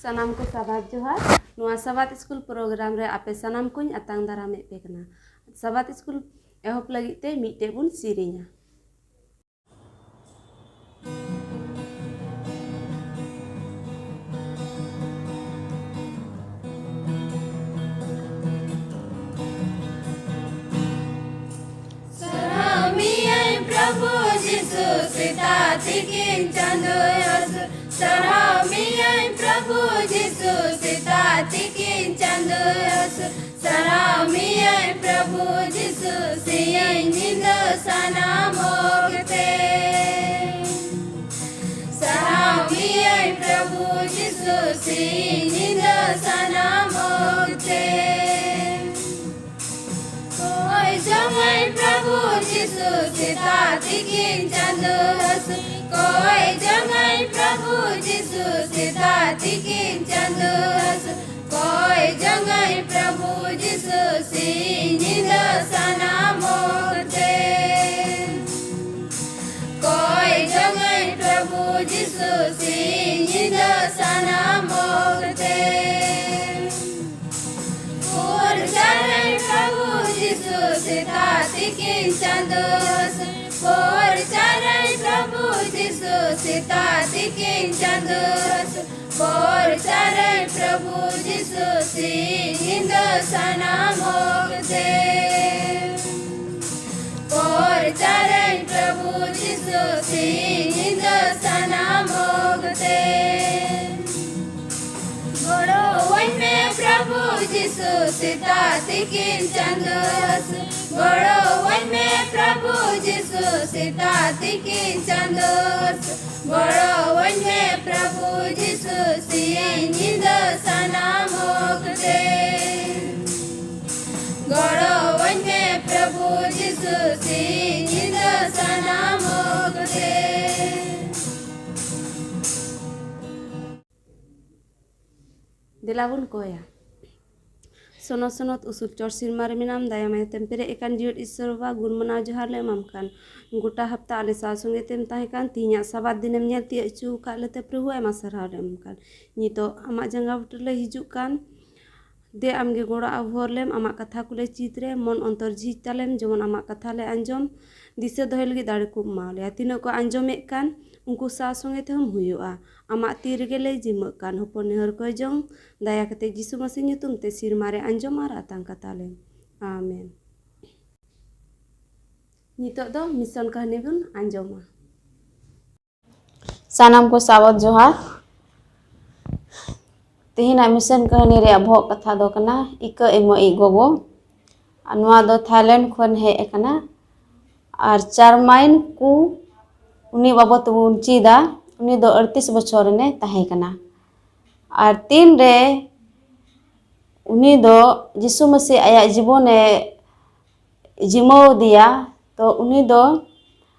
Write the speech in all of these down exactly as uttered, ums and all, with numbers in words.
ᱥᱟᱱᱟᱢ ᱠᱚ ᱥᱟᱵᱟᱫ ᱡᱚᱦᱟᱨ᱾ ᱱᱚᱣᱟ ᱥᱟᱵᱟᱫ ᱥᱠᱩᱞ ᱯᱨᱳᱜᱨᱟᱢ ᱨᱮ ᱟᱯᱮ ᱥᱟᱱᱟᱢ ᱠᱚᱧ ᱟᱛᱟᱝ ᱫᱟᱨᱟᱢᱮᱫ ᱯᱮ ᱠᱟᱱᱟ᱾ ᱥᱟᱵᱟᱫ ᱥᱠᱩᱞ ᱮᱦᱚᱵ ᱞᱟᱹᱜᱤᱫ ᱛᱮ ᱢᱤᱫᱴᱮᱡ ᱵᱚᱱ ᱥᱮᱨᱮᱧᱟ᱾ ᱥᱟᱨᱦᱟᱣ ᱢᱮᱭᱟᱹᱧ ᱯᱨᱚᱵᱷᱩ ᱡᱤᱥᱩ, ᱥᱮᱛᱟᱜ ᱛᱤᱠᱤᱱ ᱪᱟᱸᱫᱳ ᱦᱟᱹᱥᱩᱨ᱾ ᱥᱟᱨᱦᱟᱣ ᱢᱮᱭᱟᱹᱧ ᱯᱨᱚᱵᱷᱩ ᱡᱤᱥᱩ, ᱥᱮᱛᱟᱜ ᱛᱤᱠᱤᱱ ᱪᱟᱸᱫᱳ ᱦᱟᱹᱥᱩᱨ᱾ ᱥᱟᱨᱦᱟᱣ ᱢᱮᱭᱟᱹᱧ ᱯᱨᱚᱵᱷᱩ ᱡᱤᱥᱩ, ᱥᱤᱧ ᱧᱤᱫᱟᱹ ᱥᱟᱱᱟᱢ ᱚᱠᱛᱮ᱾ ᱥᱟᱨᱦᱟᱣ ᱢᱮᱭᱟᱹᱧ ᱯᱨᱚᱵᱷᱩ ᱡᱤᱥᱩ, ᱥᱤᱧ ᱧᱤᱫᱟᱹ ᱥᱟᱱᱟᱢ ᱚᱠᱛᱮ᱾ ᱠᱚᱭ ᱡᱚᱝᱟᱹᱧ ᱯᱨᱚᱵᱷᱩ ᱡᱤᱥᱩ, ᱥᱮᱛᱟᱜ ᱛᱤᱠᱤᱱ ᱪᱟᱸᱫᱳ ᱦᱟᱹᱥᱩᱨ᱾ ᱠᱚᱭ ᱡᱚᱝᱟᱹᱧ ᱯᱨᱚᱵᱷᱩ ᱡᱤᱥᱩ, ᱥᱮᱛᱟᱜ ᱛᱤᱠᱤᱱ ᱪᱟᱸᱫᱳ ᱦᱟᱹᱥᱩᱨ᱾ ᱠᱚᱭ ᱡᱚᱝᱟᱹᱧ ᱯᱨᱚᱵᱷᱩ ᱡᱤᱥᱩ, ᱥᱤᱧ ᱧᱤᱫᱟᱹ ᱥᱟᱱᱟᱢ ᱚᱠᱛᱮ᱾ ᱠᱚᱭ ᱡᱚᱝᱟᱹᱧ ᱯᱨᱚᱵᱷᱩ ᱡᱤᱥᱩ, ᱥᱤᱧ ᱧᱤᱫᱟᱹ ᱥᱟᱱᱟᱢ ᱚᱠᱛᱮ᱾ ᱯᱨᱚᱪᱟᱨᱟᱹᱧ ᱯᱨᱚᱵᱷᱩ ᱡᱤᱥᱩ, ᱥᱮᱛᱟᱜ ᱛᱤᱠᱤᱱ ᱪᱟᱸᱫᱳ ᱦᱟᱹᱥᱩᱨ᱾ ᱯᱨᱚᱪᱟᱨᱟᱹᱧ ᱯᱨᱚᱵᱷᱩ ᱡᱤᱥᱩ, ᱥᱮᱛᱟᱜ ᱛᱤᱠᱤᱱ ᱪᱟᱸᱫᱳ ᱦᱟᱹᱥᱩᱨ᱾ ᱯᱨᱚᱪᱟᱨᱟᱹᱧ ᱯᱨᱚᱵᱷᱩ ᱡᱤᱥᱩ, ᱥᱤᱧ ᱧᱤᱫᱟᱹ ᱥᱟᱱᱟᱢ ᱚᱠᱛᱮ᱾ ᱯᱨᱚᱪᱟᱨᱟᱹᱧ ᱯᱨᱚᱵᱷᱩ ᱡᱤᱥᱩ, ᱥᱤᱧ ᱧᱤᱫᱟᱹ ᱥᱟᱱᱟᱢ ᱚᱠᱛᱮ᱾ ᱜᱚᱲᱚᱣᱟᱹᱧ ᱢᱮ ᱯᱨᱚᱵᱷᱩ ᱡᱤᱥᱩ, ᱥᱮᱛᱟᱜ ᱛᱤᱠᱤᱱ ᱪᱟᱸᱫᱳ ᱦᱟᱹᱥᱩᱨ᱾ ᱜᱚᱲᱚᱣᱟᱹᱧ ᱢᱮ ᱯᱨᱚᱵᱷᱩ ᱡᱤᱥᱩ, ᱥᱮᱛᱟᱜ ᱛᱤᱠᱤᱱ ᱪᱟᱸᱫᱳ ᱦᱟᱹᱥᱩᱨ᱾ ᱜᱚᱲᱚᱣᱟᱹᱧ ᱢᱮ ᱯᱨᱚᱵᱷᱩ ᱡᱤᱥᱩ, ᱥᱤᱧ ᱧᱤᱫᱟᱹ ᱥᱟᱱᱟᱢ ᱚᱠᱛᱮ᱾ ᱜᱚᱲᱚᱣᱟᱹᱧ ᱢᱮ ᱯᱨᱚᱵᱷᱩ ᱡᱤᱥᱩ, ᱥᱤᱧ ᱧᱤᱫᱟᱹ ᱥᱟᱱᱟᱢ ᱚᱠᱛᱮ᱾ ᱫᱮᱞᱟ ᱵᱚᱱ ᱠᱚᱭᱟ᱾ ᱥᱚᱱᱚᱛ ᱥᱚᱱᱚᱛ ᱩᱥᱩᱞ ᱪᱚᱴ ᱥᱤᱨᱢᱟ ᱨᱮ ᱢᱮᱱᱟᱢ, ᱫᱟᱭᱟ ᱢᱟᱭᱟ ᱛᱮᱢ ᱯᱮᱨᱮᱡ ᱟᱠᱟᱱ ᱡᱤᱭᱚᱱ ᱤᱥᱥᱚᱨ ᱵᱟᱵᱟ, ᱜᱩᱱ ᱢᱟᱱᱟᱣ ᱡᱚᱦᱟᱨ ᱞᱮ ᱮᱢᱟᱢ ᱠᱟᱱ᱾ ᱜᱚᱴᱟ ᱦᱟᱯᱛᱟ ᱟᱞᱮ ᱥᱟᱶ ᱥᱚᱸᱜᱮ ᱛᱮᱢ ᱛᱟᱦᱮᱸ ᱠᱟᱱ, ᱛᱤᱦᱤᱧᱟᱜ ᱥᱟᱵᱟᱫ ᱫᱤᱱᱮᱢ ᱧᱮᱞ ᱛᱤᱭᱟᱹᱜ ᱦᱚᱪᱚ ᱟᱠᱟᱫ ᱞᱮᱛᱮ ᱯᱨᱚᱵᱷᱩ ᱟᱭᱢᱟ ᱥᱟᱨᱦᱟᱣ ᱞᱮ ᱮᱢ ᱠᱟᱱ᱾ ᱱᱤᱛᱚᱜ ᱟᱢᱟᱜ ᱡᱟᱸᱜᱟ ᱵᱩᱴᱟᱹ ᱞᱮ ᱦᱤᱡᱩᱜ ᱠᱟᱱ᱾ ᱫᱮ ᱟᱢᱜᱮ ᱜᱚᱲᱚ ᱟᱵᱷᱚᱨ ᱞᱮᱢ, ᱟᱢᱟᱜ ᱠᱟᱛᱷᱟ ᱠᱚᱞᱮ ᱪᱮᱫ ᱨᱮ, ᱢᱚᱱ ᱚᱱᱛᱚᱨ ᱡᱷᱤᱡ ᱛᱟᱞᱮᱢ, ᱡᱮᱢᱚᱱ ᱟᱢᱟᱜ ᱠᱟᱛᱷᱟ ᱞᱮ ᱟᱸᱡᱚᱢ, ᱫᱤᱥᱟᱹ ᱫᱚᱦᱚᱭ ᱞᱟᱹᱜᱤᱫ ᱫᱟᱲᱮ ᱠᱚ ᱮᱢᱟ ᱞᱮᱭᱟ᱾ ᱛᱤᱱᱟᱹᱜ ᱠᱚ ᱟᱸᱡᱚᱢᱮᱫ ᱠᱟᱱ, ᱩᱱᱠᱩ ᱥᱟᱶ ᱥᱚᱸᱜᱮ ᱛᱮᱦᱚᱸᱢ ᱦᱩᱭᱩᱜᱼᱟ᱾ ᱟᱢᱟᱜ ᱛᱤ ᱨᱮᱜᱮ ᱞᱮ ᱡᱤᱢᱟᱹᱜ ᱠᱟᱱ, ᱦᱚᱯᱚᱱ ᱱᱮᱦᱚᱨ ᱠᱚᱭ ᱡᱚᱝ, ᱫᱟᱭᱟ ᱠᱟᱛᱮ ᱡᱤᱥᱩ ᱢᱟᱹᱥᱤ ᱧᱩᱛᱩᱢ ᱛᱮ ᱥᱤᱨᱢᱟ ᱨᱮ ᱟᱸᱡᱚᱢ ᱟᱨ ᱟᱛᱟᱝ ᱠᱟᱛᱟ ᱞᱮᱢ᱾ ᱟᱢᱮᱱ᱾ ᱱᱤᱛᱚᱜ ᱫᱚ ᱢᱤᱥᱚᱱ ᱠᱟᱹᱦᱱᱤ ᱵᱚᱱ ᱟᱸᱡᱚᱢᱟ᱾ ᱥᱟᱱᱟᱢ ᱠᱚ ᱥᱟᱵᱚᱛ ᱡᱚᱦᱟᱨ᱾ ᱛᱮᱦᱮᱧᱟᱜ ᱢᱤᱥᱚᱱ ᱠᱟᱹᱦᱱᱤ ᱨᱮᱭᱟᱜ ᱵᱚᱦᱚᱜ ᱠᱟᱛᱷᱟ ᱫᱚ ᱠᱟᱱᱟ ᱤᱠᱟᱹ ᱮᱢᱚᱜ ᱤᱡ ᱜᱚᱜᱚ᱾ ᱟᱨ ᱱᱚᱣᱟ ᱫᱚ ᱛᱷᱟᱭᱞᱮᱱᱰ ᱠᱷᱚᱱ ᱦᱮᱡ ᱟᱠᱟᱱᱟ᱾ ᱟᱨ ᱪᱟᱨᱢᱟᱭᱤᱱ ᱠᱩ, ᱩᱱᱤ ᱵᱟᱵᱚᱫ ᱛᱮᱵᱚᱱ ᱪᱮᱫᱟ᱾ ᱩᱱᱤ ᱫᱚ ᱟᱹᱲᱛᱤᱥ ᱵᱚᱪᱷᱚᱨ ᱨᱮᱱᱮ ᱛᱟᱦᱮᱸ ᱠᱟᱱᱟ᱾ ᱟᱨ ᱛᱤᱱ ᱨᱮ ᱩᱱᱤ ᱫᱚ ᱡᱤᱥᱩ ᱢᱟᱹᱥᱤ ᱟᱭᱟᱜ ᱡᱤᱵᱚᱱᱮ ᱡᱤᱢᱟᱹᱣ ᱟᱫᱮᱭᱟ, ᱛᱚ ᱩᱱᱤ ᱫᱚ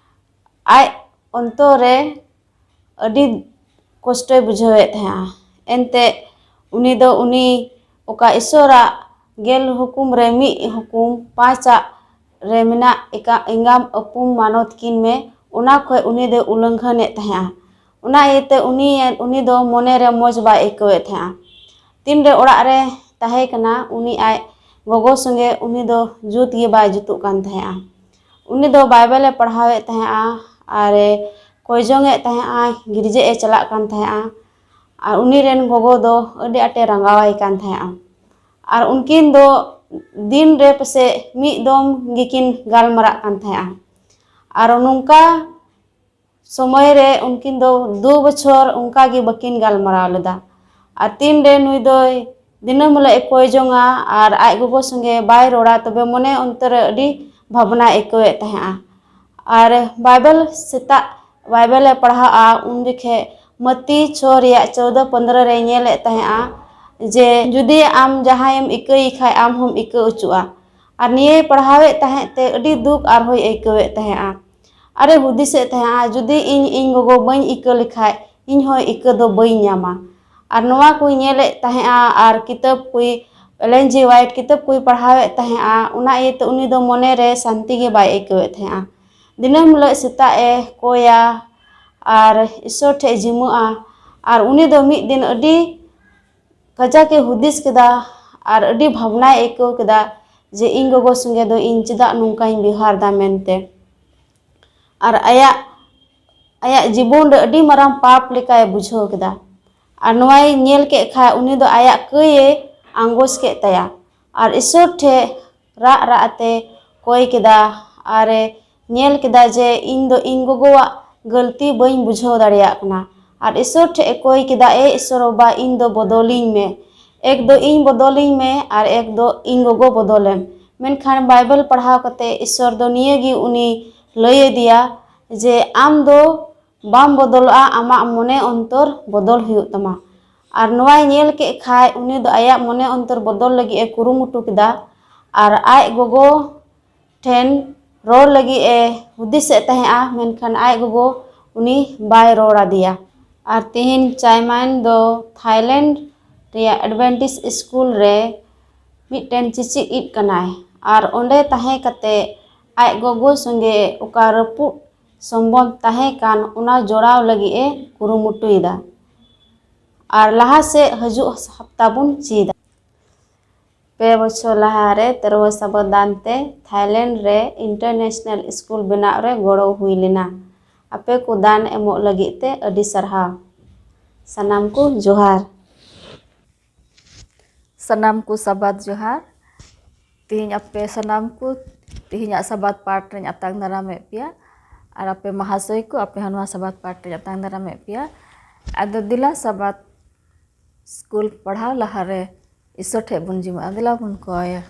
ᱟᱡ ᱚᱱᱛᱚᱨ ᱨᱮ ᱟᱹᱰᱤ ᱠᱚᱥᱴᱚᱭ ᱵᱩᱡᱷᱟᱹᱣᱮᱫ ᱛᱟᱦᱮᱸᱜᱼᱟ᱾ ᱮᱱᱛᱮ ᱩᱱᱤ ᱫᱚ ᱩᱱᱤ ᱚᱠᱟ ᱤᱥᱚᱨᱟᱜ ᱜᱮᱞ ᱦᱩᱠᱩᱢ ᱨᱮ ᱢᱤᱫ ᱦᱩᱠᱩᱢ ᱯᱟᱸᱪᱟᱜ ᱨᱮ ᱢᱮᱱᱟᱜ ᱮᱠᱟ-, ᱮᱸᱜᱟᱢ ᱟᱹᱯᱩᱢ ᱢᱟᱱᱚᱛ ᱠᱤᱱ ᱢᱮ, ᱚᱱᱟ ᱠᱷᱚᱡ ᱩᱱᱤ ᱫᱚᱭ ᱩᱞᱞᱚᱝᱜᱷᱚᱱᱮᱫ ᱛᱟᱦᱮᱸᱜᱼᱟ᱾ ᱚᱱᱟ ᱤᱭᱟᱹᱛᱮ ᱩᱱᱤ, ᱩᱱᱤ ᱫᱚ ᱢᱚᱱᱮ ᱨᱮ ᱢᱚᱡᱽ ᱵᱟᱭ ᱟᱹᱭᱠᱟᱹᱣᱮᱫ ᱛᱟᱦᱮᱸᱜᱼᱟ᱾ ᱛᱤᱱ ᱨᱮ ᱚᱲᱟᱜ ᱨᱮ ᱛᱟᱦᱮᱸ ᱠᱟᱱᱟ, ᱩᱱᱤ ᱟᱡ ᱜᱚᱜᱚ ᱥᱚᱸᱜᱮ ᱩᱱᱤ ᱫᱚ ᱡᱩᱛ ᱜᱮ ᱵᱟᱭ ᱡᱩᱛᱩᱜ ᱠᱟᱱ ᱛᱟᱦᱮᱸᱜᱼᱟ᱾ ᱩᱱᱤ ᱫᱚ ᱵᱟᱭᱵᱮᱞᱮ ᱯᱟᱲᱦᱟᱣᱮᱫ ᱛᱟᱦᱮᱸᱜᱼᱟ ᱟᱨ ᱮ ᱠᱚᱭ ᱡᱚᱝ ᱮᱫ ᱛᱟᱦᱮᱸᱜᱼᱟ, ᱜᱤᱨᱡᱟᱹ ᱮ ᱪᱟᱞᱟᱜ ᱠᱟᱱ ᱛᱟᱦᱮᱸᱜᱼᱟ᱾ ᱟᱨ ᱩᱱᱤ ᱨᱮᱱ ᱜᱚᱜᱚ ᱫᱚ ᱟᱹᱰᱤ ᱟᱸᱴᱮ ᱨᱟᱸᱜᱟᱣᱟᱭ ᱠᱟᱱ ᱛᱟᱦᱮᱸᱜᱼᱟ᱾ ᱟᱨ ᱩᱱᱠᱤᱱ ᱫᱚ ᱫᱤᱱ ᱨᱮ ᱯᱟᱥᱮᱡ ᱢᱤᱫ ᱫᱚᱢ ᱜᱮᱠᱤᱱ ᱜᱟᱞᱢᱟᱨᱟᱜ ᱠᱟᱱ ᱛᱟᱦᱮᱸᱜᱼᱟ᱾ ᱟᱨ ᱱᱚᱝᱠᱟ ᱥᱚᱢᱚᱭ ᱨᱮ ᱩᱱᱠᱤᱱ ᱫᱚ ᱫᱩ ᱵᱚᱪᱷᱚᱨ ᱚᱱᱠᱟ ᱜᱮ ᱵᱟᱹᱠᱤᱱ ᱜᱟᱞᱢᱟᱨᱟᱣ ᱞᱮᱫᱟ᱾ ᱟᱨ ᱛᱤᱱ ᱨᱮ ᱱᱩᱭ ᱫᱚᱭ ᱫᱤᱱᱟᱹᱢ ᱦᱤᱞᱳᱜ ᱮ ᱠᱚᱭ ᱡᱚᱝᱟ ᱟᱨ ᱟᱡ ᱜᱚᱜᱚ ᱥᱚᱸᱜᱮ ᱵᱟᱭ ᱨᱚᱲᱟ, ᱛᱚᱵᱮ ᱢᱚᱱᱮ ᱚᱱᱛᱚᱨ ᱨᱮ ᱟᱹᱰᱤ ᱵᱷᱟᱵᱽᱱᱟᱭ ᱟᱹᱭᱠᱟᱹᱣᱮᱫ ᱛᱟᱦᱮᱸᱜᱼᱟ᱾ ᱟᱨ ᱵᱟᱭᱵᱮᱞ ᱥᱮᱛᱟᱜ ᱵᱟᱭᱵᱮᱞᱮ ᱯᱟᱲᱦᱟᱜᱼᱟ, ᱩᱱ ᱡᱚᱠᱷᱮᱡ ᱢᱟᱹᱛᱤ ᱪᱷᱚ ᱨᱮᱭᱟᱜ ᱪᱳᱣᱫᱚ ᱯᱚᱱᱫᱽᱨᱚ ᱨᱮᱭ ᱧᱮᱞᱮᱫ ᱛᱟᱦᱮᱸᱜᱼᱟ ᱡᱮ ᱡᱩᱫᱤ ᱟᱢ ᱡᱟᱦᱟᱸᱭᱮᱢ ᱤᱠᱟᱹᱭᱮ ᱠᱷᱟᱡ ᱟᱢ ᱦᱚᱸᱢ ᱤᱠᱟᱹ ᱚᱪᱚᱜᱼᱟ᱾ ᱟᱨ ᱱᱤᱭᱟᱹᱭ ᱯᱟᱲᱦᱟᱣᱮᱫ ᱛᱟᱦᱮᱸᱫ ᱛᱮ ᱟᱹᱰᱤ ᱫᱩᱠ ᱟᱨᱦᱚᱸᱭ ᱟᱹᱭᱠᱟᱹᱣᱮᱫ ᱛᱟᱦᱮᱸᱜᱼᱟ᱾ ᱟᱨᱮ ᱦᱩᱫᱤᱥᱮᱫ ᱛᱟᱦᱮᱸᱜᱼᱟ, ᱡᱩᱫᱤ ᱤᱧ ᱤᱧ ᱜᱚᱜᱚ ᱵᱟᱹᱧ ᱤᱠᱟᱹ ᱞᱮᱠᱷᱟᱡ ᱤᱧ ᱦᱚᱸ ᱤᱠᱟᱹ ᱫᱚ ᱵᱟᱹᱧ ᱧᱟᱢᱟ᱾ ᱟᱨ ᱱᱚᱣᱟ ᱠᱚᱭ ᱧᱮᱞᱮᱫ ᱛᱟᱦᱮᱸᱜᱼᱟ ᱟᱨ ᱠᱤᱛᱟᱹᱵ ᱠᱚᱭ ᱮᱞᱮᱱ ᱡᱤ ᱦᱳᱣᱟᱭᱤᱴ ᱠᱤᱛᱟᱹᱵ ᱠᱚᱭ ᱯᱟᱲᱦᱟᱣᱮᱫ ᱛᱟᱦᱮᱸᱫᱼᱟ, ᱚᱱᱟ ᱤᱭᱟᱹᱛᱮ ᱩᱱᱤ ᱫᱚ ᱢᱚᱱᱮ ᱨᱮ ᱥᱟᱱᱛᱤ ᱜᱮ ᱵᱟᱭ ᱟᱹᱭᱠᱟᱹᱣᱮᱫ ᱛᱟᱦᱮᱸᱫᱼᱟ᱾ ᱫᱤᱱᱟᱹᱢ ᱦᱤᱞᱳᱜ ᱥᱮᱛᱟᱜ ᱮ ᱠᱚᱭᱟ ᱟᱨ ᱤᱥᱥᱚᱨ ᱴᱷᱮᱡ ᱡᱤᱢᱟᱹᱜᱼᱟ᱾ ᱟᱨ ᱩᱱᱤ ᱫᱚ ᱢᱤᱫ ᱫᱤᱱ ᱟᱹᱰᱤ ᱠᱟᱡᱟᱠ ᱮ ᱦᱩᱫᱤᱥ ᱠᱮᱫᱟ ᱟᱨ ᱟᱹᱰᱤ ᱵᱷᱟᱵᱽᱱᱟᱭ ᱟᱹᱭᱠᱟᱹᱣ ᱠᱮᱫᱟ ᱡᱮ ᱤᱧ ᱜᱚᱜᱚ ᱥᱚᱸᱜᱮ ᱫᱚ ᱤᱧ ᱪᱮᱫᱟᱜ ᱱᱚᱝᱠᱟᱧ ᱵᱮᱣᱦᱟᱨ ᱮᱫᱟ ᱢᱮᱱᱛᱮ᱾ ᱟᱨ ᱟᱭᱟᱜ, ᱟᱭᱟᱜ ᱡᱤᱵᱚᱱ ᱨᱮ ᱟᱹᱰᱤ ᱢᱟᱨᱟᱝ ᱯᱟᱯ ᱞᱮᱠᱟᱭ ᱵᱩᱡᱷᱟᱹᱣ ᱠᱮᱫᱟ᱾ ᱟᱨ ᱱᱚᱣᱟᱭ ᱧᱮᱞ ᱠᱮᱫ ᱠᱷᱟᱱ ᱩᱱᱤ ᱫᱚ ᱟᱭᱟᱜ ᱠᱟᱹᱭ ᱮ ᱟᱸᱜᱚᱪ ᱠᱮᱫ ᱛᱟᱭᱟ᱾ ᱟᱨ ᱤᱥᱥᱚᱨ ᱴᱷᱮᱡ ᱨᱟᱜ ᱨᱟᱜ ᱛᱮ ᱠᱚᱭ ᱠᱮᱫᱟ ᱟᱨ ᱮ ᱧᱮᱞ ᱠᱮᱫᱟ ᱡᱮ ᱤᱧ ᱫᱚ ᱤᱧ ᱜᱚᱜᱚᱣᱟᱜ ᱜᱟᱹᱞᱛᱤ ᱵᱟᱹᱧ ᱵᱩᱡᱷᱟᱹᱣ ᱫᱟᱲᱮᱭᱟᱜ ᱠᱟᱱᱟ᱾ ᱟᱨ ᱤᱥᱥᱚᱨ ᱴᱷᱮᱡ ᱮ ᱠᱚᱭ ᱠᱮᱫᱟ, "ᱮ ᱤᱥᱥᱚᱨ ᱵᱟᱵᱟ, ᱤᱧ ᱫᱚ ᱵᱚᱫᱚᱞᱤᱧ ᱢᱮ, ᱮᱠ ᱫᱚ ᱤᱧ ᱵᱚᱫᱚᱞᱤᱧ ᱢᱮ ᱟᱨ ᱮᱠ ᱫᱚ ᱤᱧ ᱜᱚᱜᱚ ᱵᱚᱫᱚᱞᱮᱢ᱾" ᱢᱮᱱᱠᱷᱟᱱ ᱵᱟᱭᱵᱮᱞ ᱯᱟᱲᱦᱟᱣ ᱠᱟᱛᱮ ᱤᱥᱥᱚᱨ ᱫᱚ ᱱᱤᱭᱟᱹ ᱜᱮ ᱩᱱᱤ ᱞᱟᱹᱭ ᱟᱫᱮᱭᱟ ᱡᱮ ᱟᱢ ᱫᱚ ᱵᱟᱢ ᱵᱚᱫᱚᱞᱚᱜᱼᱟ, ᱟᱢᱟᱜ ᱢᱚᱱᱮ ᱚᱱᱛᱚᱨ ᱵᱚᱫᱚᱞ ᱦᱩᱭᱩᱜ ᱛᱟᱢᱟ᱾ ᱟᱨ ᱱᱚᱣᱟᱭ ᱧᱮᱞ ᱠᱮᱫ ᱠᱷᱟᱡ ᱩᱱᱤ ᱫᱚ ᱟᱭᱟᱜ ᱢᱚᱱᱮ ᱚᱱᱛᱚᱨ ᱵᱚᱫᱚᱞ ᱞᱟᱹᱜᱤᱫ ᱮ ᱠᱩᱨᱩᱢᱩᱴᱩ ᱠᱮᱫᱟ᱾ ᱟᱨ ᱟᱡ ᱜᱚᱜᱚ ᱴᱷᱮᱱ ᱨᱚᱲ ᱞᱟᱹᱜᱤᱫ ᱮ ᱦᱩᱫᱤᱥᱮᱫ ᱛᱟᱦᱮᱸᱫᱼᱟ, ᱢᱮᱱᱠᱷᱟᱱ ᱟᱡ ᱜᱚᱜᱚ ᱩᱱᱤ ᱵᱟᱭ ᱨᱚᱲ ᱟᱫᱮᱭᱟ᱾ ᱟᱨ ᱛᱮᱦᱮᱧ ᱪᱟᱭᱢᱟᱱ ᱫᱚ ᱛᱷᱟᱭᱞᱮᱱᱰ ᱨᱮᱭᱟᱜ ᱮᱰᱵᱷᱮᱱᱴᱤᱥ ᱥᱠᱩᱞ ᱨᱮ ᱢᱤᱫᱴᱮᱱ ᱪᱮᱪᱮᱫ ᱤᱡ ᱠᱟᱱᱟᱭ᱾ ᱟᱨ ᱚᱸᱰᱮ ᱛᱟᱦᱮᱸ ᱠᱟᱛᱮ ᱟᱡ ᱜᱚᱜᱚ ᱥᱚᱸᱜᱮ ᱚᱠᱟ ᱨᱟᱹᱯᱩᱫ ᱥᱚᱢᱵᱚᱸᱫ ᱛᱟᱦᱮᱸ ᱠᱟᱱ, ᱚᱱᱟ ᱡᱚᱲᱟᱣ ᱞᱟᱹᱜᱤᱫ ᱮ ᱠᱩᱨᱩᱢᱩᱴᱩᱭᱮᱫᱟ᱾ ᱟᱨ ᱞᱟᱦᱟ ᱥᱮᱫ ᱦᱤᱡᱩᱜ ᱦᱟᱯᱛᱟ ᱵᱚᱱ ᱪᱮᱫᱟ᱾ ᱯᱮ ᱵᱚᱪᱷᱚᱨ ᱞᱟᱦᱟᱨᱮ ᱛᱮᱨᱣᱟ ᱥᱟᱵᱚ ᱫᱟᱱ ᱛᱮ ᱛᱷᱟᱭᱞᱮᱱᱰ ᱨᱮ ᱤᱱᱴᱟᱨᱱᱮᱥᱱᱟᱞ ᱥᱠᱩᱞ ᱵᱮᱱᱟᱣ ᱨᱮ ᱜᱚᱲᱚ ᱦᱩᱭ ᱞᱮᱱᱟ᱾ ᱟᱯᱮ ᱠᱚ ᱫᱟᱱ ᱮᱢᱚᱜ ᱞᱟᱹᱜᱤᱫ ᱛᱮ ᱟᱹᱰᱤ ᱥᱟᱨᱦᱟᱣ᱾ ᱥᱟᱱᱟᱢ ᱠᱚ ᱡᱚᱦᱟᱨ᱾ ᱥᱟᱱᱟᱢ ᱠᱚ ᱥᱟᱵᱟᱫ ᱡᱚᱦᱟᱨ᱾ ᱛᱮᱦᱮᱧ ᱟᱯᱮ ᱥᱟᱱᱟᱢ ᱠᱚ ᱛᱮᱦᱮᱧᱟᱜ ᱥᱟᱵᱟᱫ ᱯᱟᱴ ᱨᱮᱧ ᱟᱛᱟᱝ ᱫᱟᱨᱟᱢᱮᱫ ᱯᱮᱭᱟ᱾ ᱟᱨ ᱟᱯᱮ ᱢᱟᱦᱟᱥᱚᱭ ᱠᱚ, ᱟᱯᱮ ᱦᱚᱸ ᱱᱚᱣᱟ ᱥᱟᱵᱟᱫ ᱯᱟᱴ ᱨᱮᱧ ᱟᱛᱟᱝ ᱫᱟᱨᱟᱢᱮᱫ ᱯᱮᱭᱟ᱾ ᱟᱫᱚ ᱫᱮᱞᱟ ᱥᱟᱵᱟᱫ ᱥᱠᱩᱞ ᱯᱟᱲᱦᱟᱣ ᱞᱟᱦᱟᱨᱮ ᱤᱥᱥᱚᱨ ᱴᱷᱮᱡ ᱵᱚᱱ ᱡᱤᱢᱟᱹᱜᱼᱟ᱾ ᱫᱮᱞᱟ ᱵᱚᱱ ᱠᱚᱭᱟ᱾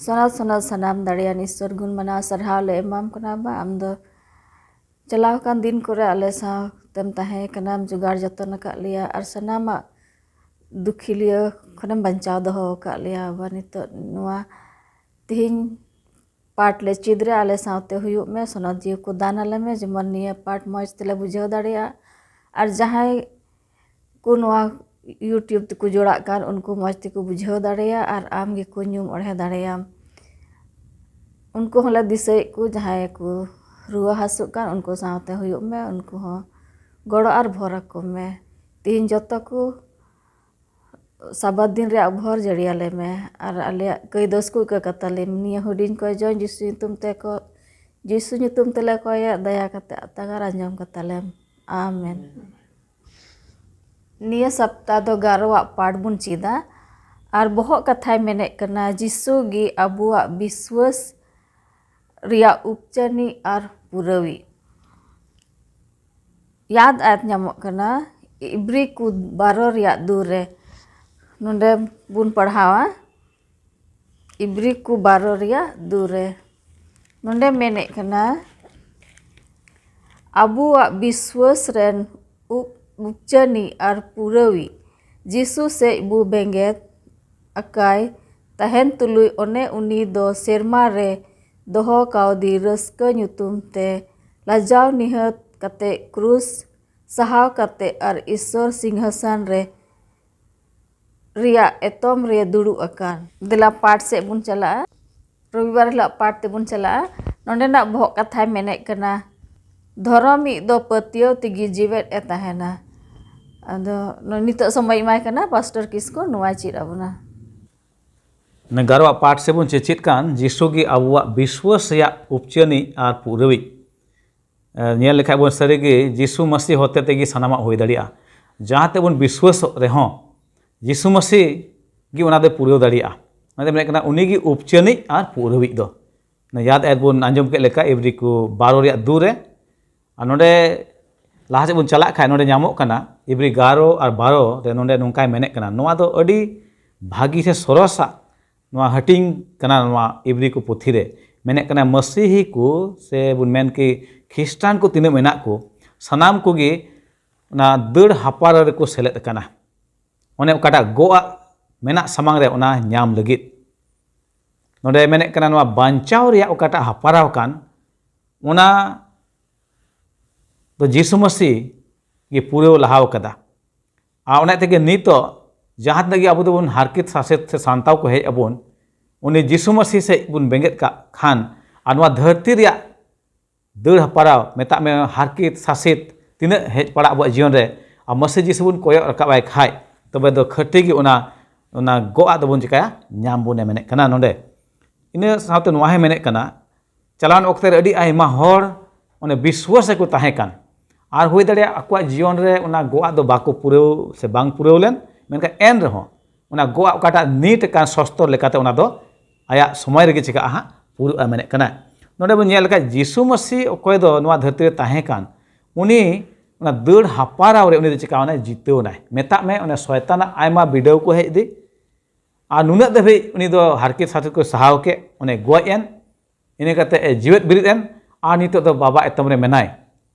ᱥᱚᱱᱚᱛ ᱥᱚᱱᱚᱛ ᱥᱟᱱᱟᱢ ᱫᱟᱲᱮᱭᱟᱱ ᱤᱥᱥᱚᱨ ᱜᱩᱱ ᱢᱟᱱᱟᱣ ᱥᱟᱨᱦᱟᱣ ᱞᱮ ᱮᱢᱟᱢ ᱠᱟᱱᱟ ᱵᱟ, ᱟᱢ ᱫᱚ ᱪᱟᱞᱟᱣ ᱟᱠᱟᱱ ᱫᱤᱱ ᱠᱚᱨᱮ ᱟᱞᱮ ᱥᱟᱶᱛᱮᱢ ᱛᱟᱦᱮᱸ ᱠᱟᱱᱟᱢ, ᱡᱚᱜᱟᱲ ᱡᱚᱛᱚᱱ ᱟᱠᱟᱫ ᱞᱮᱭᱟ ᱟᱨ ᱥᱟᱱᱟᱢᱟᱜ ᱫᱩᱠᱷᱤᱞᱤᱭᱟᱹ ᱠᱷᱚᱱᱮᱢ ᱵᱟᱧᱪᱟᱣ ᱫᱚᱦᱚ ᱟᱠᱟᱫ ᱞᱮᱭᱟ ᱵᱟ᱾ ᱱᱤᱛᱚᱜ ᱱᱚᱣᱟ ᱛᱮᱦᱮᱧ ᱯᱟᱴ ᱞᱮ ᱪᱮᱫ ᱨᱮ ᱟᱞᱮ ᱥᱟᱶᱛᱮ ᱦᱩᱭᱩᱜ ᱢᱮ, ᱥᱚᱱᱚᱛ ᱡᱤᱣᱤ ᱠᱚ ᱫᱟᱱ ᱟᱞᱮ ᱢᱮ, ᱡᱮᱢᱚᱱ ᱱᱤᱭᱟᱹ ᱯᱟᱴ ᱢᱚᱡᱽ ᱛᱮᱞᱮ ᱵᱩᱡᱷᱟᱹᱣ ᱫᱟᱲᱮᱭᱟᱜᱼᱟ᱾ ᱟᱨ ᱡᱟᱦᱟᱸᱭ ᱠᱚ ᱱᱚᱣᱟ YouTube ᱛᱮᱠᱚ ᱡᱚᱲᱟᱜ ᱠᱟᱱ, ᱩᱱᱠᱩ ᱢᱚᱡᱽ ᱛᱮᱠᱚ ᱵᱩᱡᱷᱟᱹᱣ ᱫᱟᱲᱮᱭᱟᱜ ᱟᱨ ᱟᱢ ᱜᱮᱠᱚ ᱧᱩᱢ ᱚᱬᱦᱮ ᱫᱟᱲᱮᱭᱟᱢ᱾ ᱩᱱᱠᱩ ᱦᱚᱸᱞᱮ ᱫᱤᱥᱟᱹᱭᱮᱫ ᱠᱚ, ᱡᱟᱦᱟᱸᱭ ᱠᱚ ᱨᱩᱣᱟᱹ ᱦᱟᱹᱥᱩᱜ ᱠᱟᱱ, ᱩᱱᱠᱩ ᱥᱟᱶᱛᱮ ᱦᱩᱭᱩᱜ ᱢᱮ, ᱩᱱᱠᱩ ᱦᱚᱸ ᱜᱚᱲᱚ ᱟᱨ ᱵᱷᱚᱨ ᱟᱠᱚ ᱢᱮ᱾ ᱛᱤᱦᱤᱧ ᱡᱚᱛᱚ ᱠᱚ ᱥᱟᱵᱟᱫ ᱫᱤᱱ ᱨᱮᱭᱟᱜ ᱵᱷᱚᱨ ᱡᱟᱹᱲᱤᱭᱟᱞᱮ ᱢᱮ ᱟᱨ ᱟᱞᱮᱭᱟᱜ ᱠᱟᱹᱭ ᱫᱚᱥ ᱠᱚ ᱤᱠᱟᱹ ᱠᱟᱛᱟᱞᱮᱢ᱾ ᱱᱤᱭᱟᱹ ᱦᱩᱰᱤᱧ ᱠᱚ ᱡᱚᱱ ᱡᱤᱥᱩ ᱧᱩᱛᱩᱢ ᱛᱮ ᱠᱚ, ᱡᱤᱥᱩ ᱧᱩᱛᱩᱢ ᱛᱮᱞᱮ ᱠᱚᱭᱮᱫ, ᱫᱟᱭᱟ ᱠᱟᱛᱮ ᱟᱛᱟᱝ ᱟᱨ ᱟᱸᱡᱚᱢ ᱠᱟᱛᱟᱞᱮᱢ᱾ ᱟᱢᱮᱱ᱾ ᱱᱤᱭᱟᱹ ᱥᱟᱯᱛᱟ ᱫᱚ ᱜᱟᱨᱚᱣᱟᱜ ᱯᱟᱴ ᱵᱚᱱ ᱪᱮᱫᱟ ᱟᱨ ᱵᱚᱦᱚᱜ ᱠᱟᱛᱷᱟᱭ ᱢᱮᱱᱮᱫ ᱠᱟᱱᱟ, ᱡᱤᱥᱩ ᱜᱮ ᱟᱵᱚᱣᱟᱜ ᱵᱤᱥᱣᱟᱹᱥ ᱨᱮᱭᱟᱜ ᱩᱯᱪᱟᱹᱱᱤ ᱟᱨ ᱯᱩᱨᱟᱹᱣᱤ᱾ ᱭᱟᱫ ᱟᱭᱟᱛ ᱧᱟᱢᱚᱜ ᱠᱟᱱᱟ ᱤᱵᱨᱤ ᱠᱚ ᱵᱟᱨᱚ ᱨᱮᱭᱟᱜ ᱫᱩ ᱨᱮ᱾ ᱱᱚᱰᱮ ᱵᱚᱱ ᱯᱟᱲᱦᱟᱣᱟ ᱤᱵᱨᱤ ᱠᱚ ᱵᱟᱨᱚ ᱨᱮᱭᱟᱜ ᱫᱩ ᱨᱮ᱾ ᱱᱚᱰᱮ ᱢᱮᱱᱮᱫ ᱠᱟᱱᱟ, ᱟᱵᱚᱣᱟᱜ ᱵᱤᱥᱣᱟᱹᱥ ᱨᱮᱱ ᱩᱯ-, ᱩᱯᱪᱟᱹᱱᱤ ᱟᱨ ᱯᱩᱨᱟᱹᱣᱤ ᱡᱤᱥᱩ ᱥᱮᱡ ᱵᱚ ᱵᱮᱸᱜᱮᱫ ᱟᱠᱟᱭ ᱛᱟᱦᱮᱱ ᱛᱩᱞᱩᱡ, ᱚᱱᱮ ᱩᱱᱤ ᱫᱚ ᱥᱮᱨᱢᱟ ᱨᱮ ᱫᱚᱦᱚ ᱠᱟᱣᱫᱤ ᱨᱟᱹᱥᱠᱟᱹ ᱧᱩᱛᱩᱢ ᱛᱮ ᱞᱟᱡᱟᱣ ᱱᱤᱦᱟᱹᱛ ᱠᱟᱛᱮ ᱠᱨᱩᱥ ᱥᱟᱦᱟᱣ ᱠᱟᱛᱮ ᱟᱨ ᱤᱥᱥᱚᱨ ᱥᱤᱝᱦᱟᱥᱚᱱ ᱨᱮ, ᱨᱮᱭᱟᱜ ᱮᱛᱚᱢ ᱨᱮ ᱫᱩᱲᱩᱵ ᱟᱠᱟᱱ᱾ ᱫᱮᱞᱟ ᱯᱟᱴ ᱥᱮᱫ ᱵᱚᱱ ᱪᱟᱞᱟᱜᱼᱟ᱾ ᱨᱚᱵᱤᱵᱟᱨ ᱦᱤᱞᱳᱜ ᱯᱟᱴ ᱛᱮᱵᱚᱱ ᱪᱟᱞᱟᱜᱼᱟ᱾ ᱱᱚᱸᱰᱮᱱᱟᱜ ᱵᱚᱦᱚᱜ ᱠᱟᱛᱷᱟᱭ ᱢᱮᱱᱮᱫ ᱠᱟᱱᱟ, ᱫᱷᱚᱨᱚᱢᱤᱡ ᱫᱚ ᱯᱟᱹᱛᱭᱟᱹᱣ ᱛᱮᱜᱮ ᱡᱤᱣᱮᱫ ᱮ ᱛᱟᱦᱮᱱᱟ᱾ ᱟᱫᱚ ᱱᱚ-, ᱱᱤᱛᱚᱜ ᱥᱚᱢᱚᱭ ᱮᱢᱟᱭ ᱠᱟᱱᱟ ᱯᱟᱥᱴᱚᱨ ᱠᱤᱥᱠᱩ, ᱱᱚᱣᱟᱭ ᱪᱮᱫ ᱟᱵᱚᱱᱟ᱾ ᱱᱟᱜᱟᱨᱣᱟᱜ ᱯᱟᱴ ᱥᱮᱫ ᱵᱚᱱ ᱪᱮᱪᱮᱫ ᱠᱟᱱ, ᱡᱤᱥᱩ ᱜᱮ ᱟᱵᱚᱣᱟᱜ ᱵᱤᱥᱣᱟᱹᱥ ᱨᱮᱭᱟᱜ ᱩᱯᱪᱟᱹᱱᱤᱡ ᱟᱨ ᱯᱩᱨᱟᱹᱣᱤᱡ᱾ ᱮ, ᱧᱮᱞ ᱞᱮᱠᱷᱟᱡ ᱵᱚᱱ ᱥᱟᱹᱨᱤᱜᱮ ᱡᱤᱥᱩ ᱢᱟᱹᱥᱤ ᱦᱚᱛᱮ ᱛᱮᱜᱮ ᱥᱟᱱᱟᱢᱟᱜ ᱦᱩᱭ ᱫᱟᱲᱮᱭᱟᱜᱼᱟ᱾ ᱡᱟᱦᱟᱸ ᱛᱮᱵᱚᱱ ᱵᱤᱥᱣᱟᱹᱥᱚᱜ ᱨᱮᱦᱚᱸ, ᱡᱤᱥᱩ ᱢᱟᱹᱥᱤ ᱜᱮ ᱚᱱᱟ ᱫᱚᱭ ᱯᱩᱨᱟᱹᱣ ᱫᱟᱲᱮᱭᱟᱜᱼᱟ᱾ ᱚᱱᱟᱛᱮ ᱢᱮᱱᱮᱫ ᱠᱟᱱᱟ, ᱩᱱᱤ ᱜᱮ ᱩᱯᱪᱟᱹᱱᱤᱡ ᱟᱨ ᱯᱩᱨᱟᱹᱣᱤᱡ ᱫᱚ᱾ ᱚᱱᱟ ᱭᱟᱫ ᱟᱭᱟᱛ ᱵᱚᱱ ᱟᱸᱡᱚᱢ ᱠᱮᱫ ᱞᱮᱠᱟ, ᱤᱵᱨᱤ ᱠᱚ ᱵᱟᱨᱚ ᱨᱮᱭᱟᱜ ᱫᱩ ᱨᱮ᱾ ᱟᱨ ᱱᱚᱰᱮ ᱞᱟᱦᱟ ᱥᱮᱫ ᱵᱚᱱ ᱪᱟᱞᱟᱜ ᱠᱷᱟᱡ, ᱱᱚᱰᱮ ᱧᱟᱢᱚᱜ ᱠᱟᱱᱟ, ᱤᱵᱨᱤ ᱜᱟᱨᱚ ᱟᱨ ᱵᱟᱨᱚ ᱨᱮ ᱱᱚᱰᱮ ᱱᱚᱝᱠᱟᱭ ᱢᱮᱱᱮᱫ ᱠᱟᱱᱟ᱾ ᱱᱚᱣᱟ ᱫᱚ ᱟᱹᱰᱤ ᱵᱷᱟᱹᱜᱤ ᱥᱮ ᱥᱚᱨᱚᱥᱟᱜ ᱱᱚᱣᱟ ᱦᱟᱹᱴᱤᱧ ᱠᱟᱱᱟ ᱱᱚᱣᱟ ᱤᱵᱨᱤ ᱠᱚ ᱯᱩᱛᱷᱤ ᱨᱮ᱾ ᱢᱮᱱᱮᱫ ᱠᱟᱱᱟ, ᱢᱟᱹᱥᱤᱦᱤ ᱠᱚ ᱥᱮ ᱵᱚᱱ ᱢᱮᱱ ᱠᱤ ᱠᱷᱨᱤᱥᱴᱟᱱ ᱠᱚ ᱛᱤᱱᱟᱹᱜ ᱢᱮᱱᱟᱜ ᱠᱚ, ᱥᱟᱱᱟᱢ ᱠᱚᱜᱮ ᱚᱱᱟ ᱫᱟᱹᱲ ᱦᱟᱯᱟᱨᱟ ᱨᱮᱠᱚ ᱥᱮᱞᱮᱫ ᱟᱠᱟᱱᱟ᱾ ᱚᱱᱮ ᱚᱠᱟᱴᱟᱜ ᱜᱚᱜ ᱟᱜ ᱢᱮᱱᱟᱜ ᱥᱟᱢᱟᱝ ᱨᱮ, ᱚᱱᱟ ᱧᱟᱢ ᱞᱟᱹᱜᱤᱫ᱾ ᱱᱚᱰᱮ ᱢᱮᱱᱮᱫ ᱠᱟᱱᱟ, ᱱᱚᱣᱟ ᱵᱟᱧᱪᱟᱣ ᱨᱮᱭᱟᱜ ᱚᱠᱟᱴᱟᱜ ᱦᱟᱯᱟᱨᱟᱣ ᱠᱟᱱ, ᱚᱱᱟ ᱫᱚ ᱡᱤᱥᱩ ᱢᱟᱹᱥᱤ ᱜᱮ ᱯᱩᱨᱟᱹᱣ ᱞᱟᱦᱟᱣ ᱠᱟᱫᱟ᱾ ᱟᱨ ᱚᱱᱟ ᱛᱮᱜᱮ ᱱᱤᱛᱚᱜ ᱡᱟᱦᱟᱸ ᱛᱤᱱᱟᱹᱜ ᱜᱮ ᱟᱵᱚ ᱫᱚᱵᱚᱱ ᱦᱟᱨᱠᱮᱛ ᱥᱟᱥᱮᱛ ᱥᱮ ᱥᱟᱱᱛᱟᱣ ᱠᱚ ᱦᱮᱡ ᱟᱵᱚᱱ, ᱩᱱᱤ ᱡᱤᱥᱩ ᱢᱟᱹᱥᱤ ᱥᱮᱫ ᱵᱚᱱ ᱵᱮᱸᱜᱮᱫ ᱠᱟᱜ ᱠᱷᱟᱱ, ᱟᱨ ᱱᱚᱣᱟ ᱫᱷᱟᱹᱨᱛᱤ ᱨᱮᱭᱟᱜ ᱫᱟᱹᱲ ᱦᱟᱯᱟᱨᱟᱣ, ᱢᱮᱛᱟᱜ ᱢᱮ ᱦᱟᱨᱠᱮᱛ ᱥᱟᱥᱮᱛ ᱛᱤᱱᱟᱹᱜ ᱦᱮᱡ ᱯᱟᱲᱟᱜ ᱟᱵᱚᱣᱟᱜ ᱡᱤᱭᱚᱱ ᱨᱮ, ᱟᱨ ᱢᱟᱹᱥᱤ ᱡᱤᱥᱩ ᱵᱚᱱ ᱠᱚᱭᱚᱜ ᱨᱟᱠᱟᱵ ᱟᱭ ᱠᱷᱟᱡ, ᱛᱚᱵᱮ ᱫᱚ ᱠᱷᱟᱹᱴᱤ ᱜᱮ ᱚᱱᱟ, ᱚᱱᱟ ᱜᱚᱜ ᱟᱜ ᱫᱚᱵᱚᱱ ᱪᱤᱠᱟᱹᱭᱟ? ᱧᱟᱢ ᱵᱚᱱ ᱢᱮᱱᱮᱫ ᱠᱟᱱᱟ ᱱᱚᱰᱮ᱾ ᱤᱱᱟᱹ ᱥᱟᱶᱛᱮ ᱱᱚᱣᱟ ᱦᱚᱸᱭ ᱢᱮᱱᱮᱫ ᱠᱟᱱᱟ, ᱪᱟᱞᱟᱣᱮᱱ ᱚᱠᱛᱮ ᱨᱮ ᱟᱹᱰᱤ ᱟᱭᱢᱟ ᱦᱚᱲ ᱚᱱᱮ ᱵᱤᱥᱣᱟᱥ ᱨᱮᱠᱚ ᱛᱟᱦᱮᱸ ᱠᱟᱱ, ᱟᱨ ᱦᱩᱭ ᱫᱟᱲᱮᱭᱟᱜᱼᱟ ᱟᱠᱚᱣᱟᱜ ᱡᱤᱭᱚᱱ ᱨᱮ ᱚᱱᱟ ᱜᱚᱜ ᱟᱜ ᱫᱚ ᱵᱟᱠᱚ ᱯᱩᱨᱟᱹᱣ ᱥᱮ ᱵᱟᱝ ᱯᱩᱨᱟᱹᱣ ᱞᱮᱱ, ᱢᱮᱱᱠᱷᱟᱱ ᱮᱱ ᱨᱮᱦᱚᱸ ᱚᱱᱟ ᱜᱚᱜ ᱟᱜ ᱚᱠᱟᱴᱟᱜ ᱱᱤᱴ ᱟᱠᱟᱱ ᱥᱚᱥᱛᱚᱨ ᱞᱮᱠᱟᱛᱮ ᱚᱱᱟ ᱫᱚ ᱟᱭᱟᱜ ᱥᱚᱢᱚᱭ ᱨᱮᱜᱮ ᱪᱤᱠᱟᱹᱜᱼᱟ ᱦᱟᱸᱜ, ᱯᱩᱨᱟᱹᱜᱼᱟ ᱢᱮᱱᱮᱫ ᱠᱟᱱᱟ᱾ ᱱᱚᱰᱮ ᱵᱚᱱ ᱧᱮᱞ ᱞᱮᱠᱷᱟᱡ ᱡᱤᱥᱩ ᱢᱟᱹᱥᱤ ᱚᱠᱚᱭ ᱫᱚ ᱱᱚᱣᱟ ᱫᱷᱟᱹᱨᱛᱤ ᱨᱮ ᱛᱟᱦᱮᱸ ᱠᱟᱱ, ᱩᱱᱤ ᱚᱱᱟ ᱫᱟᱹᱲ ᱦᱟᱯᱟᱨᱟᱣ ᱨᱮ ᱩᱱᱤ ᱫᱚ ᱪᱤᱠᱟᱣᱱᱟᱭ? ᱡᱤᱛᱟᱹᱣ ᱱᱟᱭ᱾ ᱢᱮᱛᱟᱜ ᱢᱮ ᱚᱱᱮ ᱥᱚᱭᱛᱟᱱᱟᱜ ᱟᱭᱢᱟ ᱵᱤᱰᱟᱹᱣ ᱠᱚ ᱦᱮᱡ ᱤᱫᱤ, ᱟᱨ ᱱᱩᱱᱟᱹᱜ ᱫᱷᱟᱹᱵᱤᱡ ᱩᱱᱤ ᱫᱚ ᱦᱟᱨᱠᱮᱛ ᱥᱟᱥᱮᱛ ᱠᱚ ᱥᱟᱦᱟᱣ ᱠᱮᱫ, ᱚᱱᱮ ᱜᱚᱡ ᱮᱱ, ᱤᱱᱟᱹ ᱠᱟᱛᱮ ᱮ ᱡᱤᱣᱮᱫ ᱵᱮᱨᱮᱫ ᱮᱱ, ᱟᱨ ᱱᱤᱛᱚᱜ ᱫᱚ ᱵᱟᱵᱟ ᱮᱛᱚᱢ ᱨᱮ ᱢᱮᱱᱟᱭ᱾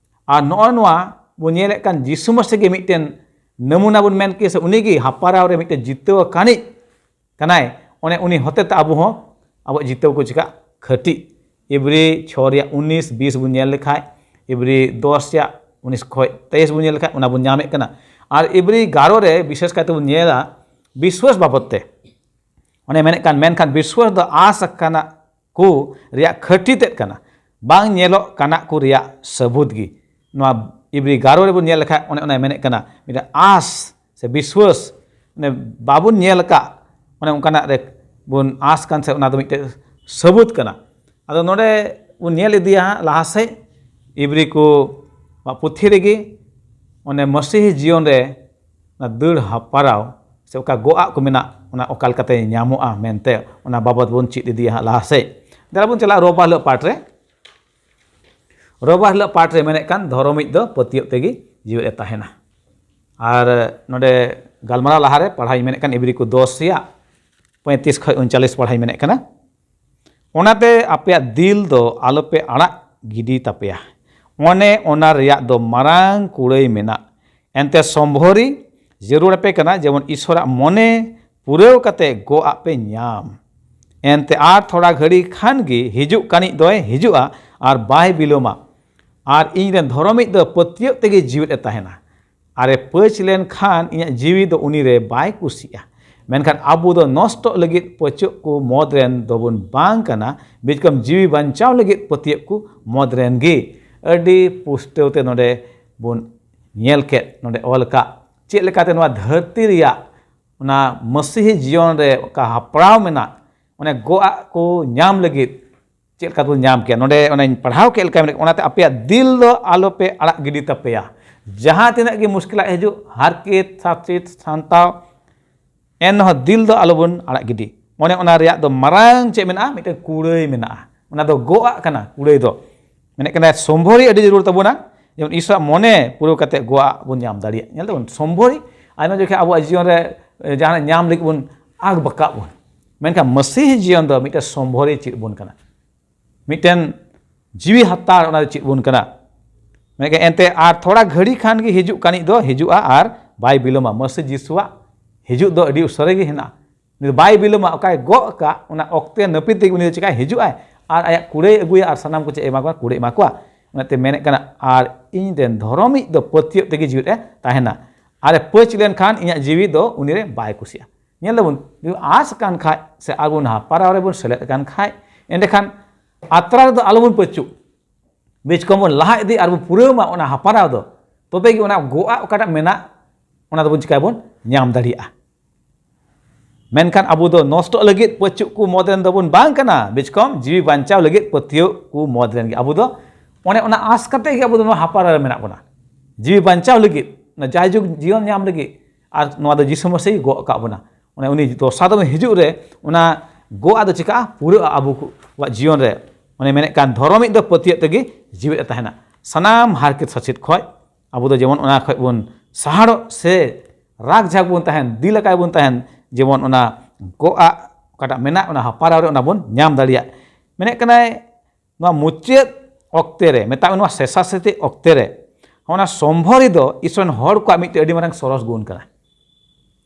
ᱟᱨ ᱱᱚᱜᱼᱚ ᱱᱚᱣᱟ ᱵᱚᱱ ᱧᱮᱞᱮᱫ ᱠᱟᱱ ᱡᱤᱥᱩ ᱢᱟᱹᱥᱤ ᱜᱮ ᱢᱤᱫᱴᱮᱱ ᱱᱟᱢᱩᱱᱟ ᱵᱚᱱ ᱢᱮᱱ ᱠᱮᱭᱟ, ᱥᱮ ᱩᱱᱤᱜᱮ ᱦᱟᱯᱟᱨᱟᱣ ᱨᱮ ᱢᱤᱫᱴᱮᱱ ᱡᱤᱛᱟᱹᱣ ᱟᱠᱟᱱᱤᱡ ᱠᱟᱱᱟᱭ᱾ ᱚᱱᱮ ᱩᱱᱤ ᱦᱚᱛᱮ ᱛᱮ ᱟᱵᱚ ᱦᱚᱸ ᱟᱵᱚᱣᱟᱜ ᱡᱤᱛᱟᱹᱣ ᱠᱚ ᱪᱤᱠᱟᱜ ᱠᱷᱟᱹᱴᱤ᱾ ᱤᱵᱨᱤ ᱪᱷᱚ ᱨᱮᱭᱟᱜ ᱩᱱᱤᱥ ᱵᱤᱥ ᱵᱚᱱ ᱧᱮᱞ ᱞᱮᱠᱷᱟᱡ, ᱤᱵᱨᱤ ᱫᱚᱥ ᱨᱮᱭᱟᱜ ᱩᱱᱤᱥ ᱠᱷᱚᱡ ᱛᱮᱭᱤᱥ ᱵᱚᱱ ᱧᱮᱞ ᱞᱮᱠᱷᱟᱡ, ᱚᱱᱟ ᱵᱚᱱ ᱧᱟᱢᱮᱫ ᱠᱟᱱᱟ᱾ ᱟᱨ ᱤᱵᱨᱤ ᱮᱜᱟᱨᱚ ᱨᱮ ᱵᱤᱥᱮᱥ ᱠᱟᱭᱛᱮ ᱵᱚᱱ ᱧᱮᱞᱟ ᱵᱤᱥᱣᱟᱥ ᱵᱟᱵᱚᱫ ᱛᱮ᱾ ᱚᱱᱮ ᱢᱮᱱᱮᱫ ᱠᱟᱱ, ᱢᱮᱱᱠᱷᱟᱱ ᱵᱤᱥᱣᱟᱥ ᱫᱚ ᱟᱸᱥ ᱟᱠᱟᱱᱟ ᱠᱚ ᱨᱮᱭᱟᱜ ᱠᱷᱟᱹᱴᱤ ᱛᱮᱫ ᱠᱟᱱᱟ, ᱵᱟᱝ ᱧᱮᱞᱚᱜ ᱠᱟᱱᱟ ᱠᱚ ᱨᱮᱭᱟᱜ ᱥᱟᱹᱵᱩᱛ ᱜᱮ᱾ ᱱᱚᱣᱟ ᱤᱵᱨᱤ ᱮᱜᱟᱨᱚ ᱨᱮᱵᱚᱱ ᱧᱮᱞ ᱞᱮᱠᱷᱟᱡ, ᱚᱱᱮ ᱚᱱᱟᱭ ᱢᱮᱱᱮᱫ ᱠᱟᱱᱟ, ᱢᱤᱫᱴᱟᱝ ᱟᱸᱥ ᱥᱮ ᱵᱤᱥᱣᱟᱹᱥ, ᱚᱱᱮ ᱵᱟᱵᱚᱱ ᱧᱮᱞ ᱟᱠᱟᱫ, ᱚᱱᱮ ᱚᱱᱠᱟᱱᱟᱜ ᱨᱮ ᱵᱚᱱ ᱟᱸᱥ ᱠᱟᱱ, ᱥᱮ ᱚᱱᱟ ᱫᱚ ᱢᱤᱫᱴᱮᱡ ᱥᱟᱹᱵᱩᱛ ᱠᱟᱱᱟ᱾ ᱟᱫᱚ ᱱᱚᱰᱮ ᱵᱚᱱ ᱧᱮᱞ ᱤᱫᱤᱭᱟ ᱦᱟᱸᱜ ᱞᱟᱦᱟ ᱥᱮᱫ, ᱤᱵᱨᱤ ᱠᱚ ᱯᱩᱛᱷᱤ ᱨᱮᱜᱮ ᱚᱱᱮ ᱢᱟᱹᱥᱤᱦᱤ ᱡᱤᱭᱚᱱ ᱨᱮ ᱚᱱᱟ ᱫᱟᱹᱲ ᱦᱟᱯᱟᱨᱟᱣ ᱥᱮ ᱚᱠᱟ ᱜᱚᱜ ᱟᱜ ᱠᱚ ᱢᱮᱱᱟᱜ, ᱚᱱᱟ ᱚᱠᱟ ᱞᱮᱠᱟᱛᱮ ᱧᱟᱢᱚᱜᱼᱟ ᱢᱮᱱᱛᱮ, ᱚᱱᱟ ᱵᱟᱵᱚᱫ ᱵᱚᱱ ᱪᱮᱫ ᱤᱫᱤᱭᱟ ᱦᱟᱸᱜ ᱞᱟᱦᱟ ᱥᱮᱫ᱾ ᱫᱮᱞᱟ ᱵᱚᱱ ᱪᱟᱞᱟᱜᱼᱟ ᱨᱳᱵᱟᱨ ᱦᱤᱞᱳᱜ ᱯᱟᱴ ᱨᱮ᱾ ᱨᱳᱵᱟᱨ ᱦᱤᱞᱳᱜ ᱯᱟᱴ ᱨᱮ ᱢᱮᱱᱮᱫ ᱠᱟᱱ, ᱫᱷᱚᱨᱚᱢᱤᱡ ᱫᱚ ᱯᱟᱹᱛᱭᱟᱹᱣ ᱛᱮᱜᱮ ᱡᱤᱣᱮᱫ ᱮ ᱛᱟᱦᱮᱱᱟ᱾ ᱟᱨ ᱱᱚᱰᱮ ᱜᱟᱞᱢᱟᱨᱟᱣ ᱞᱟᱦᱟᱨᱮ ᱯᱟᱲᱦᱟᱣ ᱤᱧ ᱢᱮᱱᱮᱫ ᱠᱟᱱ, ᱤᱵᱨᱤ ᱠᱚ ᱫᱚᱥ ᱨᱮᱭᱟᱜ ᱯᱚᱸᱭᱛᱨᱤᱥ ᱠᱷᱚᱱ ᱩᱱᱪᱟᱞᱤᱥ ᱯᱟᱲᱦᱟᱣ ᱤᱧ ᱢᱮᱱᱮᱫ ᱠᱟᱱᱟ᱾ ᱚᱱᱟᱛᱮ ᱟᱯᱮᱭᱟᱜ ᱫᱤᱞ ᱫᱚ ᱟᱞᱚᱯᱮ ᱟᱲᱟᱜ ᱜᱤᱰᱤ ᱛᱟᱯᱮᱭᱟ, ᱢᱚᱱᱮ ᱚᱱᱟ ᱨᱮᱭᱟᱜ ᱫᱚ ᱢᱟᱨᱟᱝ ᱠᱩᱲᱟᱹᱭ ᱢᱮᱱᱟᱜ᱾ ᱮᱱᱛᱮ ᱥᱚᱢᱵᱷᱚᱨᱤ ᱡᱟᱹᱨᱩᱲ ᱟᱯᱮ ᱠᱟᱱᱟ, ᱡᱮᱢᱚᱱ ᱤᱥᱚᱨᱟᱜ ᱢᱚᱱᱮ ᱯᱩᱨᱟᱹᱣ ᱠᱟᱛᱮ ᱜᱚᱜ ᱟᱜ ᱯᱮ ᱧᱟᱢ᱾ ᱮᱱᱛᱮ ᱟᱨ ᱛᱷᱚᱲᱟ ᱜᱷᱟᱹᱲᱤ ᱠᱷᱟᱱ ᱜᱮ ᱦᱤᱡᱩᱜ ᱠᱟᱱᱤᱡ ᱫᱚᱭ ᱦᱤᱡᱩᱜᱼᱟ ᱟᱨ ᱵᱟᱭ ᱵᱤᱞᱚᱢᱟ᱾ ᱟᱨ ᱤᱧ ᱨᱮᱱ ᱫᱷᱚᱨᱚᱢᱤᱡ ᱫᱚ ᱯᱟᱹᱛᱭᱟᱹᱣ ᱛᱮᱜᱮ ᱡᱤᱣᱮᱫ ᱮ ᱛᱟᱦᱮᱱᱟ᱾ ᱟᱨᱮ ᱯᱟᱹᱪ ᱞᱮᱱᱠᱷᱟᱱ ᱤᱧᱟᱹᱜ ᱡᱤᱣᱤ ᱫᱚ ᱩᱱᱤᱨᱮ ᱵᱟᱭ ᱠᱩᱥᱤᱜᱼᱟ᱾ ᱢᱮᱱᱠᱷᱟᱱ ᱟᱵᱚ ᱫᱚ ᱱᱚᱥᱴᱚᱜ ᱞᱟᱹᱜᱤᱫ ᱯᱟᱹᱪᱟᱹᱜ ᱠᱚ ᱢᱚᱫᱽ ᱨᱮᱱ ᱫᱚᱵᱚᱱ ᱵᱟᱝ ᱠᱟᱱᱟ, ᱵᱤᱪᱠᱚᱢ ᱡᱤᱣᱤ ᱵᱟᱧᱪᱟᱣ ᱞᱟᱹᱜᱤᱫ ᱯᱟᱹᱛᱭᱟᱹᱜ ᱠᱚ ᱢᱚᱫᱽ ᱨᱮᱱ ᱜᱮ᱾ ᱟᱹᱰᱤ ᱯᱩᱥᱴᱟᱹᱣ ᱛᱮ ᱱᱚᱰᱮ ᱵᱚᱱ ᱧᱮᱞ ᱠᱮᱫ, ᱱᱚᱰᱮ ᱚᱞ ᱟᱠᱟᱫ ᱪᱮᱫ ᱞᱮᱠᱟᱛᱮ ᱱᱚᱣᱟ ᱫᱷᱟᱹᱨᱛᱤ ᱨᱮᱭᱟᱜ ᱚᱱᱟ ᱢᱟᱹᱥᱤᱦᱤ ᱡᱤᱭᱚᱱ ᱨᱮ ᱚᱠᱟ ᱦᱟᱯᱲᱟᱣ ᱢᱮᱱᱟᱜ, ᱚᱱᱮ ᱜᱚᱜ ᱟᱜ ᱠᱚ ᱧᱟᱢ ᱞᱟᱹᱜᱤᱫ ᱪᱮᱫ ᱞᱮᱠᱟ ᱛᱮᱵᱚᱱ ᱧᱟᱢ ᱠᱮᱭᱟ? ᱱᱚᱰᱮ ᱚᱱᱮᱧ ᱯᱟᱲᱦᱟᱣ ᱠᱮᱫ ᱞᱮᱠᱟ ᱢᱮᱱᱟᱜ, ᱚᱱᱟᱛᱮ ᱟᱯᱮᱭᱟᱜ ᱫᱤᱞ ᱫᱚ ᱟᱞᱚᱯᱮ ᱟᱲᱟᱜ ᱜᱤᱰᱤ ᱛᱟᱯᱮᱭᱟ᱾ ᱡᱟᱦᱟᱸ ᱛᱤᱱᱟᱹᱜ ᱜᱮ ᱢᱩᱥᱠᱤᱞᱟᱜ ᱦᱤᱡᱩᱜ, ᱦᱟᱨᱠᱮᱛ ᱥᱟᱥᱮᱛ ᱥᱟᱱᱛᱟᱣ, ᱮᱱᱦᱚᱸ ᱫᱤᱞ ᱫᱚ ᱟᱞᱚᱵᱚᱱ ᱟᱲᱟᱜ ᱜᱤᱰᱤ᱾ ᱚᱱᱮ ᱚᱱᱟ ᱨᱮᱭᱟᱜ ᱫᱚ ᱢᱟᱨᱟᱝ ᱪᱮᱫ ᱢᱮᱱᱟᱜᱼᱟ? ᱢᱤᱫᱴᱮᱱ ᱠᱩᱲᱟᱹᱭ ᱢᱮᱱᱟᱜᱼᱟ᱾ ᱚᱱᱟ ᱫᱚ ᱜᱚᱜ ᱟᱜ ᱠᱟᱱᱟ, ᱠᱩᱲᱟᱹᱭ ᱫᱚ᱾ ᱢᱮᱱᱮᱫ ᱠᱟᱱᱟ ᱥᱚᱢᱵᱷᱚᱨᱤ ᱟᱹᱰᱤ ᱡᱟᱹᱨᱩᱲ ᱛᱟᱵᱚᱱᱟ, ᱡᱮᱢᱚᱱ ᱤᱥᱚᱨᱟᱜ ᱢᱚᱱᱮ ᱯᱩᱨᱟᱹᱣ ᱠᱟᱛᱮ ᱜᱚᱜ ᱟᱜ ᱵᱚᱱ ᱧᱟᱢ ᱫᱟᱲᱮᱭᱟᱜ᱾ ᱧᱮᱞ ᱛᱟᱵᱚᱱ ᱥᱚᱢᱵᱷᱚᱨᱤ, ᱟᱭᱢᱟ ᱡᱚᱠᱷᱮᱡ ᱟᱵᱚᱣᱟᱜ ᱡᱤᱭᱚᱱ ᱨᱮ ᱡᱟᱦᱟᱱᱟᱜ ᱧᱟᱢ ᱞᱟᱹᱜᱤᱫ ᱵᱚᱱ ᱟᱜ ᱵᱟᱠᱟᱜ ᱵᱚᱱ, ᱢᱮᱱᱠᱷᱟᱱ ᱢᱟᱹᱥᱤᱦᱤ ᱡᱤᱭᱚᱱ ᱫᱚ ᱢᱤᱫᱴᱮᱱ ᱥᱚᱢᱵᱷᱚᱨᱤ ᱪᱮᱫ ᱵᱚᱱ ᱠᱟᱱᱟ, ᱢᱤᱫᱴᱮᱱ ᱡᱤᱣᱤ ᱦᱟᱛᱟᱣ ᱚᱱᱟ ᱫᱚ ᱪᱮᱫ ᱵᱚᱱ ᱠᱟᱱᱟ᱾ ᱢᱮᱱᱠᱷᱟᱱ ᱮᱱᱛᱮ ᱟᱨ ᱛᱷᱚᱲᱟ ᱜᱷᱟᱹᱲᱤ ᱠᱷᱟᱱ ᱜᱮ ᱦᱤᱡᱩᱜ ᱠᱟᱱᱤᱡ ᱫᱚ ᱦᱤᱡᱩᱜᱼᱟ ᱟᱨ ᱵᱟᱭ ᱵᱤᱞᱚᱢᱟ᱾ ᱢᱟᱹᱥᱤ ᱡᱤᱥᱩᱣᱟᱜ ᱦᱤᱡᱩᱜ ᱫᱚ ᱟᱹᱰᱤ ᱩᱥᱟᱹᱨᱟ ᱜᱮ ᱦᱮᱱᱟᱜᱼᱟ᱾ ᱩᱱᱤ ᱫᱚ ᱵᱟᱭ ᱵᱤᱞᱚᱢᱟ, ᱚᱠᱟᱭ ᱜᱚᱜ ᱟᱠᱟᱫ ᱚᱱᱟ ᱚᱠᱛᱮ ᱱᱟᱹᱯᱤᱛ ᱛᱮᱜᱮ ᱩᱱᱤ ᱫᱚ ᱪᱮᱠᱟᱭ ᱦᱤᱡᱩᱜᱼᱟᱭ ᱟᱨ ᱟᱭᱟᱜ ᱠᱩᱲᱟᱹᱭ ᱟᱹᱜᱩᱭᱟ ᱟᱨ ᱥᱟᱱᱟᱢ ᱠᱚ ᱪᱮᱫ ᱮ ᱮᱢᱟ ᱠᱚᱣᱟ? ᱠᱩᱲᱟᱹᱭ ᱮᱢᱟ ᱠᱚᱣᱟ᱾ ᱚᱱᱟᱛᱮ ᱢᱮᱱᱮᱫ ᱠᱟᱱᱟ, ᱟᱨ ᱤᱧ ᱨᱮᱱ ᱫᱷᱚᱨᱚᱢᱤᱡ ᱫᱚ ᱯᱟᱹᱛᱭᱟᱹᱜ ᱛᱮᱜᱮ ᱡᱤᱣᱤᱫ ᱮ ᱛᱟᱦᱮᱱᱟ, ᱟᱨ ᱮ ᱯᱟᱹᱪ ᱞᱮᱱᱠᱷᱟᱱ ᱤᱧᱟᱹᱜ ᱡᱤᱣᱤ ᱫᱚ ᱩᱱᱤᱨᱮ ᱵᱟᱭ ᱠᱩᱥᱤᱭᱟᱜᱼᱟ᱾ ᱧᱮᱞ ᱫᱟᱵᱚᱱ, ᱡᱩᱫᱤ ᱟᱸᱥ ᱟᱠᱟᱱ ᱠᱷᱟᱡ ᱥᱮ ᱟᱨᱵᱚᱱ ᱦᱟᱯᱟᱨᱟᱣ ᱨᱮᱵᱚᱱ ᱥᱮᱞᱮᱫ ᱟᱠᱟᱱ ᱠᱷᱟᱡ, ᱮᱸᱰᱮᱠᱷᱟᱱ ᱟᱛᱨᱟ ᱨᱮᱫᱚ ᱟᱞᱚᱵᱚᱱ ᱯᱟᱹᱪᱩᱜ, ᱵᱮᱪ ᱠᱚᱢ ᱵᱚᱱ ᱞᱟᱦᱟ ᱤᱫᱤ ᱟᱨ ᱵᱚᱱ ᱯᱩᱨᱟᱹᱣ ᱢᱟ ᱚᱱᱟ ᱦᱟᱯᱟᱨᱟᱣ ᱫᱚ᱾ ᱛᱚᱵᱮ ᱜᱮ ᱚᱱᱟ ᱜᱚᱜ ᱟᱜ ᱚᱠᱟᱴᱟᱜ ᱢᱮᱱᱟᱜ, ᱚᱱᱟ ᱫᱚᱵᱚᱱ ᱪᱤᱠᱟᱹᱭᱟᱵᱚᱱ? ᱧᱟᱢ ᱫᱟᱲᱮᱭᱟᱜᱼᱟ᱾ ᱢᱮᱱᱠᱷᱟᱱ ᱟᱵᱚ ᱫᱚ ᱱᱚᱥᱴᱚᱜ ᱞᱟᱹᱜᱤᱫ ᱯᱟᱹᱪᱩᱜ ᱠᱚ ᱢᱚᱫᱽ ᱨᱮᱱ ᱫᱚᱵᱚᱱ ᱵᱟᱝ ᱠᱟᱱᱟ, ᱵᱮᱪ ᱠᱚᱢ ᱡᱤᱣᱤ ᱵᱟᱧᱪᱟᱣ ᱞᱟᱹᱜᱤᱫ ᱯᱟᱹᱛᱭᱟᱹᱣ ᱠᱚ ᱢᱚᱫᱽ ᱨᱮᱱ ᱜᱮ᱾ ᱟᱵᱚ ᱫᱚ ᱚᱱᱮ ᱚᱱᱟ ᱟᱸᱥ ᱠᱟᱛᱮ ᱜᱮ ᱟᱵᱚ ᱫᱚ ᱱᱚᱣᱟ ᱦᱟᱯᱟᱨᱟᱣ ᱨᱮ ᱢᱮᱱᱟᱜ ᱵᱚᱱᱟ, ᱡᱤᱣᱤ ᱵᱟᱧᱪᱟᱣ ᱞᱟᱹᱜᱤᱫ, ᱚᱱᱟ ᱡᱟᱭᱡᱩᱜᱽ ᱡᱤᱭᱚᱱ ᱧᱟᱢ ᱞᱟᱹᱜᱤᱫ᱾ ᱟᱨ ᱱᱚᱣᱟ ᱫᱚ ᱡᱤᱥᱩ ᱢᱟᱹᱥᱤ ᱜᱚᱜ ᱟᱠᱟᱫ ᱵᱚᱱᱟ᱾ ᱚᱱᱮ ᱩᱱᱤ ᱫᱚᱥᱟᱨ ᱫᱚᱢᱮ ᱦᱤᱡᱩᱜ ᱨᱮ ᱚᱱᱟ ᱜᱚᱜ ᱟᱜ ᱫᱚ ᱪᱤᱠᱟᱹᱜᱼᱟ? ᱯᱩᱨᱟᱹᱜᱼᱟ ᱟᱵᱚ ᱠᱚᱣᱟᱜ ᱡᱤᱭᱚᱱ ᱨᱮ᱾ ᱚᱱᱮ ᱢᱮᱱᱮᱫ ᱠᱟᱱ ᱫᱷᱚᱨᱚᱢᱤᱡ ᱫᱚ ᱯᱟᱹᱛᱭᱟᱹᱜ ᱛᱮᱜᱮ ᱡᱤᱣᱮᱫ ᱮ ᱛᱟᱦᱮᱱᱟ᱾ ᱥᱟᱱᱟᱢ ᱦᱟᱨᱠᱮᱛ ᱥᱟᱥᱮᱛ ᱠᱷᱚᱡ ᱟᱵᱚ ᱫᱚ ᱡᱮᱢᱚᱱ ᱚᱱᱟ ᱠᱷᱚᱡ ᱵᱚᱱ ᱥᱟᱦᱟᱲᱚᱜ ᱥᱮ ᱨᱟᱜ ᱡᱷᱟᱠ ᱵᱚᱱ ᱛᱟᱦᱮᱱ, ᱫᱤᱞ ᱟᱠᱟᱭ ᱵᱚᱱ ᱛᱟᱦᱮᱱ, ᱡᱮᱢᱚᱱ ᱚᱱᱟ ᱜᱚᱜ ᱟᱜ ᱚᱠᱟᱴᱟᱜ ᱢᱮᱱᱟᱜ ᱚᱱᱟ ᱦᱟᱯᱟᱨᱟᱣ ᱨᱮ ᱚᱱᱟ ᱵᱚᱱ ᱧᱟᱢ ᱫᱟᱲᱮᱭᱟᱜ᱾ ᱢᱮᱱᱮᱫ ᱠᱟᱱᱟᱭ ᱱᱚᱣᱟ ᱢᱩᱪᱟᱹᱫ ᱚᱠᱛᱮ ᱨᱮ, ᱢᱮᱛᱟᱜ ᱢᱮ ᱱᱚᱣᱟ ᱥᱮᱥᱟ ᱥᱮᱛᱤ ᱚᱠᱛᱮ ᱨᱮ, ᱚᱱᱟ ᱥᱚᱢᱵᱷᱚᱨᱤ ᱫᱚ ᱤᱥᱚᱨ ᱨᱮᱱ ᱦᱚᱲ ᱠᱚᱣᱟᱜ ᱢᱤᱫᱴᱮᱱ ᱟᱹᱰᱤ ᱢᱟᱨᱟᱝ ᱥᱚᱨᱚᱥ ᱜᱩᱱ ᱠᱟᱱᱟ᱾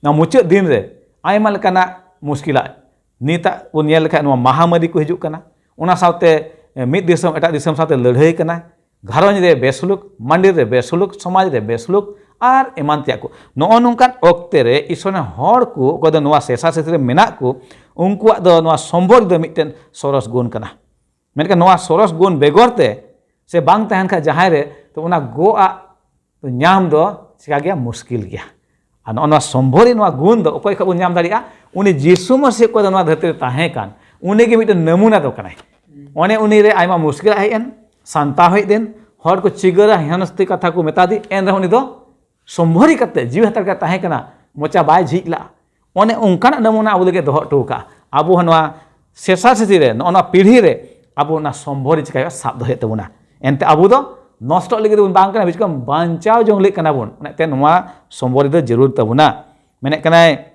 ᱱᱚᱣᱟ ᱢᱩᱪᱟᱹᱫ ᱫᱤᱱ ᱨᱮ ᱟᱭᱢᱟ ᱞᱮᱠᱟᱱᱟᱜ ᱢᱩᱥᱠᱤᱞᱟᱜ, ᱱᱤᱛᱟᱜ ᱵᱚᱱ ᱧᱮᱞ ᱞᱮᱠᱷᱟᱱ ᱱᱚᱣᱟ ᱢᱟᱦᱟᱢᱟᱨᱤ ᱠᱚ ᱦᱤᱡᱩᱜ ᱠᱟᱱᱟ, ᱚᱱᱟ ᱥᱟᱶᱛᱮ ᱢᱤᱫ ᱫᱤᱥᱚᱢ ᱮᱴᱟᱜ ᱫᱤᱥᱚᱢ ᱥᱟᱶᱛᱮ ᱞᱟᱹᱲᱦᱟᱹᱭ ᱠᱟᱱᱟ, ᱜᱷᱟᱨᱚᱸᱡᱽ ᱨᱮ ᱵᱮᱥᱩᱞᱩᱠ, ᱢᱟᱹᱱᱰᱤ ᱨᱮ ᱵᱮᱥᱩᱞᱩᱠ, ᱥᱚᱢᱟᱡᱽ ᱨᱮ ᱵᱮᱥᱩᱞᱩᱠ, ᱟᱨ ᱮᱢᱟᱱ ᱛᱮᱭᱟᱜ ᱠᱚ᱾ ᱱᱚᱜᱼᱚ ᱱᱚᱝᱠᱟᱱ ᱚᱠᱛᱮ ᱨᱮ ᱤᱥᱚᱨ ᱨᱮᱱ ᱦᱚᱲ ᱠᱚ, ᱚᱠᱚᱭ ᱫᱚ ᱱᱚᱣᱟ ᱥᱮᱥᱟ ᱥᱮᱥᱤ ᱨᱮ ᱢᱮᱱᱟᱜ ᱠᱚ, ᱩᱱᱠᱩᱣᱟᱜ ᱫᱚ ᱱᱚᱣᱟ ᱥᱚᱢᱵᱷᱚᱨᱤ ᱫᱚ ᱢᱤᱫᱴᱮᱱ ᱥᱚᱨᱚᱥ ᱜᱩᱱ ᱠᱟᱱᱟ᱾ ᱢᱮᱱᱠᱷᱟᱱ ᱱᱚᱣᱟ ᱥᱚᱨᱚᱥ ᱜᱩᱱ ᱵᱮᱜᱚᱨ ᱛᱮ ᱥᱮ ᱵᱟᱝ ᱛᱟᱦᱮᱱ ᱠᱷᱟᱱ ᱡᱟᱦᱟᱸᱭ ᱨᱮ, ᱛᱚ ᱚᱱᱟ ᱜᱚ ᱟᱜ ᱧᱟᱢ ᱫᱚ ᱪᱤᱠᱟ ᱜᱮᱭᱟ? ᱢᱩᱥᱠᱤᱞ ᱜᱮᱭᱟ᱾ ᱟᱨ ᱱᱚᱜᱼᱚ ᱱᱚᱣᱟ ᱥᱚᱢᱵᱷᱚᱨᱤ, ᱱᱚᱣᱟ ᱜᱩᱱ ᱫᱚ ᱚᱠᱚᱭ ᱠᱷᱚᱱ ᱵᱚᱱ ᱧᱟᱢ ᱫᱟᱲᱮᱭᱟᱜᱼᱟ? ᱩᱱᱤ ᱡᱤᱥᱩ ᱢᱟᱹᱥᱤ ᱚᱠᱚᱭ ᱫᱚ ᱱᱚᱣᱟ ᱫᱷᱟᱹᱨᱛᱤ ᱨᱮ ᱛᱟᱦᱮᱸ ᱠᱟᱱ, ᱩᱱᱤ ᱜᱮ ᱢᱤᱫᱴᱮᱱ ᱱᱟᱢᱩᱱᱟ ᱫᱚ ᱠᱟᱱᱟᱭ᱾ ᱚᱱᱮ ᱩᱱᱤ ᱨᱮ ᱟᱭᱢᱟ ᱢᱩᱥᱠᱤᱞ ᱦᱮᱡ ᱮᱱ, ᱥᱟᱱᱛᱟᱣ ᱦᱮᱡ ᱮᱱ, ᱦᱚᱲ ᱠᱚ ᱪᱤᱜᱟᱹᱨᱟ, ᱦᱤᱱᱟᱹᱱᱚᱥᱛᱤ ᱠᱟᱛᱷᱟ ᱠᱚ ᱢᱮᱛᱟ ᱫᱮ, ᱮᱱ ᱨᱮᱦᱚᱸ ᱩᱱᱤ ᱫᱚ ᱥᱚᱢᱵᱷᱚᱨᱤ ᱠᱟᱛᱮ ᱡᱤᱣᱤ ᱦᱟᱛᱟᱣ ᱠᱟᱛᱮ ᱛᱟᱦᱮᱸ ᱠᱟᱱᱟ, ᱢᱚᱪᱟ ᱵᱟᱭ ᱡᱷᱤᱡ ᱞᱟᱜᱼᱟ᱾ ᱚᱱᱮ ᱚᱱᱠᱟᱱᱟᱜ ᱱᱟᱢᱩᱱᱟ ᱟᱵᱚ ᱞᱟᱹᱜᱤᱫ ᱫᱚᱦᱚ ᱦᱚᱴᱚ ᱠᱟᱜᱼᱟ᱾ ᱟᱵᱚ ᱦᱚᱸ ᱱᱚᱣᱟ ᱥᱮᱥᱟ ᱥᱮᱥᱤ ᱨᱮ, ᱱᱚᱜᱼᱚ ᱱᱚᱣᱟ ᱯᱤᱲᱦᱤ ᱨᱮ ᱟᱵᱚ ᱚᱱᱟ ᱥᱚᱢᱵᱷᱚᱨᱤ ᱪᱤᱠᱟᱹᱭ ᱦᱩᱭᱩᱜᱼᱟ? ᱥᱟᱵ ᱫᱚᱦᱚᱭ ᱦᱩᱭᱩᱜ ᱛᱟᱵᱚᱱᱟ᱾ ᱮᱱᱛᱮ ᱟᱵᱚ ᱫᱚ ᱱᱚᱥᱴᱚᱜ ᱞᱟᱹᱜᱤᱫ ᱫᱚᱵᱚᱱ ᱵᱟᱝ ᱠᱟᱱᱟ, ᱵᱤᱪᱠᱚᱢ ᱵᱟᱧᱪᱟᱣ ᱡᱚᱝ ᱞᱟᱹᱜᱤᱫ ᱠᱟᱱᱟ ᱵᱚᱱ᱾ ᱚᱱᱟᱛᱮ ᱱᱚᱣᱟ ᱥᱚᱢᱵᱷᱚᱨᱤ ᱫᱚ ᱡᱟᱹᱨᱩᱲ ᱛᱟᱵᱚᱱᱟ᱾ ᱢᱮᱱᱮᱫ ᱠᱟᱱᱟᱭ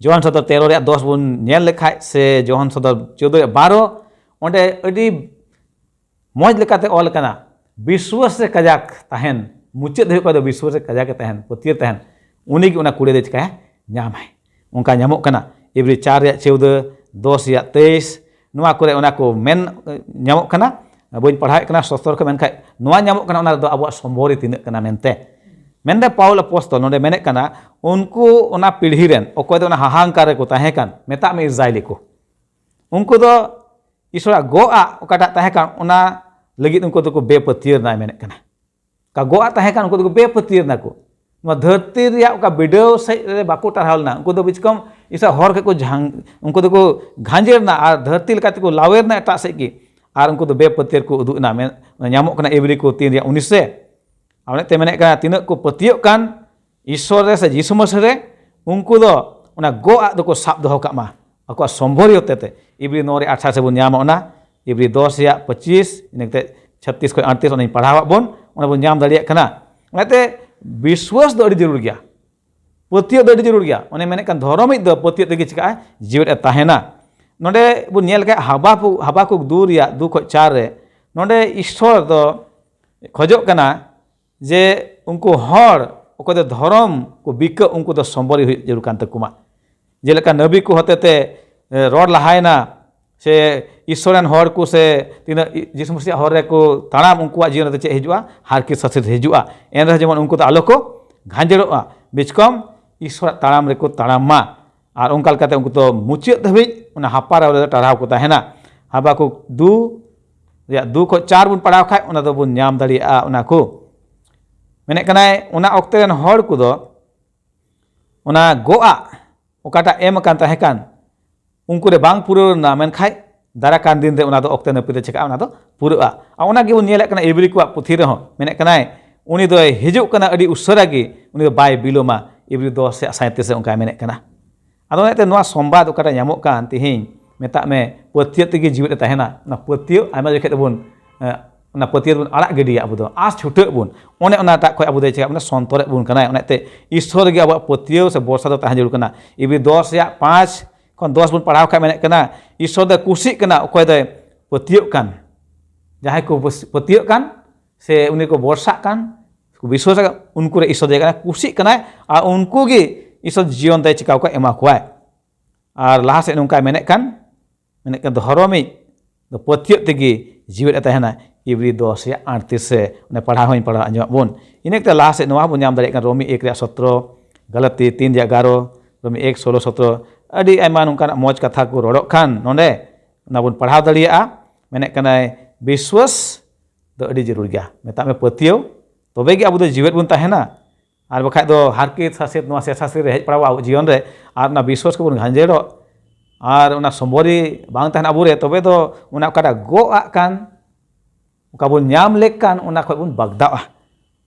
ᱡᱳᱦᱟᱱ ᱥᱚᱫᱚᱨ ᱛᱮᱨᱚ ᱨᱮᱭᱟᱜ ᱫᱚᱥ ᱵᱚᱱ ᱧᱮᱞ ᱞᱮᱠᱷᱟᱡ ᱥᱮ ᱡᱳᱦᱟᱱ ᱥᱚᱫᱚᱨ ᱪᱳᱫᱽᱫᱳ ᱨᱮᱭᱟᱜ ᱵᱟᱨᱚ, ᱚᱸᱰᱮ ᱟᱹᱰᱤ ᱢᱚᱡᱽ ᱞᱮᱠᱟᱛᱮ ᱚᱞ ᱟᱠᱟᱱᱟ, ᱵᱤᱥᱣᱟᱥ ᱨᱮ ᱠᱟᱡᱟᱠ ᱛᱟᱦᱮᱱ, ᱢᱩᱪᱟᱹᱫ ᱫᱷᱟᱹᱵᱤᱡ ᱚᱠᱚᱭ ᱫᱚ ᱵᱤᱥᱣᱟᱥ ᱨᱮ ᱠᱟᱡᱟᱠ ᱮ ᱛᱟᱦᱮᱱ, ᱯᱟᱹᱛᱭᱟᱹᱣ ᱛᱟᱦᱮᱱ, ᱩᱱᱤ ᱜᱮ ᱚᱱᱟ ᱠᱩᱲᱟᱹᱭ ᱫᱚ ᱪᱤᱠᱟᱹᱭᱟ? ᱧᱟᱢᱟᱭ᱾ ᱚᱱᱠᱟ ᱧᱟᱢᱚᱜ ᱠᱟᱱᱟ ᱤᱵᱨᱤ ᱪᱟᱨ ᱨᱮᱭᱟᱜ ᱪᱳᱣᱫᱟᱹ, ᱫᱚᱥ ᱨᱮᱭᱟᱜ ᱛᱮᱭᱤᱥ, ᱱᱚᱣᱟ ᱠᱚᱨᱮ ᱚᱱᱟ ᱠᱚ ᱢᱮᱱ, ᱮ, ᱧᱟᱢᱚᱜ ᱠᱟᱱᱟ᱾ ᱵᱟᱹᱧ ᱯᱟᱲᱦᱟᱣᱮᱫ ᱠᱟᱱᱟ ᱥᱚᱥᱛᱚᱨ ᱠᱚ, ᱢᱮᱱᱠᱷᱟᱱ ᱱᱚᱣᱟ ᱧᱟᱢᱚᱜ ᱠᱟᱱᱟ, ᱚᱱᱟ ᱨᱮᱫᱚ ᱟᱵᱚᱣᱟᱜ ᱥᱚᱢᱵᱷᱚᱨᱤ ᱛᱤᱱᱟᱹᱜ ᱠᱟᱱᱟ ᱢᱮᱱᱛᱮ᱾ ᱢᱮᱱᱫᱟ ᱯᱟᱣᱩᱞ ᱟᱯᱚᱥᱛᱚᱞ ᱱᱚᱰᱮ ᱢᱮᱱᱮᱫ ᱠᱟᱱᱟ, ᱩᱱᱠᱩ ᱚᱱᱟ ᱯᱤᱲᱦᱤ ᱨᱮᱱ ᱚᱠᱚᱭ ᱫᱚ ᱚᱱᱟ ᱦᱟᱦᱟᱝᱠᱟᱨ ᱨᱮᱠᱚ ᱛᱟᱦᱮᱸ ᱠᱟᱱ, ᱢᱮᱛᱟᱜ ᱢᱮ ᱤᱥᱨᱟᱭᱮᱞᱤ ᱠᱚ, ᱩᱱᱠᱩ ᱫᱚ ᱤᱥᱚᱨᱟᱜ ᱜᱚᱜ ᱟᱜ ᱚᱠᱟᱴᱟᱜ ᱛᱟᱦᱮᱸ ᱠᱟᱱ, ᱚᱱᱟ ᱞᱟᱹᱜᱤᱫ ᱩᱱᱠᱩ ᱫᱚᱠᱚ ᱵᱮᱯᱟᱹᱛᱭᱟᱹᱨ ᱮᱱᱟ ᱢᱮᱱᱮᱫ ᱠᱟᱱᱟ᱾ ᱚᱠᱟ ᱜᱚᱜ ᱟᱜ ᱛᱟᱦᱮᱸ ᱠᱟᱱ, ᱩᱱᱠᱩ ᱫᱚᱠᱚ ᱵᱮᱯᱟᱹᱛᱭᱟᱹᱨ ᱮᱱᱟ ᱠᱚ᱾ ᱱᱚᱣᱟ ᱫᱷᱟᱹᱨᱛᱤ ᱨᱮᱭᱟᱜ ᱚᱠᱟ ᱵᱤᱰᱟᱹᱣ ᱥᱮᱫ ᱨᱮ ᱵᱟᱠᱚ ᱴᱟᱨᱦᱟᱣ ᱞᱮᱱᱟ᱾ ᱩᱱᱠᱩ ᱫᱚ ᱵᱤᱪᱠᱚᱢ ᱤᱥᱚᱨᱟᱜ ᱦᱚᱨ ᱠᱷᱚᱱ ᱠᱚ ᱡᱷᱟᱝ-, ᱩᱱᱠᱩ ᱫᱚᱠᱚ ᱜᱷᱟᱸᱡᱮᱨ ᱮᱱᱟ ᱟᱨ ᱫᱷᱟᱹᱨᱛᱤ ᱞᱮᱠᱟ ᱛᱮᱠᱚ ᱞᱟᱣᱮᱨ ᱮᱱᱟ ᱮᱴᱟᱜ ᱥᱮᱫ ᱜᱮ᱾ ᱟᱨ ᱩᱱᱠᱩ ᱫᱚ ᱵᱮᱯᱟᱹᱛᱭᱟᱹᱨ ᱠᱚ ᱩᱫᱩᱜ ᱮᱱᱟ᱾ ᱢᱮᱱ-, ᱧᱟᱢᱚᱜ ᱠᱟᱱᱟ ᱤᱵᱨᱤ ᱠᱚ ᱛᱤᱱ ᱨᱮᱭᱟᱜ ᱩᱱᱤᱥ ᱨᱮ᱾ ᱟᱨ ᱚᱱᱟᱛᱮ ᱢᱮᱱᱮᱫ ᱠᱟᱱᱟ, ᱛᱤᱱᱟᱹᱜ ᱠᱚ ᱯᱟᱹᱛᱭᱟᱹᱜ ᱠᱟᱱ ᱤᱥᱚᱨ ᱨᱮ ᱥᱮ ᱡᱤᱥᱩ ᱢᱟᱹᱥᱤ ᱨᱮ, ᱩᱱᱠᱩ ᱫᱚ ᱚᱱᱟ ᱜᱚᱜ ᱟᱜ ᱫᱚᱠᱚ ᱥᱟᱵ ᱫᱚᱦᱚ ᱠᱟᱜ ᱢᱟ, ᱟᱠᱚᱣᱟᱜ ᱥᱚᱢᱵᱷᱚᱨᱤ ᱦᱚᱛᱮ ᱛᱮ᱾ ᱤᱵᱨᱤ ᱱᱚ ᱨᱮ ᱟᱴᱷᱟᱥ ᱨᱮᱵᱚᱱ ᱧᱟᱢᱟ ᱚᱱᱟ, ᱤᱵᱨᱤ ᱫᱚᱥ ᱨᱮᱭᱟᱜ ᱯᱚᱸᱪᱤᱥ, ᱤᱱᱟᱹ ᱠᱟᱛᱮ ᱪᱷᱟᱛᱛᱤᱥ ᱠᱷᱚᱱ ᱟᱴᱛᱨᱤᱥ, ᱚᱱᱟᱧ ᱯᱟᱲᱦᱟᱣᱟᱜ ᱵᱚᱱ, ᱚᱱᱟ ᱵᱚᱱ ᱧᱟᱢ ᱫᱟᱲᱮᱭᱟᱜ ᱠᱟᱱᱟ᱾ ᱚᱱᱟᱛᱮ ᱵᱤᱥᱣᱟᱥ ᱫᱚ ᱟᱹᱰᱤ ᱡᱟᱹᱨᱩᱲ ᱜᱮᱭᱟ, ᱯᱟᱹᱛᱭᱟᱹᱣ ᱫᱚ ᱟᱹᱰᱤ ᱡᱟᱹᱨᱩᱲ ᱜᱮᱭᱟ᱾ ᱚᱱᱮ ᱢᱮᱱᱮᱫ ᱠᱟᱱ, ᱫᱷᱚᱨᱚᱢᱤᱡ ᱫᱚ ᱯᱟᱹᱛᱭᱟᱹᱣ ᱛᱮᱜᱮ ᱪᱤᱠᱟᱹᱜᱼᱟ? ᱡᱤᱣᱮᱫ ᱮ ᱛᱟᱦᱮᱱᱟ᱾ ᱱᱚᱰᱮ ᱵᱚᱱ ᱧᱮᱞ ᱞᱮᱠᱷᱟᱡ ᱦᱟᱵᱟᱠᱩᱠ, ᱦᱟᱵᱟᱠᱩᱠ ᱫᱩ ᱨᱮᱭᱟᱜ ᱫᱩ ᱠᱷᱚᱱ ᱪᱟᱨ ᱨᱮ, ᱱᱚᱰᱮ ᱤᱥᱚᱨ ᱫᱚ ᱠᱷᱚᱡᱚᱜ ᱠᱟᱱᱟ ᱡᱮ ᱩᱱᱠᱩ ᱦᱚᱲ ᱚᱠᱚᱭ ᱫᱚ ᱫᱷᱚᱨᱚᱢ ᱠᱚ ᱵᱤᱠᱟᱹᱜ, ᱩᱱᱠᱩ ᱫᱚ ᱥᱚᱢᱵᱚᱨᱤ ᱦᱩᱭᱩᱜ ᱡᱟᱹᱨᱩᱲ ᱠᱟᱱ ᱛᱟᱠᱚ ᱢᱟ᱾ ᱡᱮᱞᱮᱠᱟ ᱱᱟᱹᱵᱤ ᱠᱚ ᱦᱚᱛᱮ ᱛᱮ, ᱮ, ᱨᱚᱲ ᱞᱟᱦᱟᱭᱮᱱᱟ, ᱥᱮ ᱤᱥᱚᱨ ᱨᱮᱱ ᱦᱚᱲ ᱠᱚ ᱥᱮ ᱛᱤᱱᱟᱹᱜ ᱡᱤᱥᱩ ᱢᱟᱹᱥᱤᱭᱟᱜ ᱦᱚᱨ ᱨᱮᱠᱚ ᱛᱟᱲᱟᱢ, ᱩᱱᱠᱩᱣᱟᱜ ᱡᱤᱭᱚᱱ ᱨᱮ ᱪᱮᱫ ᱦᱤᱡᱩᱜᱼᱟ? ᱦᱟᱨᱠᱮᱛ ᱥᱟᱥᱮᱛ ᱦᱤᱡᱩᱜᱼᱟ᱾ ᱮᱱ ᱨᱮᱦᱚᱸ ᱡᱮᱢᱚᱱ ᱩᱱᱠᱩ ᱫᱚ ᱟᱞᱚ ᱠᱚ ᱜᱷᱟᱸᱡᱮᱲᱚᱜᱼᱟ, ᱵᱮᱪᱠᱚᱢ ᱤᱥᱚᱨᱟᱜ ᱛᱟᱲᱟᱢ ᱨᱮᱠᱚ ᱛᱟᱲᱟᱢ ᱢᱟ᱾ ᱟᱨ ᱚᱱᱠᱟ ᱞᱮᱠᱟᱛᱮ ᱩᱱᱠᱩ ᱫᱚ ᱢᱩᱪᱟᱹᱫ ᱫᱷᱟᱹᱵᱤᱡ ᱚᱱᱟ ᱦᱟᱯᱟᱨᱟᱣ ᱨᱮ ᱴᱟᱨᱦᱟᱣ ᱠᱚ ᱛᱟᱦᱮᱱᱟ᱾ ᱦᱟᱵᱟᱠᱩᱠ ᱫᱩ ᱨᱮᱭᱟᱜ ᱫᱩ ᱠᱷᱚᱱ ᱪᱟᱨ ᱵᱚᱱ ᱯᱟᱲᱦᱟᱣ ᱠᱷᱟᱡ, ᱚᱱᱟ ᱫᱚᱵᱚᱱ ᱧᱟᱢ ᱫᱟᱲᱮᱭᱟᱜᱼᱟ᱾ ᱚᱱᱟ ᱠᱚ ᱢᱮᱱᱮᱫ ᱠᱟᱱᱟᱭ, ᱚᱱᱟ ᱚᱠᱛᱮ ᱨᱮᱱ ᱦᱚᱲ ᱠᱚᱫᱚ ᱚᱱᱟ ᱜᱚᱜᱼᱟᱜ ᱚᱠᱟᱴᱟᱜ ᱮᱢ ᱟᱠᱟᱱ ᱛᱟᱦᱮᱸ ᱠᱟᱱ, ᱩᱱᱠᱩ ᱨᱮ ᱵᱟᱝ ᱯᱩᱨᱟᱹᱣ ᱞᱮᱱᱟ, ᱢᱮᱱᱠᱷᱟᱡ ᱫᱟᱨᱟ ᱠᱟᱱ ᱫᱤᱱ ᱨᱮ ᱚᱱᱟ ᱫᱚ ᱚᱠᱛᱮ ᱱᱟᱹᱯᱤᱛ ᱨᱮ ᱪᱮᱠᱟᱜᱼᱟ, ᱚᱱᱟ ᱫᱚ ᱯᱩᱨᱟᱹᱜᱼᱟ᱾ ᱟᱨ ᱚᱱᱟ ᱜᱮᱵᱚᱱ ᱧᱮᱞᱮᱫ ᱠᱟᱱᱟ ᱤᱵᱨᱤ ᱠᱚᱣᱟᱜ ᱯᱩᱛᱷᱤ ᱨᱮᱦᱚᱸ ᱢᱮᱱᱮᱫ ᱠᱟᱱᱟᱭ, ᱩᱱᱤ ᱫᱚᱭ ᱦᱤᱡᱩᱜ ᱠᱟᱱᱟ ᱟᱹᱰᱤ ᱩᱥᱟᱹᱨᱟ ᱜᱮ, ᱩᱱᱤ ᱫᱚ ᱵᱟᱭ ᱵᱤᱞᱚᱢᱟ᱾ ᱤᱵᱨᱤ ᱫᱚᱥ ᱨᱮᱭᱟᱜ ᱥᱟᱸᱭᱛᱨᱤᱥ ᱨᱮ ᱚᱱᱠᱟᱭ ᱢᱮᱱᱮᱫ ᱠᱟᱱᱟ᱾ ᱟᱫᱚ ᱚᱱᱟᱛᱮ ᱱᱚᱣᱟ ᱥᱚᱢᱵᱟᱫ ᱚᱠᱟᱴᱟᱜ ᱧᱟᱢᱚᱜ ᱠᱟᱱ ᱛᱤᱦᱤᱧ, ᱢᱮᱛᱟᱜ ᱢᱮ ᱯᱟᱹᱛᱭᱟᱹᱣ ᱛᱮᱜᱮ ᱡᱤᱣᱮᱫ ᱮ ᱛᱟᱦᱮᱱᱟ, ᱚᱱᱟ ᱯᱟᱹᱛᱭᱟᱹᱣ ᱟᱭᱢᱟ ᱡᱚᱠᱷᱮᱡ ᱫᱚᱵᱚᱱ, ᱮ, ᱚᱱᱟ ᱯᱟᱹᱛᱭᱟᱹᱣ ᱫᱚᱵᱚᱱ ᱟᱲᱟᱜ ᱜᱤᱰᱤᱭᱟ, ᱟᱵᱚ ᱫᱚ ᱟᱸᱥ ᱪᱷᱩᱴᱟᱹᱜ ᱵᱚᱱ, ᱚᱱᱮ ᱚᱱᱟᱴᱟᱜ ᱠᱷᱚᱡ ᱟᱵᱚ ᱫᱚᱭ ᱪᱮᱠᱟ ᱵᱚᱱᱟ, ᱥᱚᱱᱛᱚᱨᱮᱫ ᱵᱚᱱ ᱠᱟᱱᱟᱭ᱾ ᱚᱱᱟᱛᱮ ᱤᱥᱥᱚᱨ ᱨᱮᱜᱮ ᱟᱵᱚᱣᱟᱜ ᱯᱟᱹᱛᱭᱟᱹᱣ ᱥᱮ ᱵᱷᱚᱨᱥᱟ ᱫᱚ ᱛᱟᱦᱮᱸ ᱡᱟᱹᱨᱩᱲ ᱠᱟᱱᱟ᱾ ᱤᱵᱨᱤ ᱫᱚᱥ ᱨᱮᱭᱟᱜ ᱯᱟᱸᱪ ᱠᱷᱚᱱ ᱫᱚᱥ ᱵᱚᱱ ᱯᱟᱲᱦᱟᱣ ᱠᱷᱟᱡ ᱢᱮᱱᱮᱫ ᱠᱟᱱᱟ, ᱤᱥᱥᱚᱨ ᱫᱚᱭ ᱠᱩᱥᱤᱜ ᱠᱟᱱᱟ ᱚᱠᱚᱭ ᱫᱚᱭ ᱯᱟᱹᱛᱭᱟᱹᱣ ᱠᱟᱱ᱾ ᱡᱟᱦᱟᱸᱭ ᱠᱚ ᱯᱟᱹᱥ-, ᱯᱟᱹᱛᱭᱟᱹᱣ ᱠᱟᱱ ᱥᱮ ᱩᱱᱤ ᱠᱚ ᱵᱷᱚᱨᱥᱟᱜ ᱠᱟᱱ, ᱠᱚ ᱵᱤᱥᱣᱟᱥ ᱠᱟᱱ, ᱩᱱᱠᱩ ᱨᱮ ᱤᱥᱥᱚᱨ ᱫᱚᱭ ᱠᱟᱱᱟ, ᱠᱩᱥᱤᱜ ᱠᱟᱱᱟᱭ᱾ ᱟᱨ ᱩᱱᱠᱩ ᱜᱮ ᱤᱥᱥᱚᱨ ᱡᱤᱭᱚᱱ ᱫᱚᱭ ᱪᱤᱠᱟᱹᱣ ᱠᱚᱣᱟ, ᱮᱢᱟ ᱠᱚᱣᱟᱭ᱾ ᱟᱨ ᱞᱟᱦᱟ ᱥᱮᱫ ᱱᱚᱝᱠᱟᱭ ᱢᱮᱱᱮᱫ ᱠᱟᱱ, ᱢᱮᱱᱮᱫ ᱠᱟᱱ, ᱫᱷᱚᱨᱚᱢᱤᱡ ᱫᱚ ᱯᱟᱹᱛᱭᱟᱹᱣ ᱛᱮᱜᱮ ᱡᱤᱣᱮᱫ ᱮ ᱛᱟᱦᱮᱱᱟ᱾ ᱤᱵᱨᱤ ᱫᱚᱥ ᱨᱮᱭᱟᱜ ᱟᱴᱛᱨᱤᱥ ᱨᱮ ᱚᱱᱮ ᱯᱟᱲᱦᱟᱣ ᱦᱚᱸᱧ ᱯᱟᱲᱦᱟᱣ ᱟᱸᱡᱚᱢᱟᱫ ᱵᱚᱱ᱾ ᱤᱱᱟᱹ ᱠᱟᱛᱮ ᱞᱟᱦᱟ ᱥᱮᱫ ᱱᱚᱣᱟ ᱵᱚᱱ ᱧᱟᱢ ᱫᱟᱲᱮᱭᱟᱜ ᱠᱟᱱᱟ, ᱨᱳᱢᱤ ᱮᱠ ᱨᱮᱭᱟᱜ ᱥᱚᱛᱨᱚ, ᱜᱟᱞᱟᱛᱤ ᱛᱤᱱ ᱨᱮᱭᱟᱜ ᱮᱜᱟᱨᱚ, ᱨᱳᱢᱤ ᱮᱠ ᱥᱳᱞᱳ ᱥᱚᱛᱨᱚ, ᱟᱹᱰᱤ ᱟᱭᱢᱟ ᱱᱚᱝᱠᱟᱱᱟᱜ ᱢᱚᱡᱽ ᱠᱟᱛᱷᱟ ᱠᱚ ᱨᱚᱲᱚᱜ ᱠᱟᱱ ᱱᱚᱰᱮ, ᱚᱱᱟ ᱵᱚᱱ ᱯᱟᱲᱦᱟᱣ ᱫᱟᱲᱮᱭᱟᱜᱼᱟ᱾ ᱢᱮᱱᱮᱫ ᱠᱟᱱᱟᱭ, ᱵᱤᱥᱣᱟᱥ ᱫᱚ ᱟᱹᱰᱤ ᱡᱟᱹᱨᱩᱲ ᱜᱮᱭᱟ᱾ ᱢᱮᱛᱟᱜ ᱢᱮ ᱯᱟᱹᱛᱭᱟᱹᱣ, ᱛᱚᱵᱮ ᱜᱮ ᱟᱵᱚ ᱫᱚ ᱡᱤᱣᱮᱫ ᱵᱚᱱ ᱛᱟᱦᱮᱱᱟ᱾ ᱟᱨ ᱵᱟᱠᱷᱟᱡ ᱫᱚ ᱦᱟᱨᱠᱮᱛ ᱥᱟᱥᱮᱛ ᱱᱚᱣᱟ ᱥᱮᱥᱟᱥᱮ ᱨᱮ ᱦᱮᱡ ᱯᱟᱲᱟᱣᱟ ᱟᱵᱚ ᱡᱤᱭᱚᱱ ᱨᱮ, ᱟᱨ ᱚᱱᱟ ᱵᱤᱥᱣᱟᱥ ᱠᱚᱵᱚᱱ ᱜᱷᱟᱸᱡᱮᱲᱚᱜ, ᱟᱨ ᱚᱱᱟ ᱥᱚᱢᱵᱚᱨᱤ ᱵᱟᱝ ᱛᱟᱦᱮᱱ ᱟᱵᱚᱨᱮ, ᱛᱚᱵᱮ ᱫᱚ ᱚᱱᱟ ᱚᱠᱟᱴᱟᱜ ᱜᱚᱜ ᱟᱜ ᱠᱟᱱ, ᱚᱠᱟ ᱵᱚᱱ ᱧᱟᱢ ᱞᱮᱠ ᱠᱟᱱ, ᱚᱱᱟ ᱠᱷᱚᱡ ᱵᱚᱱ ᱵᱟᱜᱫᱟᱜᱼᱟ᱾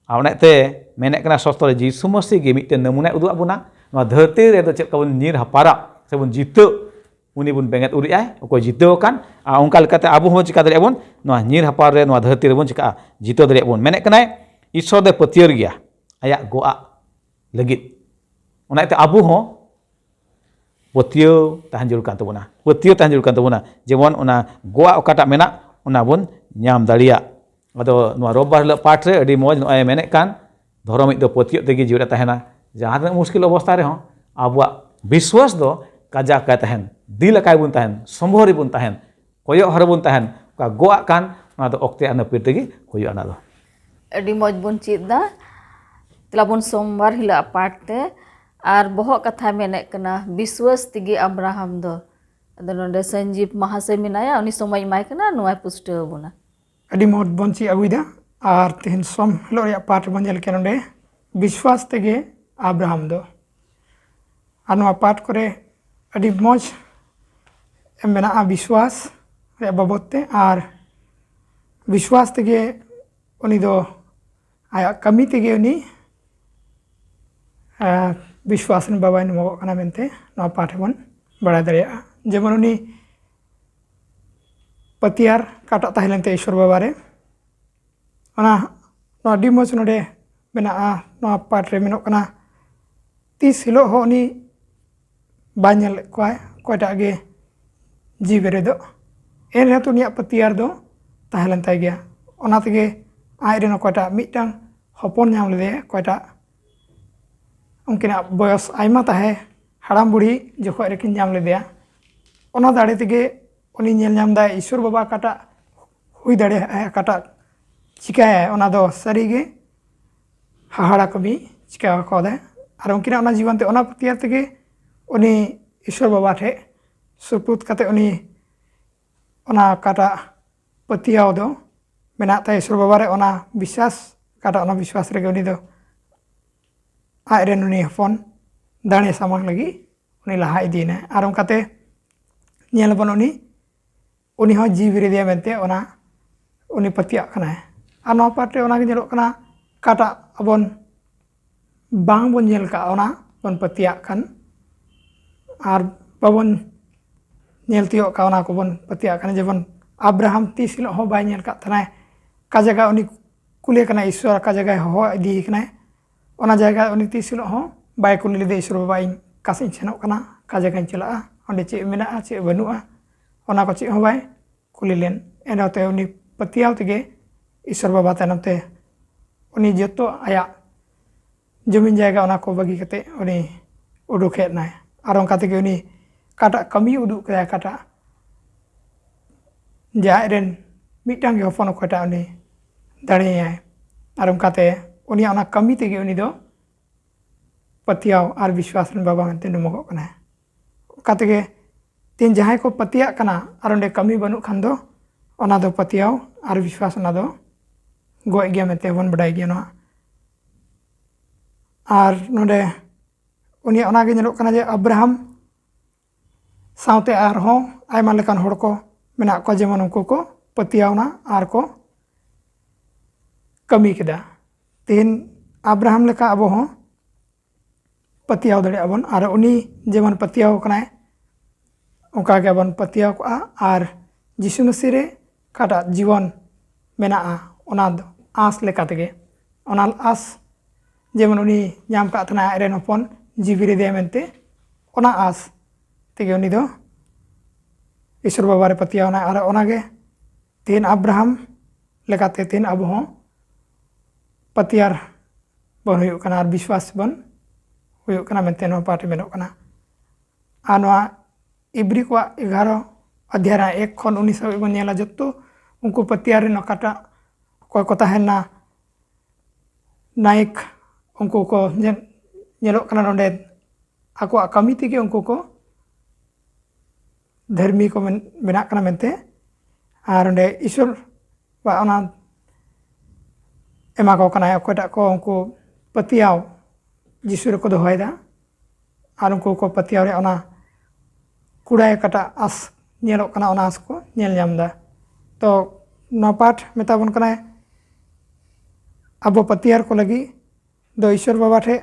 ᱟᱨ ᱚᱱᱟᱛᱮ ᱢᱮᱱᱮᱫ ᱠᱟᱱᱟ ᱥᱚᱥᱛᱚ ᱨᱮ, ᱡᱤᱥᱩ ᱢᱟᱹᱥᱤ ᱜᱮ ᱢᱤᱫᱴᱮᱱ ᱱᱟᱢᱩᱱᱟᱭ ᱩᱫᱩᱜ ᱟᱵᱚᱱᱟ᱾ ᱱᱚᱣᱟ ᱫᱷᱟᱹᱨᱛᱤ ᱨᱮᱫᱚ ᱪᱮᱫ ᱞᱮᱠᱟ ᱵᱚᱱ ᱧᱤᱨ ᱦᱟᱯᱟᱨᱟᱜ ᱥᱮ ᱵᱚᱱ ᱡᱤᱛᱟᱹᱜ, ᱩᱱᱤ ᱵᱚᱱ ᱵᱮᱸᱜᱮᱫ ᱩᱨᱤᱡ ᱟᱭ, ᱚᱠᱚᱭ ᱡᱤᱛᱟᱹᱣ ᱟᱠᱟᱱ᱾ ᱟᱨ ᱚᱱᱠᱟ ᱞᱮᱠᱟᱛᱮ ᱟᱵᱚ ᱦᱚᱸ ᱪᱤᱠᱟ ᱫᱟᱲᱮᱭᱟᱜᱼᱟ ᱵᱚᱱ? ᱱᱚᱣᱟ ᱧᱤᱨ ᱦᱟᱯᱟᱨ ᱨᱮ, ᱱᱚᱣᱟ ᱫᱷᱟᱹᱨᱛᱤ ᱨᱮᱵᱚᱱ ᱪᱤᱠᱟᱜᱼᱟ? ᱡᱤᱛᱟᱹᱣ ᱫᱟᱲᱮᱭᱟᱜ ᱵᱚᱱ᱾ ᱢᱮᱱᱮᱫ ᱠᱟᱱᱟᱭ, ᱤᱥᱥᱚᱨ ᱫᱚᱭ ᱯᱟᱹᱛᱭᱟᱹᱣ ᱜᱮᱭᱟ ᱟᱭᱟᱜ ᱜᱚᱜᱼᱟᱜ ᱞᱟᱹᱜᱤᱫ᱾ ᱚᱱᱟ ᱤᱭᱟᱹᱛᱮ ᱟᱵᱚ ᱦᱚᱸ ᱯᱟᱹᱛᱭᱟᱹᱣ ᱛᱟᱦᱮᱸ ᱡᱟᱹᱨᱩᱲ ᱠᱟᱱ ᱛᱟᱵᱚᱱᱟ, ᱯᱟᱹᱛᱭᱟᱹᱣ ᱛᱟᱦᱮᱸ ᱡᱟᱹᱨᱩᱲ ᱠᱟᱱ ᱛᱟᱵᱚᱱᱟ, ᱡᱮᱢᱚᱱ ᱚᱱᱟ ᱜᱚᱜᱼᱟᱜ ᱚᱠᱟᱴᱟᱜ ᱢᱮᱱᱟᱜ, ᱚᱱᱟ ᱵᱚᱱ ᱧᱟᱢ ᱫᱟᱲᱮᱭᱟᱜ᱾ ᱟᱫᱚ ᱱᱚᱣᱟ ᱨᱳᱵᱵᱟᱨ ᱦᱤᱞᱳᱜ ᱯᱟᱴ ᱨᱮ ᱟᱹᱰᱤ ᱢᱚᱡᱽ ᱱᱚᱜᱼᱚᱭ ᱢᱮᱱᱮᱫ ᱠᱟᱱ, ᱫᱷᱚᱨᱚᱢᱤᱡ ᱫᱚ ᱯᱟᱹᱛᱭᱟᱹᱣ ᱛᱮᱜᱮ ᱡᱤᱣᱮᱫ ᱮ ᱛᱟᱦᱮᱱᱟ᱾ ᱡᱟᱦᱟᱸ ᱛᱤᱱᱟᱹᱜ ᱢᱩᱥᱠᱤᱞ ᱚᱵᱚᱥᱛᱷᱟ ᱨᱮᱦᱚᱸ ᱟᱵᱚᱣᱟᱜ ᱵᱤᱥᱣᱟᱥ ᱫᱚ ᱠᱟᱡᱟᱠ ᱮ ᱛᱟᱦᱮᱱ, ᱫᱤᱞ ᱟᱠᱟᱭ ᱵᱚᱱ ᱛᱟᱦᱮᱱ, ᱥᱚᱢᱵᱷᱚᱨ ᱨᱮᱵᱚᱱ ᱛᱟᱦᱮᱱ, ᱠᱚᱭᱚᱜ ᱦᱚᱨ ᱨᱮᱵᱚᱱ ᱛᱟᱦᱮᱱ᱾ ᱚᱠᱟ ᱜᱚᱜ ᱟᱜ ᱠᱟᱱ, ᱚᱱᱟ ᱫᱚ ᱚᱠᱛᱮ ᱟᱨ ᱱᱟᱹᱯᱤᱛ ᱛᱮᱜᱮ ᱦᱩᱭᱩᱜᱼᱟ᱾ ᱚᱱᱟ ᱫᱚ ᱟᱹᱰᱤ ᱢᱚᱡᱽ ᱵᱚᱱ ᱪᱮᱫ ᱫᱟ᱾ ᱛᱮᱞᱟ ᱵᱚᱱ ᱥᱳᱢᱵᱟᱨ ᱦᱤᱞᱳᱜ ᱯᱟᱴ ᱛᱮ᱾ ᱟᱨ ᱵᱚᱦᱚᱜ ᱠᱟᱛᱷᱟ ᱢᱮᱱᱮᱫ ᱠᱟᱱᱟ, ᱵᱤᱥᱣᱟᱥ ᱛᱮᱜᱮ ᱟᱵᱨᱟᱦᱟᱢ ᱫᱚ᱾ ᱟᱫᱚ ᱱᱚᱰᱮ ᱥᱚᱧᱡᱤᱵ ᱢᱟᱦᱟᱥᱚᱭ ᱢᱮᱱᱟᱭᱟ, ᱩᱱᱤ ᱥᱚᱢᱚᱭ ᱮᱢᱟᱭ ᱠᱟᱱᱟ, ᱱᱚᱣᱟᱭ ᱯᱩᱥᱴᱟᱹᱣ ᱟᱵᱚᱱᱟ᱾ ᱟᱹᱰᱤ ᱢᱚᱡᱽ ᱵᱚᱱ ᱪᱮᱫ ᱟᱹᱜᱩᱭᱮᱫᱟ᱾ ᱟᱨ ᱛᱮᱦᱮᱧ ᱥᱚᱢ ᱦᱤᱞᱳᱜ ᱨᱮᱭᱟᱜ ᱯᱟᱴ ᱵᱚᱱ ᱧᱮᱞ ᱠᱮᱫᱟ ᱱᱚᱰᱮ, ᱵᱤᱥᱣᱟᱥ ᱛᱮᱜᱮ ᱟᱵᱨᱟᱦᱟᱢ ᱫᱚ᱾ ᱟᱨ ᱱᱚᱣᱟ ᱯᱟᱴ ᱠᱚᱨᱮ ᱟᱹᱰᱤ ᱢᱚᱡᱽ ᱢᱮᱱᱟᱜᱼᱟ ᱵᱤᱥᱣᱟᱥ ᱨᱮᱭᱟᱜ ᱵᱟᱵᱚᱫ ᱛᱮ᱾ ᱟᱨ ᱵᱤᱥᱣᱟᱥ ᱛᱮᱜᱮ ᱩᱱᱤ ᱫᱚ ᱟᱭᱟᱜ ᱠᱟᱹᱢᱤ ᱛᱮᱜᱮ ᱩᱱᱤ, ᱟᱨ ᱵᱤᱥᱣᱟᱥ ᱨᱮᱱ ᱵᱟᱵᱟᱭ ᱧᱩᱢᱚᱜᱚᱜ ᱠᱟᱱᱟ ᱢᱮᱱᱛᱮ ᱱᱚᱣᱟ ᱯᱟᱴ ᱨᱮᱵᱚᱱ ᱵᱟᱲᱟᱭ ᱫᱟᱲᱮᱭᱟᱜᱼᱟ᱾ ᱡᱮᱢᱚᱱ ᱩᱱᱤ ᱯᱟᱹᱛᱭᱟᱹᱨ ᱠᱟᱴᱟᱜ ᱛᱟᱦᱮᱸ ᱞᱮᱱ ᱛᱟᱭᱟ ᱤᱥᱣᱚᱨ ᱵᱟᱵᱟ ᱨᱮ, ᱚᱱᱟ, ᱱᱚᱣᱟ ᱟᱹᱰᱤ ᱢᱚᱡᱽ ᱱᱚᱰᱮ ᱢᱮᱱᱟᱜᱼᱟ᱾ ᱱᱚᱣᱟ ᱯᱟᱴ ᱨᱮ ᱢᱮᱱᱚᱜ ᱠᱟᱱᱟ, ᱛᱤᱥ ᱦᱤᱞᱳᱜ ᱦᱚᱸ ᱩᱱᱤ ᱵᱟᱭ ᱧᱮᱞ ᱞᱮᱫ ᱠᱚᱣᱟᱭ ᱚᱠᱚᱭᱴᱟᱜ ᱜᱮ ᱡᱤᱣᱤ ᱨᱮᱫᱚ, ᱮᱱ ᱨᱮᱦᱚᱸ ᱛᱚ ᱩᱱᱤᱭᱟᱜ ᱯᱟᱹᱛᱭᱟᱹᱨ ᱫᱚ ᱛᱟᱦᱮᱸ ᱞᱮᱱ ᱛᱟᱭ ᱜᱮᱭᱟ᱾ ᱚᱱᱟ ᱛᱮᱜᱮ ᱟᱡ ᱨᱮᱱ ᱚᱠᱚᱭᱴᱟᱜ ᱢᱤᱫᱴᱟᱝ ᱦᱚᱯᱚᱱ ᱧᱟᱢ ᱞᱮᱫᱮᱭᱟ, ᱚᱠᱚᱭᱴᱟᱜ ᱩᱱᱠᱤᱱᱟᱜ ᱵᱚᱭᱚᱥ ᱟᱭᱢᱟ ᱛᱟᱦᱮᱸ, ᱦᱟᱲᱟᱢ ᱵᱩᱲᱦᱤ ᱡᱚᱠᱷᱚᱡ ᱨᱮᱠᱤᱱ ᱧᱟᱢ ᱞᱮᱫᱮᱭᱟ, ᱚᱱᱟ ᱫᱟᱲᱮ ᱛᱮᱜᱮ ᱩᱱᱤ ᱧᱮᱞ ᱧᱟᱢ ᱫᱟᱭ ᱤᱥᱚᱨ ᱵᱟᱵᱟ ᱚᱠᱟᱴᱟᱜ ᱦᱩᱭ ᱫᱟᱲᱮᱭᱟᱜᱼᱟ, ᱚᱠᱟᱴᱟᱜ ᱪᱤᱠᱟᱹᱭᱟᱭ, ᱚᱱᱟ ᱫᱚ ᱥᱟᱹᱨᱤᱜᱮ ᱦᱟᱦᱟᱲᱟ ᱠᱟᱹᱢᱤ ᱪᱤᱠᱟᱹ ᱟᱠᱟᱫᱟᱭ᱾ ᱟᱨ ᱩᱱᱠᱤᱱᱟᱜ ᱚᱱᱟ ᱡᱤᱵᱚᱱ ᱛᱮ ᱚᱱᱟ ᱯᱟᱹᱛᱭᱟᱹᱣ ᱛᱮᱜᱮ ᱩᱱᱤ ᱤᱥᱚᱨ ᱵᱟᱵᱟ ᱴᱷᱮᱡ ᱥᱩᱯᱩᱨᱫ ᱠᱟᱛᱮ ᱩᱱᱤ ᱚᱱᱟ ᱚᱠᱟᱴᱟᱜ ᱯᱟᱹᱛᱭᱟᱹᱣ ᱫᱚ ᱢᱮᱱᱟᱜ ᱛᱟᱭᱟ ᱤᱥᱚᱨ ᱵᱟᱵᱟ ᱨᱮ, ᱚᱱᱟ ᱵᱤᱥᱣᱟᱥ, ᱚᱠᱟᱴᱟᱜ ᱚᱱᱟ ᱵᱤᱥᱣᱟᱥ ᱨᱮᱜᱮ ᱩᱱᱤ ᱫᱚ ᱟᱡ ᱨᱮᱱ ᱩᱱᱤ ᱦᱚᱯᱚᱱ ᱫᱟᱲᱮ ᱥᱟᱢᱟᱝ ᱞᱟᱹᱜᱤᱫ ᱩᱱᱤ ᱞᱟᱦᱟ ᱤᱫᱤᱭᱮᱱᱟᱭ᱾ ᱟᱨ ᱚᱱᱠᱟᱛᱮ ᱧᱮᱞ ᱟᱵᱚᱱ ᱩᱱᱤ, ᱩᱱᱤ ᱦᱚᱸ ᱡᱤᱣᱤ ᱵᱮᱨᱮᱫᱮᱭᱟ ᱢᱮᱱᱛᱮ ᱚᱱᱟ ᱩᱱᱤ ᱯᱟᱹᱛᱭᱟᱹᱜ ᱠᱟᱱᱟᱭ᱾ ᱟᱨ ᱱᱚᱣᱟ ᱯᱟᱴ ᱨᱮ ᱚᱱᱟᱜᱮ ᱧᱮᱞᱚᱜ ᱠᱟᱱᱟ, ᱚᱠᱟᱴᱟᱜ ᱟᱵᱚᱱ ᱵᱟᱝ ᱵᱚᱱ ᱧᱮᱞ ᱠᱟᱜᱼᱟ ᱚᱱᱟ ᱵᱚᱱ ᱯᱟᱹᱛᱭᱟᱹᱜ ᱠᱟᱱ, ᱟᱨ ᱵᱟᱵᱚᱱ ᱧᱮᱞ ᱛᱤᱭᱳᱜ ᱠᱟᱜᱼᱟ ᱚᱱᱟ ᱠᱚᱵᱚᱱ ᱯᱟᱹᱛᱭᱟᱹᱜ ᱠᱟᱱᱟ᱾ ᱡᱮᱢᱚᱱ ᱟᱵᱨᱟᱦᱟᱢ ᱛᱤᱥ ᱦᱤᱞᱳᱜ ᱦᱚᱸ ᱵᱟᱭ ᱧᱮᱞ ᱠᱟᱜ ᱛᱟᱦᱮᱱᱟᱭ ᱚᱠᱟ ᱡᱟᱭᱜᱟ ᱩᱱᱤ ᱠᱩᱞᱮ ᱠᱟᱱᱟᱭ ᱤᱥᱥᱚᱨ, ᱚᱠᱟ ᱡᱟᱭᱜᱟᱭ ᱦᱚᱦᱚ ᱤᱫᱤᱭᱮ ᱠᱟᱱᱟᱭ, ᱚᱱᱟ ᱡᱟᱭᱜᱟ ᱩᱱᱤ ᱛᱤᱥ ᱦᱤᱞᱳᱜ ᱦᱚᱸ ᱵᱟᱭ ᱠᱩᱞᱤ ᱞᱮᱫᱮ, ᱤᱥᱚᱨ ᱵᱟᱵᱟ, ᱤᱧ ᱚᱠᱟ ᱥᱮᱫ ᱤᱧ ᱥᱮᱱᱚᱜ ᱠᱟᱱᱟ, ᱚᱠᱟ ᱡᱟᱭᱜᱟᱧ ᱪᱟᱞᱟᱜᱼᱟ, ᱚᱸᱰᱮ ᱪᱮᱫ ᱢᱮᱱᱟᱜᱼᱟ, ᱪᱮᱫ ᱵᱟᱹᱱᱩᱜᱼᱟ, ᱚᱱᱟ ᱠᱚ ᱪᱮᱫ ᱦᱚᱸ ᱵᱟᱭ ᱠᱩᱞᱤ ᱞᱮᱱ᱾ ᱮᱱᱨᱮᱦᱚᱸ ᱛᱮ ᱩᱱᱤ ᱯᱟᱹᱛᱭᱟᱹᱣ ᱛᱮᱜᱮ ᱤᱥᱚᱨ ᱵᱟᱵᱟ ᱛᱟᱭᱱᱚᱢ ᱛᱮ ᱩᱱᱤ ᱡᱚᱛᱚ ᱟᱭᱟᱜ ᱡᱚᱢᱤᱱ ᱡᱟᱭᱜᱟ ᱚᱱᱟ ᱠᱚ ᱵᱟᱹᱜᱤ ᱠᱟᱛᱮ ᱩᱱᱤ ᱩᱰᱩᱠ ᱦᱮᱡ ᱮᱱᱟᱭ᱾ ᱟᱨ ᱚᱱᱠᱟ ᱛᱮᱜᱮ ᱩᱱᱤ ᱚᱠᱟᱴᱟᱜ ᱠᱟᱹᱢᱤ ᱩᱫᱩᱜ ᱠᱮᱫᱟᱭ, ᱚᱠᱟᱴᱟᱜ ᱡᱮ ᱟᱡ ᱨᱮᱱ ᱢᱤᱫᱴᱟᱝ ᱜᱮ ᱦᱚᱯᱚᱱ ᱚᱠᱚᱭᱴᱟᱜ ᱩᱱᱤ ᱫᱟᱲᱮᱭᱟᱭ᱾ ᱟᱨ ᱚᱱᱠᱟᱛᱮ ᱩᱱᱤᱭᱟᱜ ᱚᱱᱟ ᱠᱟᱹᱢᱤ ᱛᱮᱜᱮ ᱩᱱᱤ ᱫᱚ ᱯᱟᱹᱛᱭᱟᱹᱣ ᱟᱨ ᱵᱤᱥᱣᱟᱥ ᱨᱮᱱ ᱵᱟᱵᱟ ᱢᱮᱱᱛᱮ ᱧᱩᱢᱚᱜᱚᱜ ᱠᱟᱱᱟᱭ᱾ ᱚᱱᱠᱟ ᱛᱮᱜᱮ ᱛᱮᱦᱮᱧ ᱡᱟᱦᱟᱸᱭ ᱠᱚ ᱯᱟᱹᱛᱭᱟᱹᱜ ᱠᱟᱱᱟ ᱟᱨ ᱚᱸᱰᱮ ᱠᱟᱹᱢᱤ ᱵᱟᱹᱱᱩᱜ ᱠᱷᱟᱱ ᱫᱚ ᱚᱱᱟ ᱫᱚ ᱯᱟᱹᱛᱭᱟᱹᱣ ᱟᱨ ᱵᱤᱥᱣᱟᱥ ᱚᱱᱟ ᱫᱚ ᱜᱚᱡ ᱜᱮᱭᱟ ᱢᱮᱱᱛᱮ ᱵᱚᱱ ᱵᱟᱰᱟᱭ ᱜᱮᱭᱟ ᱱᱚᱣᱟ᱾ ᱟᱨ ᱱᱚᱰᱮ ᱩᱱᱤᱭᱟᱜ ᱚᱱᱟᱜᱮ ᱧᱮᱞᱚᱜ ᱠᱟᱱᱟ ᱡᱮ ᱟᱵᱨᱟᱦᱟᱢ ᱥᱟᱶᱛᱮ ᱟᱨᱦᱚᱸ ᱟᱭᱢᱟ ᱞᱮᱠᱟᱱ ᱦᱚᱲ ᱠᱚ ᱢᱮᱱᱟᱜ ᱠᱚᱣᱟ, ᱡᱮᱢᱚᱱ ᱩᱱᱠᱩ ᱠᱚ ᱯᱟᱹᱛᱭᱟᱹᱣᱱᱟ ᱟᱨ ᱠᱚ ᱠᱟᱹᱢᱤ ᱠᱮᱫᱟ᱾ ᱛᱮᱦᱮᱧ ᱟᱵᱨᱟᱦᱟᱢ ᱞᱮᱠᱟ ᱟᱵᱚ ᱦᱚᱸ ᱯᱟᱹᱛᱭᱟᱹᱣ ᱫᱟᱲᱮᱭᱟᱜᱼᱟ ᱵᱚᱱ, ᱟᱨ ᱩᱱᱤ ᱡᱮᱢᱚᱱ ᱯᱟᱹᱛᱭᱟᱹᱣ ᱠᱟᱱᱟᱭ ᱚᱱᱠᱟ ᱜᱮ ᱵᱚᱱ ᱯᱟᱹᱛᱭᱟᱹᱣ ᱠᱚᱜᱼᱟ᱾ ᱟᱨ ᱡᱤᱥᱩ ᱢᱟᱹᱥᱤ ᱨᱮ ᱚᱠᱟᱴᱟᱜ ᱡᱤᱵᱚᱱ ᱢᱮᱱᱟᱜᱼᱟ ᱚᱱᱟ ᱫᱚ ᱟᱸᱥ ᱞᱮᱠᱟ ᱛᱮᱜᱮ, ᱚᱱᱟ ᱟᱸᱥ ᱡᱮᱢᱚᱱ ᱩᱱᱤ ᱧᱟᱢ ᱠᱟᱜ ᱛᱟᱦᱮᱱᱟ ᱟᱡ ᱨᱮᱱ ᱦᱚᱯᱚᱱ ᱡᱤᱣᱤ ᱨᱮ ᱫᱮᱭᱟ ᱢᱮᱱᱛᱮ, ᱚᱱᱟ ᱟᱸᱥ ᱛᱮᱜᱮ ᱩᱱᱤ ᱫᱚ ᱤᱥᱚᱨ ᱵᱟᱵᱟ ᱨᱮ ᱯᱟᱹᱛᱭᱟᱹᱣ ᱮᱱᱟᱭ᱾ ᱟᱨ ᱚᱱᱟᱜᱮ ᱛᱮᱦᱮᱧ ᱟᱵᱨᱟᱦᱟᱢ ᱞᱮᱠᱟᱛᱮ ᱛᱮᱦᱮᱧ ᱟᱵᱚ ᱦᱚᱸ ᱯᱟᱹᱛᱭᱟᱹᱨ ᱵᱚᱱ ᱦᱩᱭᱩᱜ ᱠᱟᱱᱟ ᱟᱨ ᱵᱤᱥᱣᱟᱥ ᱵᱚᱱ ᱦᱩᱭᱩᱜ ᱠᱟᱱᱟ ᱢᱮᱱᱛᱮ ᱱᱚᱣᱟ ᱯᱟᱴ ᱨᱮ ᱢᱮᱱᱚᱜ ᱠᱟᱱᱟ᱾ ᱟᱨ ᱱᱚᱣᱟ ᱤᱵᱨᱤ ᱠᱚᱣᱟᱜ ᱮᱜᱟᱨᱚ ᱚᱫᱷᱭᱟᱭ ᱨᱮᱱᱟᱜ ᱮᱠ ᱠᱷᱚᱱ ᱩᱱᱤᱥ ᱦᱟᱹᱵᱤᱡ ᱵᱚᱱ ᱧᱮᱞᱟ, ᱡᱚᱛᱚ ᱩᱱᱠᱩ ᱯᱟᱹᱛᱭᱟᱹᱨ ᱨᱮᱱ ᱚᱠᱟᱴᱟᱜ ᱚᱠᱚᱭ ᱠᱚ ᱛᱟᱦᱮᱱᱟ ᱱᱟᱭᱮᱠ, ᱩᱱᱠᱩ ᱠᱚ ᱧᱮᱞ-, ᱧᱮᱞᱚᱜ ᱠᱟᱱᱟ ᱱᱚᱰᱮ ᱟᱠᱚᱣᱟᱜ ᱠᱟᱹᱢᱤ ᱛᱮᱜᱮ ᱩᱱᱠᱩ ᱠᱚ ᱫᱷᱟᱹᱨᱢᱤ ᱠᱚ ᱢᱮᱱ-, ᱵᱮᱱᱟᱜ ᱠᱟᱱᱟ ᱢᱮᱱᱛᱮ᱾ ᱟᱨ ᱚᱸᱰᱮ ᱤᱥᱚᱨ ᱵᱟ ᱚᱱᱟ ᱮᱢᱟ ᱠᱚ ᱠᱟᱱᱟᱭ, ᱚᱠᱚᱭᱴᱟᱜ ᱠᱚ ᱩᱱᱠᱩ ᱯᱟᱹᱛᱭᱟᱹᱣ ᱡᱤᱥᱩ ᱨᱮᱠᱚ ᱫᱚᱦᱚᱭᱮᱫᱟ᱾ ᱟᱨ ᱩᱱᱠᱩ ᱠᱚ ᱯᱟᱹᱛᱭᱟᱹᱣ ᱨᱮ ᱚᱱᱟ ᱠᱩᱲᱟᱭ ᱚᱠᱟᱴᱟᱜ ᱟᱸᱥ ᱧᱮᱞᱚᱜ ᱠᱟᱱᱟ, ᱚᱱᱟ ᱟᱸᱥ ᱠᱚ ᱧᱮᱞ ᱧᱟᱢ ᱮᱫᱟ᱾ ᱛᱚ ᱱᱚᱣᱟ ᱯᱟᱴ ᱢᱮᱛᱟ ᱵᱚᱱ ᱠᱟᱱᱟᱭ ᱟᱵᱚ ᱯᱟᱹᱛᱭᱟᱹᱨ ᱠᱚ ᱞᱟᱹᱜᱤᱫ ᱫᱚ ᱤᱥᱚᱨ ᱵᱟᱵᱟ ᱴᱷᱮᱡ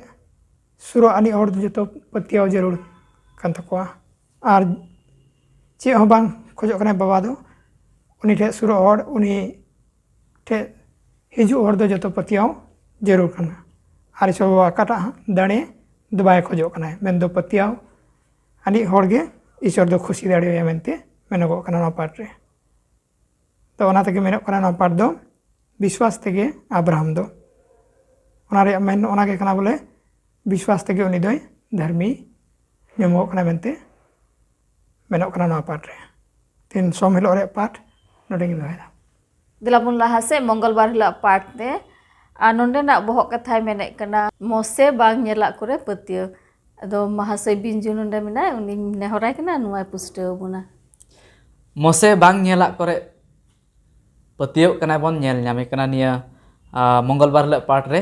ᱥᱩᱨᱚᱜ ᱟᱹᱱᱤᱡ ᱦᱚᱲ ᱫᱚ ᱡᱚᱛᱚ ᱯᱟᱹᱛᱭᱟᱹᱣ ᱡᱟᱹᱨᱩᱲ ᱠᱟᱱ ᱛᱟᱠᱚᱣᱟ᱾ ᱟᱨ ᱪᱮᱫ ᱦᱚᱸ ᱵᱟᱝ ᱠᱷᱚᱡᱚᱜ ᱠᱟᱱᱟᱭ ᱵᱟᱵᱟ ᱫᱚ, ᱩᱱᱤ ᱴᱷᱮᱡ ᱥᱩᱨᱚᱜ ᱦᱚᱲ, ᱩᱱᱤ ᱴᱷᱮᱡ ᱦᱤᱡᱩᱜ ᱦᱚᱲ ᱫᱚ ᱡᱚᱛᱚ ᱯᱟᱹᱛᱭᱟᱹᱣ ᱡᱟᱹᱨᱩᱲ ᱠᱟᱱᱟ᱾ ᱟᱨ ᱤᱥᱚᱨ ᱵᱟᱵᱟ ᱚᱠᱟᱴᱟᱜ ᱦᱚᱸ ᱫᱟᱲᱮ ᱫᱚ ᱵᱟᱭ ᱠᱷᱚᱡᱚᱜ ᱠᱟᱱᱟᱭ, ᱢᱮᱱᱫᱚ ᱯᱟᱹᱛᱭᱟᱹᱣ ᱟᱹᱱᱤᱡ ᱦᱚᱲ ᱜᱮ ᱤᱥᱚᱨ ᱫᱚ ᱠᱷᱩᱥᱤ ᱫᱟᱲᱮᱭᱟᱭᱟ ᱢᱮᱱᱛᱮ ᱢᱮᱱᱚᱜᱚᱜ ᱠᱟᱱᱟ ᱱᱚᱣᱟ ᱯᱟᱴ ᱨᱮ᱾ ᱛᱚ ᱚᱱᱟ ᱛᱮᱜᱮ ᱢᱮᱱᱚᱜ ᱠᱟᱱᱟ ᱱᱚᱣᱟ ᱯᱟᱴ ᱫᱚ ᱵᱤᱥᱣᱟᱥ ᱛᱮᱜᱮ ᱟᱵᱨᱟᱦᱟᱢ ᱫᱚ, ᱚᱱᱟ ᱨᱮᱭᱟᱜ ᱢᱮᱱ ᱚᱱᱟ ᱜᱮ ᱠᱟᱱᱟ ᱵᱚᱞᱮ ᱵᱤᱥᱣᱟᱥ ᱛᱮᱜᱮ ᱩᱱᱤ ᱫᱚᱭ ᱫᱷᱟᱹᱨᱢᱤ ᱧᱩᱢᱚᱜᱚᱜ ᱠᱟᱱᱟ ᱢᱮᱱᱛᱮ ᱢᱮᱱᱚᱜ ᱠᱟᱱᱟ ᱱᱚᱣᱟ ᱯᱟᱴ ᱨᱮ᱾ ᱛᱮᱦᱮᱧ ᱥᱚᱢ ᱦᱤᱞᱳᱜ ᱨᱮᱭᱟᱜ ᱯᱟᱴ ᱱᱚᱰᱮ ᱜᱤᱧ ᱫᱚᱦᱚᱭᱮᱫᱟ᱾ ᱫᱮᱞᱟ ᱵᱚᱱ ᱞᱟᱦᱟ ᱥᱮᱫ ᱢᱚᱝᱜᱚᱞᱵᱟᱨ ᱦᱤᱞᱳᱜ ᱯᱟᱴ ᱛᱮ᱾ ᱟᱨ ᱱᱚᱰᱮᱱᱟᱜ ᱵᱚᱦᱚᱜ ᱠᱟᱛᱷᱟᱭ ᱢᱮᱱᱮᱫ ᱠᱟᱱᱟ, ᱢᱚᱥᱮ ᱵᱟᱝ ᱧᱮᱞᱟᱜ ᱠᱚᱨᱮ ᱯᱟᱹᱛᱭᱟᱹᱣ᱾ ᱟᱫᱚ ᱢᱟᱦᱟᱥᱚᱭ ᱵᱤᱧᱡᱩ ᱱᱚᱰᱮ ᱢᱮᱱᱟᱭ, ᱩᱱᱤᱧ ᱱᱮᱦᱚᱨᱟᱭ ᱠᱟᱱᱟ ᱱᱚᱣᱟᱭ ᱯᱩᱥᱴᱟᱹᱣ ᱟᱵᱚᱱᱟ᱾ ᱢᱚᱥᱮ ᱵᱟᱝ ᱧᱮᱞᱟᱜ ᱠᱚᱨᱮ ᱯᱟᱹᱛᱭᱟᱹᱣ ᱠᱟᱱᱟᱭ ᱵᱚᱱ ᱧᱮᱞ ᱧᱟᱢᱮ ᱠᱟᱱᱟ ᱱᱤᱭᱟᱹ, ᱟ, ᱢᱚᱝᱜᱚᱞᱵᱟᱨ ᱦᱤᱞᱳᱜ ᱯᱟᱴ ᱨᱮ᱾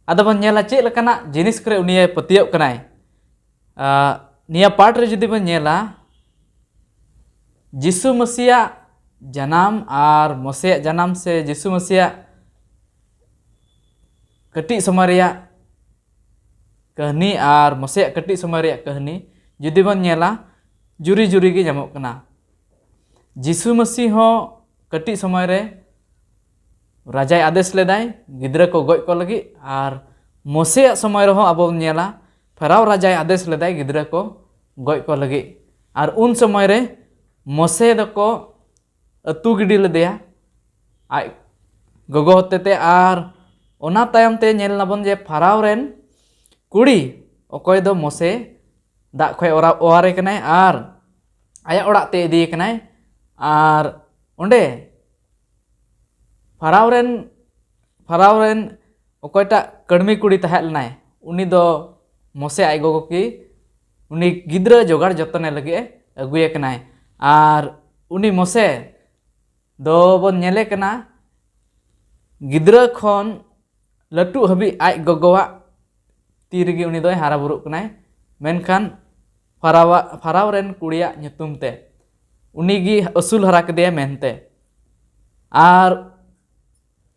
ᱟᱫᱚ ᱵᱚᱱ ᱧᱮᱞᱟ ᱪᱮᱫ ᱞᱮᱠᱟᱱᱟᱜ ᱡᱤᱱᱤᱥ ᱠᱚᱨᱮ ᱩᱱᱤᱭᱮ ᱯᱟᱹᱛᱭᱟᱹᱣ ᱠᱟᱱᱟᱭ᱾ ᱟ, ᱱᱤᱭᱟᱹ ᱯᱟᱴ ᱨᱮ ᱡᱩᱫᱤ ᱵᱚᱱ ᱧᱮᱞᱟ, ᱡᱤᱥᱩ ᱢᱟᱹᱥᱤᱭᱟᱜ ᱡᱟᱱᱟᱢ ᱟᱨ ᱢᱚᱥᱮᱭᱟᱜ ᱡᱟᱱᱟᱢ ᱥᱮ ᱡᱤᱥᱩ ᱢᱟᱹᱥᱤᱭᱟᱜ ᱠᱟᱹᱴᱤᱡ ᱥᱚᱢᱚᱭ ᱨᱮᱭᱟᱜ ᱠᱟᱹᱦᱱᱤ ᱟᱨ ᱢᱚᱥᱮᱭᱟᱜ ᱠᱟᱹᱴᱤᱡ ᱥᱚᱢᱚᱭ ᱨᱮᱭᱟᱜ ᱠᱟᱹᱦᱱᱤ ᱡᱩᱫᱤ ᱵᱚᱱ ᱧᱮᱞᱟ, ᱡᱩᱨᱤ ᱡᱩᱨᱤ ᱜᱮ ᱧᱟᱢᱚᱜ ᱠᱟᱱᱟ᱾ ᱡᱤᱥᱩ ᱢᱟᱹᱥᱤ ᱦᱚᱸ ᱠᱟᱹᱴᱤᱡ ᱥᱚᱢᱚᱭ ᱨᱮ ᱨᱟᱡᱟᱭ ᱟᱫᱮᱥ ᱞᱮᱫᱟᱭ ᱜᱤᱫᱽᱨᱟᱹ ᱠᱚ ᱜᱚᱡ ᱠᱚ ᱞᱟᱹᱜᱤᱫ, ᱟᱨ ᱢᱚᱥᱮᱭᱟᱜ ᱥᱚᱢᱚᱭ ᱨᱮᱦᱚᱸ ᱟᱵᱚ ᱵᱚᱱ ᱧᱮᱞᱟ, ᱯᱷᱮᱨᱟᱣ ᱨᱟᱡᱟᱭ ᱟᱫᱮᱥ ᱞᱮᱫᱟᱭ ᱜᱤᱫᱽᱨᱟᱹ ᱠᱚ ᱜᱚᱡ ᱠᱚ ᱞᱟᱹᱜᱤᱫ᱾ ᱟᱨ ᱩᱱ ᱥᱚᱢᱚᱭ ᱨᱮ ᱢᱚᱥᱮ ᱫᱚᱠᱚ ᱟᱹᱛᱩ ᱜᱤᱰᱤ ᱞᱮᱫᱮᱭᱟ ᱟᱡ ᱜᱚᱜᱚ ᱦᱚᱛᱮᱛᱮ᱾ ᱟᱨ ᱚᱱᱟ ᱛᱟᱭᱚᱢ ᱛᱮ ᱧᱮᱞ ᱟᱵᱚᱱ ᱡᱮ ᱯᱷᱟᱨᱟᱣ ᱨᱮᱱ ᱠᱩᱲᱤ, ᱚᱠᱚᱭ ᱫᱚ ᱢᱚᱥᱮ ᱫᱟᱜ ᱠᱷᱚᱱ ᱚᱣᱟᱨᱮ ᱠᱟᱱᱟᱭ ᱟᱨ ᱟᱭᱟᱜ ᱚᱲᱟᱜ ᱛᱮ ᱤᱫᱤᱭᱮ ᱠᱟᱱᱟᱭ, ᱟᱨ ᱚᱸᱰᱮ ᱯᱷᱟᱨᱟᱣ ᱨᱮᱱ, ᱯᱷᱟᱨᱟᱣ ᱨᱮᱱ ᱚᱠᱚᱭᱴᱟᱜ ᱠᱟᱹᱲᱢᱤ ᱠᱩᱲᱤ ᱛᱟᱦᱮᱸ ᱞᱮᱱᱟᱭ, ᱩᱱᱤ ᱫᱚ ᱢᱚᱥᱮ ᱟᱡ ᱜᱚᱜᱚ ᱠᱤ ᱩᱱᱤ ᱜᱤᱫᱽᱨᱟᱹ ᱡᱚᱜᱟᱲ ᱡᱚᱛᱚᱱᱮ ᱞᱟᱹᱜᱤᱫ ᱮ ᱟᱹᱜᱩᱭᱮ ᱠᱟᱱᱟᱭ᱾ ᱟᱨ ᱩᱱᱤ ᱢᱚᱥᱮ ᱫᱚ ᱵᱚᱱ ᱧᱮᱞᱮ ᱠᱟᱱᱟ ᱜᱤᱫᱽᱨᱟᱹ ᱠᱷᱚᱱ ᱞᱟᱹᱴᱩᱜ ᱦᱟᱹᱵᱤᱡ ᱟᱡ ᱜᱚᱜᱚᱣᱟᱜ ᱛᱤ ᱨᱮᱜᱮ ᱩᱱᱤ ᱫᱚᱭ ᱦᱟᱨᱟ ᱵᱩᱨᱩᱜ ᱠᱟᱱᱟᱭ, ᱢᱮᱱᱠᱷᱟᱱ ᱯᱷᱟᱨᱟᱣᱟᱜ, ᱯᱷᱟᱨᱟᱣ ᱨᱮᱱ ᱠᱩᱲᱤᱭᱟᱜ ᱧᱩᱛᱩᱢ ᱛᱮ᱾ ᱩᱱᱤᱜᱮ ᱟᱹᱥᱩᱞ ᱦᱟᱨᱟ ᱠᱮᱫᱮᱭᱟ ᱢᱮᱱᱛᱮ᱾ ᱟᱨ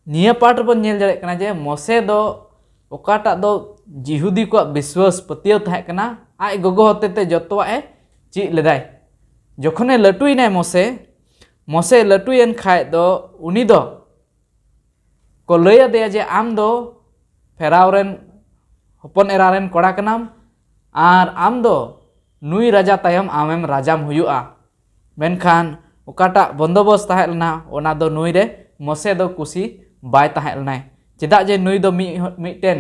ᱱᱤᱭᱟᱹ ᱯᱟᱴ ᱨᱮᱵᱚᱱ ᱧᱮᱞ ᱫᱟᱲᱮᱭᱟᱜ ᱠᱟᱱᱟ ᱡᱮ ᱢᱚᱥᱮ ᱫᱚ ᱚᱠᱟᱴᱟᱜ ᱫᱚ ᱡᱤᱦᱩᱫᱤ ᱠᱚᱣᱟᱜ ᱵᱤᱥᱣᱟᱥ ᱯᱟᱹᱛᱭᱟᱹᱣ ᱛᱟᱦᱮᱸ ᱠᱟᱱᱟ, ᱟᱡ ᱜᱚᱜᱚ ᱦᱚᱛᱮᱛᱮ ᱡᱚᱛᱚᱣᱟᱜ ᱮ ᱪᱮᱫ ᱞᱮᱫᱟᱭ᱾ ᱡᱚᱠᱷᱚᱱᱮ ᱞᱟᱹᱴᱩᱭᱮᱱᱟᱭ ᱢᱚᱥᱮ, ᱢᱚᱥᱮ ᱞᱟᱹᱴᱩᱭᱮᱱ ᱠᱷᱟᱡ ᱫᱚ ᱩᱱᱤ ᱫᱚ ᱠᱚ ᱞᱟᱹᱭ ᱟᱫᱮᱭᱟ ᱡᱮ, "ᱟᱢ ᱫᱚ ᱯᱷᱮᱨᱟᱣ ᱨᱮᱱ ᱦᱚᱯᱚᱱ ᱮᱨᱟ ᱨᱮᱱ ᱠᱚᱲᱟ ᱠᱟᱱᱟᱢ, ᱟᱨ ᱟᱢ ᱫᱚ ᱱᱩᱭ ᱨᱟᱡᱟ ᱛᱟᱭᱚᱢ ᱟᱢᱮᱢ ᱨᱟᱡᱟᱢ ᱦᱩᱭᱩᱜᱼᱟ᱾" ᱢᱮᱱᱠᱷᱟᱱ ᱚᱠᱟᱴᱟᱜ ᱵᱚᱱᱫᱚᱵᱚᱥ ᱛᱟᱦᱮᱸ ᱞᱮᱱᱟ, ᱚᱱᱟ ᱫᱚ ᱱᱩᱭ ᱨᱮ ᱢᱚᱥᱮ ᱫᱚ ᱠᱩᱥᱤ ᱵᱟᱭ ᱛᱟᱦᱮᱸ ᱞᱮᱱᱟᱭ᱾ ᱪᱮᱫᱟᱜ ᱡᱮ ᱱᱩᱭ ᱫᱚ ᱢᱤᱫ, ᱢᱤᱫᱴᱮᱱ,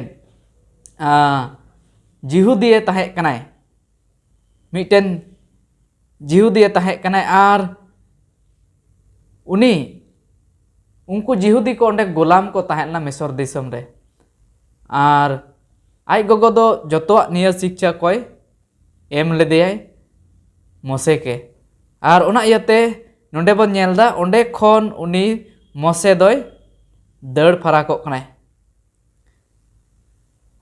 ᱟ, ᱡᱤᱦᱩᱫᱤᱭᱮ ᱛᱟᱦᱮᱸ ᱠᱟᱱᱟᱭ, ᱢᱤᱫᱴᱮᱱ ᱡᱤᱦᱩᱫᱤᱭᱮ ᱛᱟᱦᱮᱸ ᱠᱟᱱᱟᱭ, ᱟᱨ ᱩᱱᱤ ᱩᱱᱠᱩ ᱡᱤᱦᱩᱫᱤ ᱠᱚ ᱚᱸᱰᱮ ᱜᱳᱞᱟᱢ ᱠᱚ ᱛᱟᱦᱮᱸ ᱞᱮᱱᱟ ᱢᱤᱥᱚᱨ ᱫᱤᱥᱚᱢ ᱨᱮ᱾ ᱟᱨ ᱟᱡ ᱜᱚᱜᱚ ᱫᱚ ᱡᱚᱛᱚᱣᱟᱜ ᱱᱤᱭᱟᱹ ᱥᱤᱠᱪᱷᱟ ᱠᱚᱭ ᱮᱢ ᱞᱮᱫᱮᱭᱟᱭ ᱢᱚᱥᱮ ᱜᱮ᱾ ᱟᱨ ᱚᱱᱟ ᱤᱭᱟᱹᱛᱮ ᱱᱚᱰᱮ ᱵᱚᱱ ᱧᱮᱞ ᱮᱫᱟ, ᱚᱸᱰᱮ ᱠᱷᱚᱱ ᱩᱱᱤ ᱢᱚᱥᱮ ᱫᱚᱭ ᱫᱟᱹᱲ ᱯᱷᱟᱨᱟᱠᱚᱜ ᱠᱟᱱᱟᱭ᱾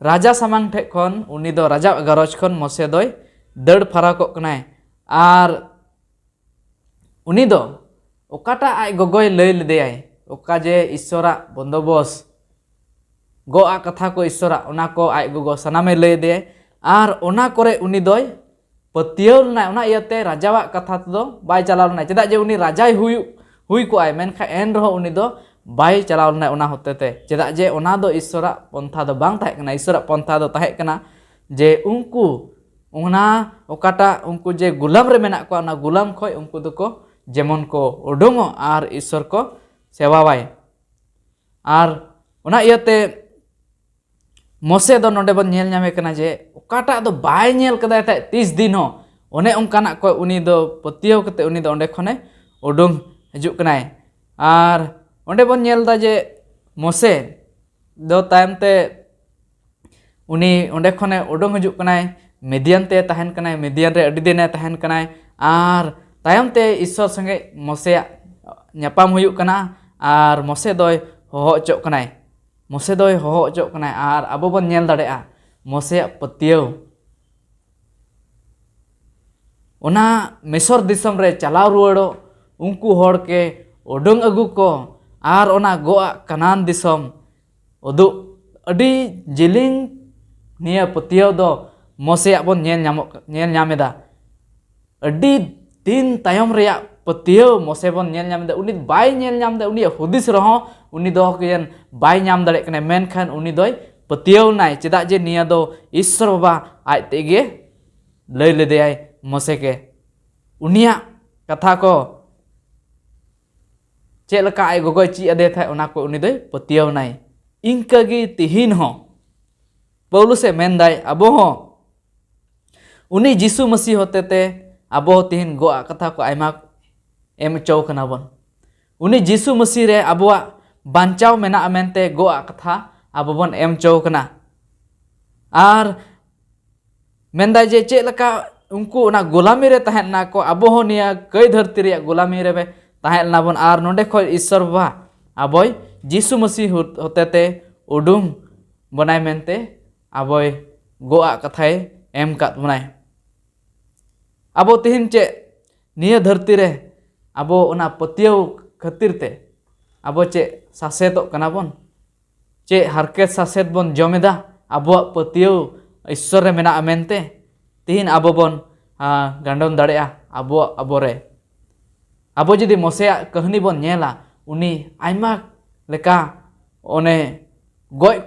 ᱨᱟᱡᱟ ᱥᱟᱢᱟᱝ ᱴᱷᱮᱡ ᱠᱷᱚᱱ ᱩᱱᱤ ᱫᱚ, ᱨᱟᱡᱟᱣᱟᱜ ᱜᱟᱨᱚᱡᱽ ᱠᱷᱚᱱ ᱢᱚᱥᱮ ᱫᱚᱭ ᱫᱟᱹᱲ ᱯᱷᱟᱨᱟᱠᱚᱜ ᱠᱟᱱᱟᱭ᱾ ᱟᱨ ᱩᱱᱤ ᱫᱚ ᱚᱠᱟᱴᱟᱜ ᱟᱡ ᱜᱚᱜᱚᱭ ᱞᱟᱹᱭ ᱞᱮᱫᱮᱭᱟᱭ, ᱚᱠᱟ ᱡᱮ ᱤᱥᱥᱚᱨᱟᱜ ᱵᱚᱱᱫᱚᱵᱚᱥ, ᱜᱚᱜ ᱟᱜ ᱠᱟᱛᱷᱟ ᱠᱚ ᱤᱥᱥᱚᱨᱟᱜ, ᱚᱱᱟ ᱠᱚ ᱟᱡ ᱜᱚᱜᱚ ᱥᱟᱱᱟᱢᱮ ᱞᱟᱹᱭ ᱟᱫᱮᱭᱟᱭ᱾ ᱟᱨ ᱚᱱᱟ ᱠᱚᱨᱮ ᱩᱱᱤ ᱫᱚᱭ ᱯᱟᱹᱛᱭᱟᱹᱣ ᱞᱮᱱᱟᱭ᱾ ᱚᱱᱟ ᱤᱭᱟᱹᱛᱮ ᱨᱟᱡᱟᱣᱟᱜ ᱠᱟᱛᱷᱟ ᱛᱮᱫᱚ ᱵᱟᱭ ᱪᱟᱞᱟᱣ ᱞᱮᱱᱟᱭ᱾ ᱪᱮᱫᱟᱜ ᱡᱮ ᱩᱱᱤ ᱨᱟᱡᱟᱭ ᱦᱩᱭᱩᱜ, ᱦᱩᱭ ᱠᱚᱜᱼᱟᱭ, ᱢᱮᱱᱠᱷᱟᱱ ᱮᱱ ᱨᱮᱦᱚᱸ ᱩᱱᱤ ᱫᱚ ᱵᱟᱭ ᱪᱟᱞᱟᱣ ᱞᱮᱱᱟᱭ ᱚᱱᱟ ᱦᱚᱛᱮᱛᱮ᱾ ᱪᱮᱫᱟᱜ ᱡᱮ ᱚᱱᱟ ᱫᱚ ᱤᱥᱥᱚᱨᱟᱜ ᱯᱚᱱᱛᱷᱟ ᱫᱚ ᱵᱟᱝ ᱛᱟᱦᱮᱸ ᱠᱟᱱᱟ, ᱤᱥᱥᱚᱨᱟᱜ ᱯᱚᱱᱛᱷᱟ ᱫᱚ ᱛᱟᱦᱮᱸ ᱠᱟᱱᱟ ᱡᱮ ᱩᱱᱠᱩ, ᱚᱱᱟ ᱚᱠᱟᱴᱟᱜ ᱩᱱᱠᱩ ᱡᱮ ᱜᱩᱞᱟᱢ ᱨᱮ ᱢᱮᱱᱟᱜ ᱠᱚᱣᱟ, ᱚᱱᱟ ᱜᱩᱞᱟᱢ ᱠᱷᱚᱱ ᱩᱱᱠᱩ ᱫᱚᱠᱚ ᱡᱮᱢᱚᱱ ᱠᱚ ᱩᱰᱩᱝᱚᱜ ᱟᱨ ᱤᱥᱥᱚᱨ ᱠᱚ ᱥᱮᱵᱟᱣᱟᱭ᱾ ᱟᱨ ᱚᱱᱟ ᱤᱭᱟᱹᱛᱮ ᱢᱚᱥᱮ ᱫᱚ ᱱᱚᱰᱮ ᱵᱚᱱ ᱧᱮᱞ ᱧᱟᱢᱮ ᱠᱟᱱᱟ ᱡᱮ ᱚᱠᱟᱴᱟᱜ ᱫᱚ ᱵᱟᱭ ᱧᱮᱞ ᱠᱟᱫᱟᱭ ᱛᱟᱦᱮᱸᱫ ᱛᱤᱥ ᱫᱤᱱ ᱦᱚᱸ, ᱚᱱᱮ ᱚᱱᱠᱟᱱᱟᱜ ᱠᱚ ᱩᱱᱤ ᱫᱚ ᱯᱟᱹᱛᱭᱟᱹᱣ ᱠᱟᱛᱮ ᱩᱱᱤ ᱫᱚ ᱚᱸᱰᱮ ᱠᱷᱚᱱᱮ ᱩᱰᱩᱝ ᱦᱤᱡᱩᱜ ᱠᱟᱱᱟᱭ᱾ ᱟᱨ ᱚᱸᱰᱮ ᱵᱚᱱ ᱧᱮᱞ ᱮᱫᱟ ᱡᱮ ᱢᱚᱥᱮ ᱫᱚ ᱛᱟᱭᱚᱢ ᱛᱮ ᱩᱱᱤ ᱚᱸᱰᱮ ᱠᱷᱚᱱᱮ ᱩᱰᱩᱝ ᱦᱤᱡᱩᱜ ᱠᱟᱱᱟᱭ, ᱢᱤᱫᱤᱭᱟᱱ ᱛᱮ ᱛᱟᱦᱮᱱ ᱠᱟᱱᱟᱭ, ᱢᱤᱫᱤᱭᱟᱱ ᱨᱮ ᱟᱹᱰᱤ ᱫᱤᱱᱮ ᱛᱟᱦᱮᱱ ᱠᱟᱱᱟᱭ᱾ ᱟᱨ ᱛᱟᱭᱚᱢ ᱛᱮ ᱤᱥᱥᱚᱨ ᱥᱚᱸᱜᱮ ᱢᱚᱥᱮᱭᱟᱜ ᱧᱟᱯᱟᱢ ᱦᱩᱭᱩᱜ ᱠᱟᱱᱟ ᱟᱨ ᱢᱚᱥᱮ ᱫᱚᱭ ᱦᱚᱦᱚ ᱚᱪᱚᱜ ᱠᱟᱱᱟᱭ᱾ ᱢᱚᱥᱮ ᱫᱚᱭ ᱦᱚᱦᱚ ᱚᱪᱚᱜ ᱠᱟᱱᱟᱭ ᱟᱨ ᱟᱵᱚ ᱵᱚᱱ ᱧᱮᱞ ᱫᱟᱲᱮᱭᱟᱜᱼᱟ ᱢᱚᱥᱮᱭᱟᱜ ᱯᱟᱹᱛᱭᱟᱹᱣ᱾ ᱚᱱᱟ ᱢᱤᱥᱚᱨ ᱫᱤᱥᱚᱢ ᱨᱮ ᱪᱟᱞᱟᱣ ᱨᱩᱣᱟᱹᱲᱚᱜ, ᱩᱱᱠᱩ ᱦᱚᱲ ᱠᱮ ᱩᱰᱩᱝ ᱟᱹᱜᱩ ᱠᱚ, ᱟᱨ ᱚᱱᱟ ᱜᱚᱜ ᱟᱜ ᱠᱟᱱᱟᱱ ᱫᱤᱥᱚᱢ ᱩᱫᱩᱜ᱾ ᱟᱹᱰᱤ ᱡᱮᱞᱮᱧ ᱱᱤᱭᱟᱹ ᱯᱟᱹᱛᱭᱟᱹᱣ ᱫᱚ ᱢᱚᱥᱮᱭᱟᱜ ᱵᱚᱱ ᱧᱮᱞ ᱧᱟᱢᱚᱜ, ᱧᱮᱞ ᱧᱟᱢ ᱮᱫᱟ᱾ ᱟᱹᱰᱤ ᱫᱤᱱ ᱛᱟᱭᱚᱢ ᱨᱮᱭᱟᱜ ᱯᱟᱹᱛᱭᱟᱹᱣ ᱢᱚᱥᱮ ᱵᱚᱱ ᱧᱮᱞ ᱧᱟᱢ ᱮᱫᱟ᱾ ᱩᱱᱤ ᱵᱟᱭ ᱧᱮᱞ ᱧᱟᱢ ᱮᱫᱟ, ᱩᱱᱤᱭᱟᱜ ᱦᱩᱫᱤᱥ ᱨᱮᱦᱚᱸ ᱩᱱᱤ ᱫᱚ ᱵᱟᱭ ᱧᱟᱢ ᱫᱟᱲᱮᱭᱟᱜ ᱠᱟᱱᱟ, ᱢᱮᱱᱠᱷᱟᱱ ᱩᱱᱤ ᱫᱚᱭ ᱯᱟᱹᱛᱭᱟᱹᱣ ᱮᱱᱟᱭ᱾ ᱪᱮᱫᱟᱜ ᱡᱮ ᱱᱤᱭᱟᱹ ᱫᱚ ᱤᱥᱥᱚᱨ ᱵᱟᱵᱟ ᱟᱡ ᱛᱮᱜᱮ ᱞᱟᱹᱭ ᱞᱮᱫᱮᱭᱟᱭ ᱢᱚᱥᱮ ᱜᱮ᱾ ᱩᱱᱤᱭᱟᱜ ᱠᱟᱛᱷᱟ ᱠᱚ ᱪᱮᱫ ᱞᱮᱠᱟ ᱟᱡ ᱜᱚᱜᱚᱭ ᱪᱮᱫ ᱟᱫᱮ ᱛᱟᱦᱮᱸᱫ, ᱚᱱᱟ ᱠᱚ ᱩᱱᱤ ᱫᱚᱭ ᱯᱟᱹᱛᱭᱟᱹᱣ ᱮᱱᱟᱭ᱾ ᱤᱱᱠᱟᱹ ᱜᱮ ᱛᱤᱦᱤᱧ ᱦᱚᱸ ᱯᱟᱹᱣᱞᱩᱥ ᱮ ᱢᱮᱱᱫᱟᱭ, ᱟᱵᱚ ᱦᱚᱸ ᱩᱱᱤ ᱡᱤᱥᱩ ᱢᱟᱹᱥᱤ ᱦᱚᱛᱮᱛᱮ ᱟᱵᱚ ᱦᱚᱸ ᱛᱤᱦᱤᱧ ᱜᱚᱜ ᱟᱜ ᱠᱟᱛᱷᱟ ᱠᱚ ᱟᱭᱢᱟ ᱮᱢ ᱦᱚᱪᱚ ᱠᱟᱱᱟ ᱵᱚᱱ᱾ ᱩᱱᱤ ᱡᱤᱥᱩ ᱢᱟᱹᱥᱤ ᱨᱮ ᱟᱵᱚᱣᱟᱜ ᱵᱟᱧᱪᱟᱣ ᱢᱮᱱᱟᱜᱼᱟ ᱢᱮᱱᱛᱮ ᱜᱚᱜ ᱟᱜ ᱠᱟᱛᱷᱟ ᱟᱵᱚ ᱵᱚᱱ ᱮᱢ ᱦᱚᱪᱚ ᱠᱟᱱᱟ᱾ ᱟᱨ ᱢᱮᱱᱫᱟᱭ ᱡᱮ ᱪᱮᱫ ᱞᱮᱠᱟ ᱩᱱᱠᱩ ᱚᱱᱟ ᱜᱳᱞᱟᱢᱤ ᱨᱮ ᱛᱟᱦᱮᱸ ᱞᱮᱱᱟ ᱠᱚ, ᱟᱵᱚ ᱦᱚᱸ ᱱᱤᱭᱟᱹ ᱠᱟᱹᱭ ᱫᱷᱟᱹᱨᱛᱤ ᱨᱮᱭᱟᱜ ᱜᱳᱞᱟᱢᱤ ᱨᱮ ᱛᱟᱦᱮᱸ ᱞᱮᱱᱟ ᱵᱚᱱ᱾ ᱟᱨ ᱱᱚᱰᱮ ᱠᱷᱚᱱ ᱤᱥᱥᱚᱨ ᱵᱟᱵᱟ ᱟᱵᱚᱭ ᱡᱤᱥᱩ ᱢᱟᱹᱥᱤ ᱦᱚᱛᱮᱛᱮ ᱩᱰᱩᱝ ᱵᱚᱱᱟᱭ ᱢᱮᱱᱛᱮ ᱟᱵᱚᱭ ᱜᱚᱜ ᱟᱜ ᱠᱟᱛᱷᱟᱭ ᱮᱢ ᱠᱟᱫ ᱵᱚᱱᱟᱭ᱾ ᱟᱵᱚ ᱛᱮᱦᱮᱧ ᱪᱮᱫ ᱱᱤᱭᱟᱹ ᱫᱷᱟᱹᱨᱛᱤ ᱨᱮ ᱟᱵᱚ ᱚᱱᱟ ᱯᱟᱹᱛᱭᱟᱹᱣ ᱠᱷᱟᱹᱛᱤᱨ ᱛᱮ ᱟᱵᱚ ᱪᱮᱫ ᱥᱟᱥᱮᱛᱚᱜ ᱠᱟᱱᱟ ᱵᱚᱱ? ᱪᱮᱫ ᱦᱟᱨᱠᱮᱛ ᱥᱟᱥᱮᱛ ᱵᱚᱱ ᱡᱚᱢ ᱮᱫᱟ ᱟᱵᱚᱣᱟᱜ ᱯᱟᱹᱛᱭᱟᱹᱣ ᱤᱥᱥᱚᱨ ᱨᱮ ᱢᱮᱱᱟᱜᱼᱟ ᱢᱮᱱᱛᱮ? ᱛᱤᱦᱤᱧ ᱟᱵᱚ ᱵᱚᱱ, ᱟ, ᱜᱟᱸᱰᱚᱱ ᱫᱟᱲᱮᱭᱟᱜᱼᱟ ᱟᱵᱚᱣᱟᱜ ᱟᱵᱚᱨᱮ᱾ ᱟᱵᱚ ᱡᱩᱫᱤ ᱢᱚᱥᱮᱭᱟᱜ ᱠᱟᱹᱦᱱᱤ ᱵᱚᱱ ᱧᱮᱞᱟ, ᱩᱱᱤ ᱟᱭᱢᱟ ᱞᱮᱠᱟ ᱚᱱᱮ ᱜᱚᱡ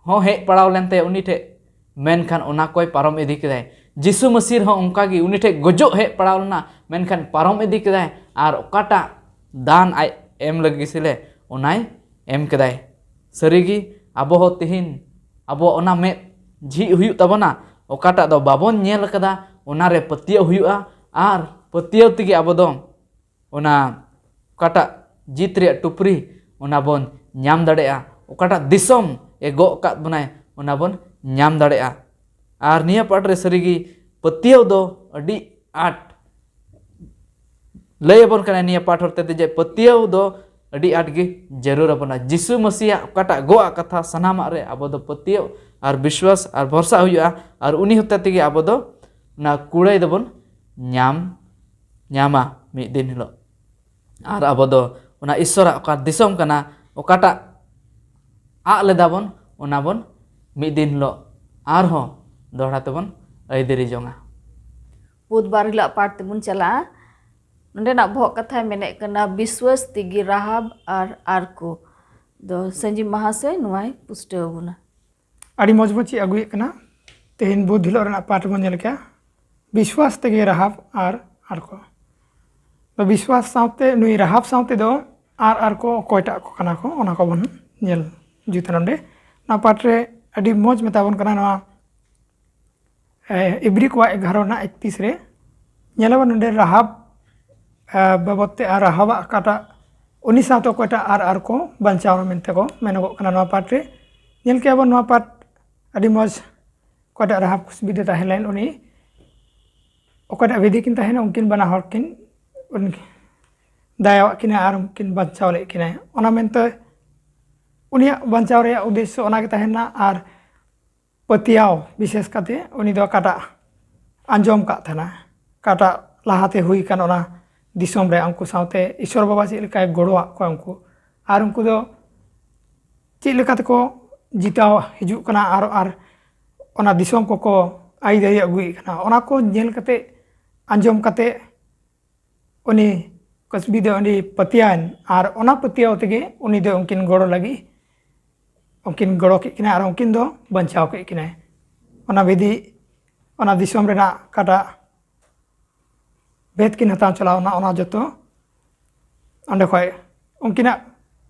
ᱦᱚᱸ ᱦᱮᱡ ᱯᱟᱲᱟᱣ ᱞᱮᱱ ᱛᱟᱭᱟ ᱩᱱᱤ ᱴᱷᱮᱡ, ᱢᱮᱱᱠᱷᱟᱱ ᱚᱱᱟ ᱠᱚᱭ ᱯᱟᱨᱚᱢ ᱤᱫᱤ ᱠᱮᱫᱟᱭ᱾ ᱡᱤᱥᱩ ᱢᱟᱹᱥᱤ ᱨᱮᱦᱚᱸ ᱚᱱᱠᱟ ᱜᱮ ᱩᱱᱤ ᱴᱷᱮᱡ ᱜᱚᱡᱚᱜ ᱦᱮᱡ ᱯᱟᱲᱟᱣ ᱞᱮᱱᱟ, ᱢᱮᱱᱠᱷᱟᱱ ᱯᱟᱨᱚᱢ ᱤᱫᱤ ᱠᱮᱫᱟᱭ᱾ ᱟᱨ ᱚᱠᱟᱴᱟᱜ ᱫᱟᱱ ᱟᱡ ᱮᱢ ᱞᱟᱹᱜᱤᱫ ᱥᱮᱞᱮ, ᱚᱱᱟᱭ ᱮᱢ ᱠᱮᱫᱟᱭ᱾ ᱥᱟᱹᱨᱤᱜᱮ ᱟᱵᱚ ᱦᱚᱸ ᱛᱤᱦᱤᱧ ᱟᱵᱚ ᱚᱱᱟ ᱢᱮᱫ ᱡᱷᱤᱡ ᱦᱩᱭᱩᱜ ᱛᱟᱵᱚᱱᱟ, ᱚᱠᱟᱴᱟᱜ ᱫᱚ ᱵᱟᱵᱚᱱ ᱧᱮᱞ ᱟᱠᱟᱫᱟ ᱚᱱᱟᱨᱮ ᱯᱟᱹᱛᱭᱟᱹᱣ ᱦᱩᱭᱩᱜᱼᱟ᱾ ᱟᱨ ᱯᱟᱹᱛᱭᱟᱹᱣ ᱛᱮᱜᱮ ᱟᱵᱚ ᱫᱚ ᱚᱱᱟ ᱚᱠᱟᱴᱟᱜ ᱡᱤᱛ ᱨᱮᱭᱟᱜ ᱴᱩᱯᱨᱤ, ᱚᱱᱟ ᱵᱚᱱ ᱧᱟᱢ ᱫᱟᱲᱮᱭᱟᱜᱼᱟ᱾ ᱚᱠᱟᱴᱟᱜ ᱫᱤᱥᱚᱢ ᱮ ᱜᱚᱜ ᱟᱠᱟᱫ ᱵᱚᱱᱟᱭ, ᱚᱱᱟ ᱵᱚᱱ ᱧᱟᱢ ᱫᱟᱲᱮᱭᱟᱜᱼᱟ᱾ ᱟᱨ ᱱᱤᱭᱟᱹ ᱯᱟᱴ ᱨᱮ ᱥᱟᱹᱨᱤᱜᱮ ᱯᱟᱹᱛᱭᱟᱹᱣ ᱫᱚ ᱟᱹᱰᱤ ᱟᱸᱴ ᱞᱟᱹᱭ ᱟᱵᱚᱱ ᱠᱟᱱᱟᱭ ᱱᱤᱭᱟᱹ ᱯᱟᱴ ᱦᱚᱨ ᱛᱮ ᱡᱮ ᱯᱟᱹᱛᱭᱟᱹᱣ ᱫᱚ ᱟᱹᱰᱤ ᱟᱸᱴ ᱜᱮ ᱡᱟᱹᱨᱩᱲ ᱟᱵᱚᱱᱟ᱾ ᱡᱤᱥᱩ ᱢᱟᱹᱥᱤᱭᱟᱜ ᱚᱠᱟᱴᱟᱜ ᱜᱚᱜ ᱟᱜ ᱠᱟᱛᱷᱟ, ᱥᱟᱱᱟᱢᱟᱜ ᱨᱮ ᱟᱵᱚ ᱫᱚ ᱯᱟᱹᱛᱭᱟᱹᱣ ᱟᱨ ᱵᱤᱥᱣᱟᱥ ᱟᱨ ᱵᱷᱚᱨᱥᱟ ᱦᱩᱭᱩᱜᱼᱟ, ᱟᱨ ᱩᱱᱤ ᱦᱚᱛᱮ ᱛᱮᱜᱮ ᱟᱵᱚ ᱫᱚ ᱚᱱᱟ ᱠᱩᱲᱟᱹᱭ ᱫᱚᱵᱚᱱ ᱧᱟᱢ, ᱧᱟᱢᱟ ᱢᱤᱫ ᱫᱤᱱ ᱦᱤᱞᱳᱜ᱾ ᱟᱨ ᱟᱵᱚ ᱫᱚ ᱚᱱᱟ ᱤᱥᱥᱚᱨᱟᱜ ᱚᱠᱟ ᱫᱤᱥᱚᱢ ᱠᱟᱱᱟ, ᱚᱠᱟᱴᱟᱜ ᱟᱜ ᱞᱮᱫᱟ ᱵᱚᱱ, ᱚᱱᱟ ᱵᱚᱱ ᱢᱤᱫ ᱫᱤᱱ ᱦᱤᱞᱳᱜ ᱟᱨᱦᱚᱸ ᱫᱚᱦᱲᱟ ᱛᱮᱵᱚᱱ ᱟᱹᱭᱫᱟᱹᱨᱤ ᱡᱚᱝᱟ᱾ ᱵᱩᱫᱷᱵᱟᱨ ᱦᱤᱞᱳᱜ ᱯᱟᱴ ᱛᱮᱵᱚᱱ ᱪᱟᱞᱟᱜᱼᱟ᱾ ᱱᱚᱸᱰᱮᱱᱟᱜ ᱵᱚᱦᱚᱜ ᱠᱟᱛᱷᱟᱭ ᱢᱮᱱᱮᱫ ᱠᱟᱱᱟ, ᱵᱤᱥᱣᱟᱥ ᱛᱮᱜᱮ ᱨᱟᱦᱟᱵ ᱟᱨ ᱟᱨᱠᱚ ᱫᱚ᱾ ᱥᱟᱹᱧᱡᱤᱵ ᱢᱟᱦᱟᱥᱚᱭ ᱱᱚᱣᱟᱭ ᱯᱩᱥᱴᱟᱹᱣ ᱟᱵᱚᱱᱟ᱾ ᱟᱹᱰᱤ ᱢᱚᱡᱽ ᱵᱚᱱ ᱪᱮᱫ ᱟᱹᱜᱩᱭᱮᱫ ᱠᱟᱱᱟ᱾ ᱛᱮᱦᱮᱧ ᱵᱩᱫᱷ ᱦᱤᱞᱳᱜ ᱨᱮᱱᱟᱜ ᱯᱟᱴ ᱵᱚᱱ ᱧᱮᱞ ᱠᱮᱜᱼᱟ, ᱵᱤᱥᱣᱟᱥ ᱛᱮᱜᱮ ᱨᱟᱦᱟᱵ ᱟᱨ ᱟᱨᱠᱚ᱾ ᱛᱚ ᱵᱤᱥᱣᱟᱥ ᱥᱟᱶᱛᱮ ᱱᱩᱭ ᱨᱟᱦᱟᱵ ᱥᱟᱶᱛᱮ ᱫᱚ ᱟᱨ ᱟᱨᱠᱚ ᱚᱠᱚᱭᱴᱟᱜ ᱠᱚ ᱠᱟᱱᱟ ᱠᱚ, ᱚᱱᱟ ᱠᱚᱵᱚᱱ ᱧᱮᱞ ᱡᱩᱛᱟ ᱱᱚᱰᱮ᱾ ᱱᱚᱣᱟ ᱯᱟᱴ ᱨᱮ ᱟᱹᱰᱤ ᱢᱚᱡᱽ ᱢᱮᱛᱟ ᱵᱚᱱ ᱠᱟᱱᱟ ᱱᱚᱣᱟ ᱮ, ᱤᱵᱨᱤ ᱠᱚᱣᱟᱜ ᱮᱜᱟᱨᱚ ᱨᱮᱱᱟᱜ ᱮᱠᱛᱤᱥ ᱨᱮ ᱧᱮᱞᱟᱵᱚᱱ ᱱᱚᱰᱮ ᱨᱟᱦᱟᱵ, ᱮ, ᱵᱟᱵᱚᱫ ᱛᱮ ᱟᱨ ᱨᱟᱦᱟᱵᱟᱜ ᱚᱠᱟᱴᱟᱜ ᱩᱱᱤ ᱥᱟᱶᱛᱮ ᱚᱠᱚᱭᱴᱟᱜ ᱟᱨ ᱟᱨ ᱠᱚ ᱵᱟᱧᱪᱟᱣ ᱮᱱᱟ ᱢᱮᱱᱛᱮ ᱠᱚ ᱢᱮᱱᱚᱜᱚᱜ ᱠᱟᱱᱟ ᱱᱚᱣᱟ ᱯᱟᱴ ᱨᱮ᱾ ᱧᱮᱞ ᱠᱮᱜᱼᱟ ᱵᱚᱱ ᱱᱚᱣᱟ ᱯᱟᱴ ᱟᱹᱰᱤ ᱢᱚᱡᱽ, ᱚᱠᱚᱭᱴᱟᱜ ᱨᱟᱦᱟᱵ ᱠᱩᱥᱵᱤᱫᱮ ᱛᱟᱦᱮᱸ ᱞᱮᱱ ᱩᱱᱤ ᱚᱠᱚᱭᱴᱟᱜ ᱵᱮᱫᱤ ᱠᱤᱱ ᱛᱟᱦᱮᱱᱟ ᱩᱱᱠᱤᱱ ᱵᱟᱱᱟ ᱦᱚᱲ ᱠᱤᱱ ᱩᱱ- ᱫᱟᱭᱟᱣᱟᱜ ᱠᱤᱱᱟ ᱟᱨ ᱩᱱᱠᱤᱱ ᱵᱟᱧᱪᱟᱣ ᱞᱮᱫ ᱠᱤᱱᱟᱭ᱾ ᱚᱱᱟ ᱢᱮᱱᱛᱮ ᱩᱱᱤᱭᱟᱜ ᱵᱟᱧᱪᱟᱣ ᱨᱮᱭᱟᱜ ᱩᱫᱽᱫᱮᱥᱥᱚ ᱚᱱᱟᱜᱮ ᱛᱟᱦᱮᱱᱟ᱾ ᱟᱨ ᱯᱟᱹᱛᱭᱟᱹᱣ ᱵᱤᱥᱮᱥ ᱠᱟᱛᱮ ᱩᱱᱤ ᱫᱚ ᱚᱠᱟᱴᱟᱜ ᱟᱸᱡᱚᱢ ᱠᱟᱜ ᱛᱟᱦᱮᱱᱟ, ᱚᱠᱟᱴᱟᱜ ᱞᱟᱦᱟᱛᱮ ᱦᱩᱭ ᱟᱠᱟᱱ ᱚᱱᱟ ᱫᱤᱥᱚᱢ ᱨᱮ ᱩᱱᱠᱩ ᱥᱟᱶᱛᱮ ᱤᱥᱚᱨ ᱵᱟᱵᱟ ᱪᱮᱫ ᱞᱮᱠᱟᱭ ᱜᱚᱲᱚᱣᱟᱜ ᱠᱚᱣᱟ ᱩᱱᱠᱩ, ᱟᱨ ᱩᱱᱠᱩ ᱫᱚ ᱪᱮᱫ ᱞᱮᱠᱟ ᱛᱮᱠᱚ ᱡᱤᱛᱟᱣ ᱦᱤᱡᱩᱜ ᱠᱟᱱᱟ ᱟᱨ ᱟᱨ ᱚᱱᱟ ᱫᱤᱥᱚᱢ ᱠᱚᱠᱚ ᱟᱹᱭᱫᱟᱹᱨᱤ ᱟᱹᱜᱩᱭᱮᱫ ᱠᱟᱱᱟ, ᱚᱱᱟ ᱠᱚ ᱧᱮᱞ ᱠᱟᱛᱮ ᱟᱸᱡᱚᱢ ᱠᱟᱛᱮ ᱩᱱᱤ ᱠᱟᱹᱥᱵᱤ ᱫᱚ ᱩᱱᱤ ᱯᱟᱹᱛᱭᱟᱹᱣᱮᱱ ᱟᱨ ᱚᱱᱟ ᱯᱟᱹᱛᱭᱟᱹᱣ ᱛᱮᱜᱮ ᱩᱱᱤ ᱫᱚ ᱩᱱᱠᱤᱱ ᱜᱚᱲᱚ ᱞᱟᱹᱜᱤᱫ ᱩᱱᱠᱤᱱ ᱜᱚᱲᱚ ᱠᱮᱫ ᱠᱤᱱᱟ ᱟᱨ ᱩᱱᱠᱤᱱ ᱫᱚ ᱵᱟᱧᱪᱟᱣ ᱠᱮᱫ ᱠᱤᱱᱟᱭ᱾ ᱚᱱᱟ ᱵᱤᱫᱷᱤ ᱚᱱᱟ ᱫᱤᱥᱚᱢ ᱨᱮᱱᱟᱜ ᱚᱠᱟᱴᱟᱜ ᱵᱷᱮᱫ ᱠᱤᱱ ᱦᱟᱛᱟᱣ ᱪᱟᱞᱟᱣ ᱮᱱᱟ ᱚᱱᱟ ᱡᱚᱛᱚ ᱚᱸᱰᱮ ᱠᱷᱚᱡ ᱩᱱᱠᱤᱱᱟᱜ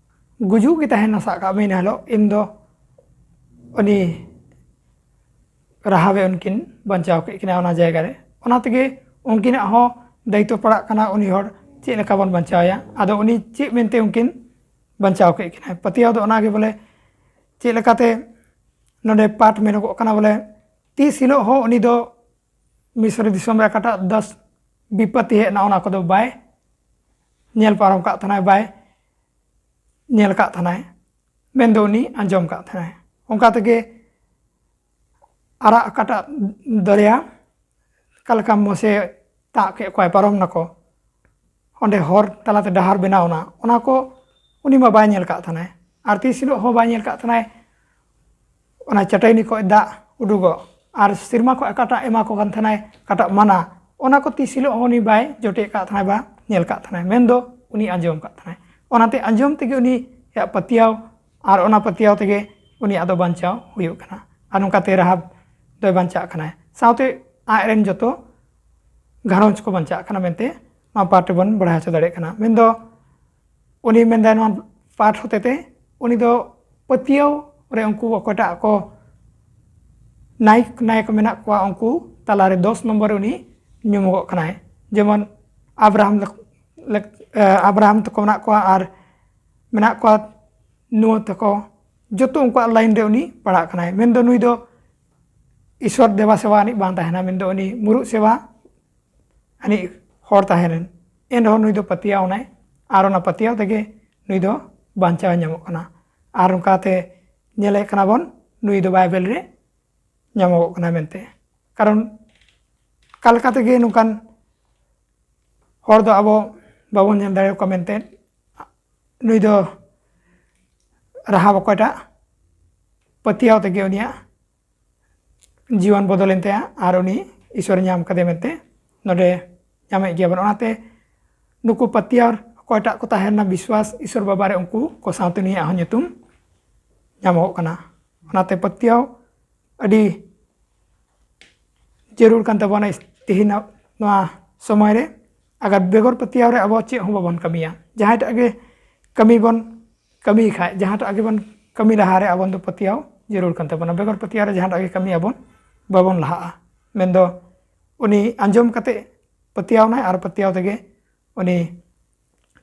ᱜᱩᱡᱩᱜ ᱜᱮ ᱛᱟᱦᱮᱱᱟ ᱥᱟᱵ ᱠᱟᱜ ᱢᱮ ᱤᱱᱟᱹ ᱦᱤᱞᱳᱜ ᱤᱧ ᱫᱚ ᱩᱱᱤ ᱨᱟᱦᱟᱵᱮ ᱩᱱᱠᱤᱱ ᱵᱟᱧᱪᱟᱣ ᱠᱮᱫ ᱠᱤᱱᱟ ᱚᱱᱟ ᱡᱟᱭᱜᱟ ᱨᱮ᱾ ᱚᱱᱟ ᱛᱮᱜᱮ ᱩᱱᱠᱤᱱᱟᱜ ᱦᱚᱸ ᱫᱟᱭᱤᱛᱛᱚ ᱯᱟᱲᱟᱜ ᱠᱟᱱᱟ ᱩᱱᱤ ᱦᱚᱲ ᱪᱮᱫ ᱞᱮᱠᱟ ᱵᱚᱱ ᱵᱟᱧᱪᱟᱣᱮᱭᱟ᱾ ᱟᱫᱚ ᱩᱱᱤ ᱪᱮᱫ ᱢᱮᱱᱛᱮ ᱩᱱᱠᱤᱱ ᱵᱟᱧᱪᱟᱣ ᱠᱮᱫ ᱠᱤᱱᱟᱭ? ᱯᱟᱹᱛᱭᱟᱹᱣ ᱫᱚ ᱚᱱᱟᱜᱮ ᱵᱚᱞᱮ ᱪᱮᱫ ᱞᱮᱠᱟᱛᱮ ᱱᱚᱰᱮ ᱯᱟᱴ ᱢᱮᱱᱚᱜᱚᱜ ᱠᱟᱱᱟ ᱵᱚᱞᱮ ᱛᱤᱥ ᱦᱤᱞᱳᱜ ᱦᱚᱸ ᱩᱱᱤ ᱫᱚ ᱢᱤᱥᱨᱤ ᱫᱤᱥᱚᱢ ᱨᱮ ᱚᱠᱟᱴᱟᱜ ᱫᱚᱥ ᱵᱤᱯᱚᱛᱛᱤ ᱦᱮᱡ ᱮᱱᱟ ᱚᱱᱟ ᱠᱚᱫᱚ ᱵᱟᱭ ᱧᱮᱞ ᱯᱟᱨᱚᱢ ᱠᱟᱜ ᱛᱟᱦᱮᱱᱟᱭ, ᱵᱟᱭ ᱧᱮᱞ ᱠᱟᱜ ᱛᱟᱦᱮᱱᱟᱭ, ᱢᱮᱱᱫᱚ ᱩᱱᱤ ᱟᱸᱡᱚᱢ ᱠᱟᱜ ᱛᱟᱦᱮᱱᱟᱭ᱾ ᱚᱱᱠᱟ ᱛᱮᱜᱮ ᱟᱨᱟᱜ ᱚᱠᱟᱴᱟᱜ ᱫᱚᱨᱭᱟ ᱚᱠᱟ ᱞᱮᱠᱟ ᱢᱚᱥᱮ ᱛᱟᱜ ᱠᱮᱫ ᱠᱚᱣᱟᱭ, ᱯᱟᱨᱚᱢ ᱱᱟᱠᱚ, ᱚᱸᱰᱮ ᱦᱚᱨ ᱛᱟᱞᱟᱛᱮ ᱰᱟᱦᱟᱨ ᱵᱮᱱᱟᱣ ᱮᱱᱟ, ᱚᱱᱟ ᱠᱚ ᱩᱱᱤ ᱢᱟ ᱵᱟᱭ ᱧᱮᱞ ᱠᱟᱜ ᱛᱟᱦᱮᱱᱟᱭ᱾ ᱟᱨ ᱛᱤᱥ ᱦᱤᱞᱳᱜ ᱦᱚᱸ ᱵᱟᱭ ᱧᱮᱞ ᱠᱟᱜ ᱛᱟᱦᱮᱱᱟᱭ ᱚᱱᱟ ᱪᱟᱹᱴᱟᱹᱭᱱᱤ ᱠᱷᱚᱡ ᱫᱟᱜ ᱩᱰᱩᱠᱚᱜ ᱟᱨ ᱥᱮᱨᱢᱟ ᱠᱷᱚᱡ ᱚᱠᱟᱴᱟᱜ ᱮᱢᱟ ᱠᱚ ᱠᱟᱱ ᱛᱟᱦᱮᱱᱟᱭ, ᱚᱠᱟᱴᱟᱜ ᱢᱟᱱᱟ, ᱚᱱᱟ ᱠᱚ ᱛᱤᱥ ᱦᱤᱞᱳᱜ ᱦᱚᱸ ᱩᱱᱤ ᱵᱟᱭ ᱡᱚᱴᱮᱫ ᱠᱟᱜ ᱛᱟᱦᱮᱱᱟᱭ, ᱵᱟ ᱧᱮᱞ ᱠᱟᱜ ᱛᱟᱦᱮᱱᱟᱭ, ᱢᱮᱱᱫᱚ ᱩᱱᱤ ᱟᱸᱡᱚᱢ ᱠᱟᱜ ᱛᱟᱦᱮᱱᱟᱭ᱾ ᱚᱱᱟᱛᱮ ᱟᱸᱡᱚᱢ ᱛᱮᱜᱮ ᱩᱱᱤᱭᱟᱜ ᱯᱟᱹᱛᱭᱟᱹᱣ ᱟᱨ ᱚᱱᱟ ᱯᱟᱹᱛᱭᱟᱹᱣ ᱛᱮᱜᱮ ᱩᱱᱤᱭᱟᱜ ᱫᱚ ᱵᱟᱧᱪᱟᱣ ᱦᱩᱭᱩᱜ ᱠᱟᱱᱟ᱾ ᱟᱨ ᱱᱚᱝᱠᱟᱛᱮ ᱨᱟᱦᱟᱵ ᱫᱚᱭ ᱵᱟᱧᱪᱟᱜ ᱠᱟᱱᱟᱭ, ᱥᱟᱶᱛᱮ ᱟᱡ ᱨᱮᱱ ᱡᱚᱛᱚ ᱜᱷᱟᱨᱚᱸᱡᱽ ᱠᱚ ᱵᱟᱧᱪᱟᱜ ᱠᱟᱱᱟ ᱢᱮᱱᱛᱮ ᱱᱚᱣᱟ ᱯᱟᱴ ᱨᱮᱵᱚᱱ ᱵᱟᱲᱟᱭ ᱦᱚᱪᱚ ᱫᱟᱲᱮᱭᱟᱜ ᱠᱟᱱᱟ᱾ ᱢᱮᱱᱫᱚ ᱩᱱᱤ ᱢᱮᱱᱫᱟᱭ ᱱᱚᱣᱟ ᱯᱟᱴ ᱦᱚᱛᱮᱛᱮ ᱩᱱᱤ ᱫᱚ ᱯᱟᱹᱛᱭᱟᱹᱣ ᱨᱮ ᱩᱱᱠᱩ ᱚᱠᱚᱭᱴᱟᱜ ᱠᱚ ᱱᱟᱭᱚᱠ ᱱᱟᱭᱚᱠ ᱢᱮᱱᱟᱜ ᱠᱚᱣᱟ ᱩᱱᱠᱩ ᱛᱟᱞᱟᱨᱮ ᱫᱚᱥ ᱱᱚᱢᱵᱚᱨ ᱨᱮ ᱩᱱᱤ ᱧᱩᱢᱚᱜᱚᱜ ᱠᱟᱱᱟᱭ᱾ ᱡᱮᱢᱚᱱ ᱟᱵᱨᱟᱦᱟᱢ ᱞᱮᱠ- ᱞᱮᱠ- ᱮ, ᱟᱵᱨᱟᱦᱟᱢ ᱛᱟᱠᱚ ᱢᱮᱱᱟᱜ ᱠᱚᱣᱟ, ᱟᱨ ᱢᱮᱱᱟᱜ ᱠᱚᱣᱟ ᱱᱩᱣᱟᱹ ᱛᱟᱠᱚ, ᱡᱚᱛᱚ ᱩᱱᱠᱩᱣᱟᱜ ᱞᱟᱭᱤᱱ ᱨᱮ ᱩᱱᱤ ᱯᱟᱲᱟᱜ ᱠᱟᱱᱟᱭ᱾ ᱢᱮᱱᱫᱚ ᱱᱩᱭ ᱫᱚ ᱤᱥᱚᱨ ᱫᱮᱵᱟ ᱥᱮᱵᱟ ᱟᱹᱱᱤᱡ ᱵᱟᱝ ᱛᱟᱦᱮᱱᱟ, ᱢᱮᱱᱫᱚ ᱩᱱᱤ ᱢᱩᱨᱩᱫ ᱥᱮᱵᱟ ᱟᱹᱱᱤᱡ ᱦᱚᱲ ᱛᱟᱦᱮᱸ ᱞᱮᱱ, ᱮᱱ ᱨᱮᱦᱚᱸ ᱱᱩᱭ ᱫᱚ ᱯᱟᱹᱛᱭᱟᱹᱣ ᱮᱱᱟᱭ, ᱟᱨ ᱚᱱᱟ ᱯᱟᱹᱛᱭᱟᱹᱣ ᱛᱮᱜᱮ ᱱᱩᱭ ᱫᱚ ᱵᱟᱧᱪᱟᱣ ᱧᱟᱢᱚᱜ ᱠᱟᱱᱟ᱾ ᱟᱨ ᱚᱱᱠᱟᱛᱮ ᱧᱮᱞᱮ ᱠᱟᱱᱟ ᱵᱚᱱ, ᱱᱩᱭ ᱫᱚ ᱵᱟᱭᱵᱮᱞ ᱨᱮ ᱧᱟᱢᱚᱜᱚᱜ ᱠᱟᱱᱟ ᱢᱮᱱᱛᱮ᱾ ᱠᱟᱨᱚᱱ ᱚᱠᱟ ᱞᱮᱠᱟ ᱛᱮᱜᱮ ᱱᱚᱝᱠᱟᱱ ᱦᱚᱲ ᱫᱚ ᱟᱵᱚ ᱵᱟᱵᱚᱱ ᱧᱮᱞ ᱫᱟᱲᱮᱭᱟᱠᱚᱣᱟ ᱢᱮᱱᱛᱮ, ᱱᱩᱭ ᱫᱚ ᱨᱟᱦᱟᱵ ᱚᱠᱚᱭᱴᱟᱜ ᱯᱟᱹᱛᱭᱟᱹᱣ ᱛᱮᱜᱮ ᱩᱱᱤᱭᱟᱜ ᱡᱤᱭᱚᱱ ᱵᱚᱫᱚᱞᱮᱱ ᱛᱟᱭᱟ ᱟᱨ ᱩᱱᱤ ᱤᱥᱚᱨ ᱧᱟᱢ ᱠᱟᱫᱮ ᱢᱮᱱᱛᱮ ᱱᱚᱰᱮ ᱧᱟᱢᱮᱫ ᱜᱮᱭᱟ ᱵᱚᱱ᱾ ᱚᱱᱟᱛᱮ ᱱᱩᱠᱩ ᱯᱟᱹᱛᱭᱟᱹᱣ ᱚᱠᱚᱭᱴᱟᱜ ᱠᱚ ᱛᱟᱦᱮᱸ ᱞᱮᱱᱟ ᱵᱤᱥᱣᱟᱥ ᱤᱥᱚᱨ ᱵᱟᱵᱟ ᱨᱮ, ᱩᱱᱠᱩ ᱠᱚ ᱥᱟᱶᱛᱮ ᱱᱩᱭᱟᱜ ᱦᱚᱸ ᱧᱩᱛᱩᱢ ᱧᱟᱢᱚᱜᱚᱜ ᱠᱟᱱᱟ᱾ ᱚᱱᱟᱛᱮ ᱯᱟᱹᱛᱭᱟᱹᱣ ᱟᱹᱰᱤ ᱡᱟᱹᱨᱩᱲ ᱠᱟᱱ ᱛᱟᱵᱚᱱᱟ ᱛᱮᱦᱮᱧ ᱱᱚᱣᱟ ᱥᱚᱢᱚᱭ ᱨᱮ᱾ ᱟᱜᱟᱨ ᱵᱮᱜᱚᱨ ᱯᱟᱹᱛᱭᱟᱹᱣ ᱨᱮ ᱟᱵᱚ ᱪᱮᱫ ᱦᱚᱸ ᱵᱟᱵᱚᱱ ᱠᱟᱹᱢᱤᱭᱟ᱾ ᱡᱟᱦᱟᱸᱭᱴᱟᱜ ᱜᱮ ᱠᱟᱹᱢᱤ ᱵᱚᱱ ᱠᱟᱹᱢᱤ ᱠᱷᱟᱡ, ᱡᱟᱦᱟᱸᱴᱟᱜ ᱜᱮᱵᱚᱱ ᱠᱟᱹᱢᱤ ᱞᱟᱦᱟᱨᱮ ᱟᱵᱚᱱ ᱫᱚ ᱯᱟᱹᱛᱭᱟᱹᱣ ᱡᱟᱹᱨᱩᱲ ᱠᱟᱱ ᱛᱟᱵᱚᱱᱟ᱾ ᱵᱮᱜᱚᱨ ᱯᱟᱹᱛᱭᱟᱹᱣ ᱨᱮ ᱡᱟᱦᱟᱸᱴᱟᱜ ᱜᱮ ᱠᱟᱹᱢᱤ ᱟᱵᱚᱱ ᱵᱟᱵᱚᱱ ᱞᱟᱦᱟᱜᱼᱟ᱾ ᱢᱮᱱᱫᱚ ᱩᱱᱤ ᱟᱸᱡᱚᱢ ᱠᱟᱛᱮ ᱯᱟᱹᱛᱭᱟᱹᱣ ᱮᱱᱟᱭ ᱟᱨ ᱯᱟᱹᱛᱭᱟᱹᱣ ᱛᱮᱜᱮ ᱩᱱᱤ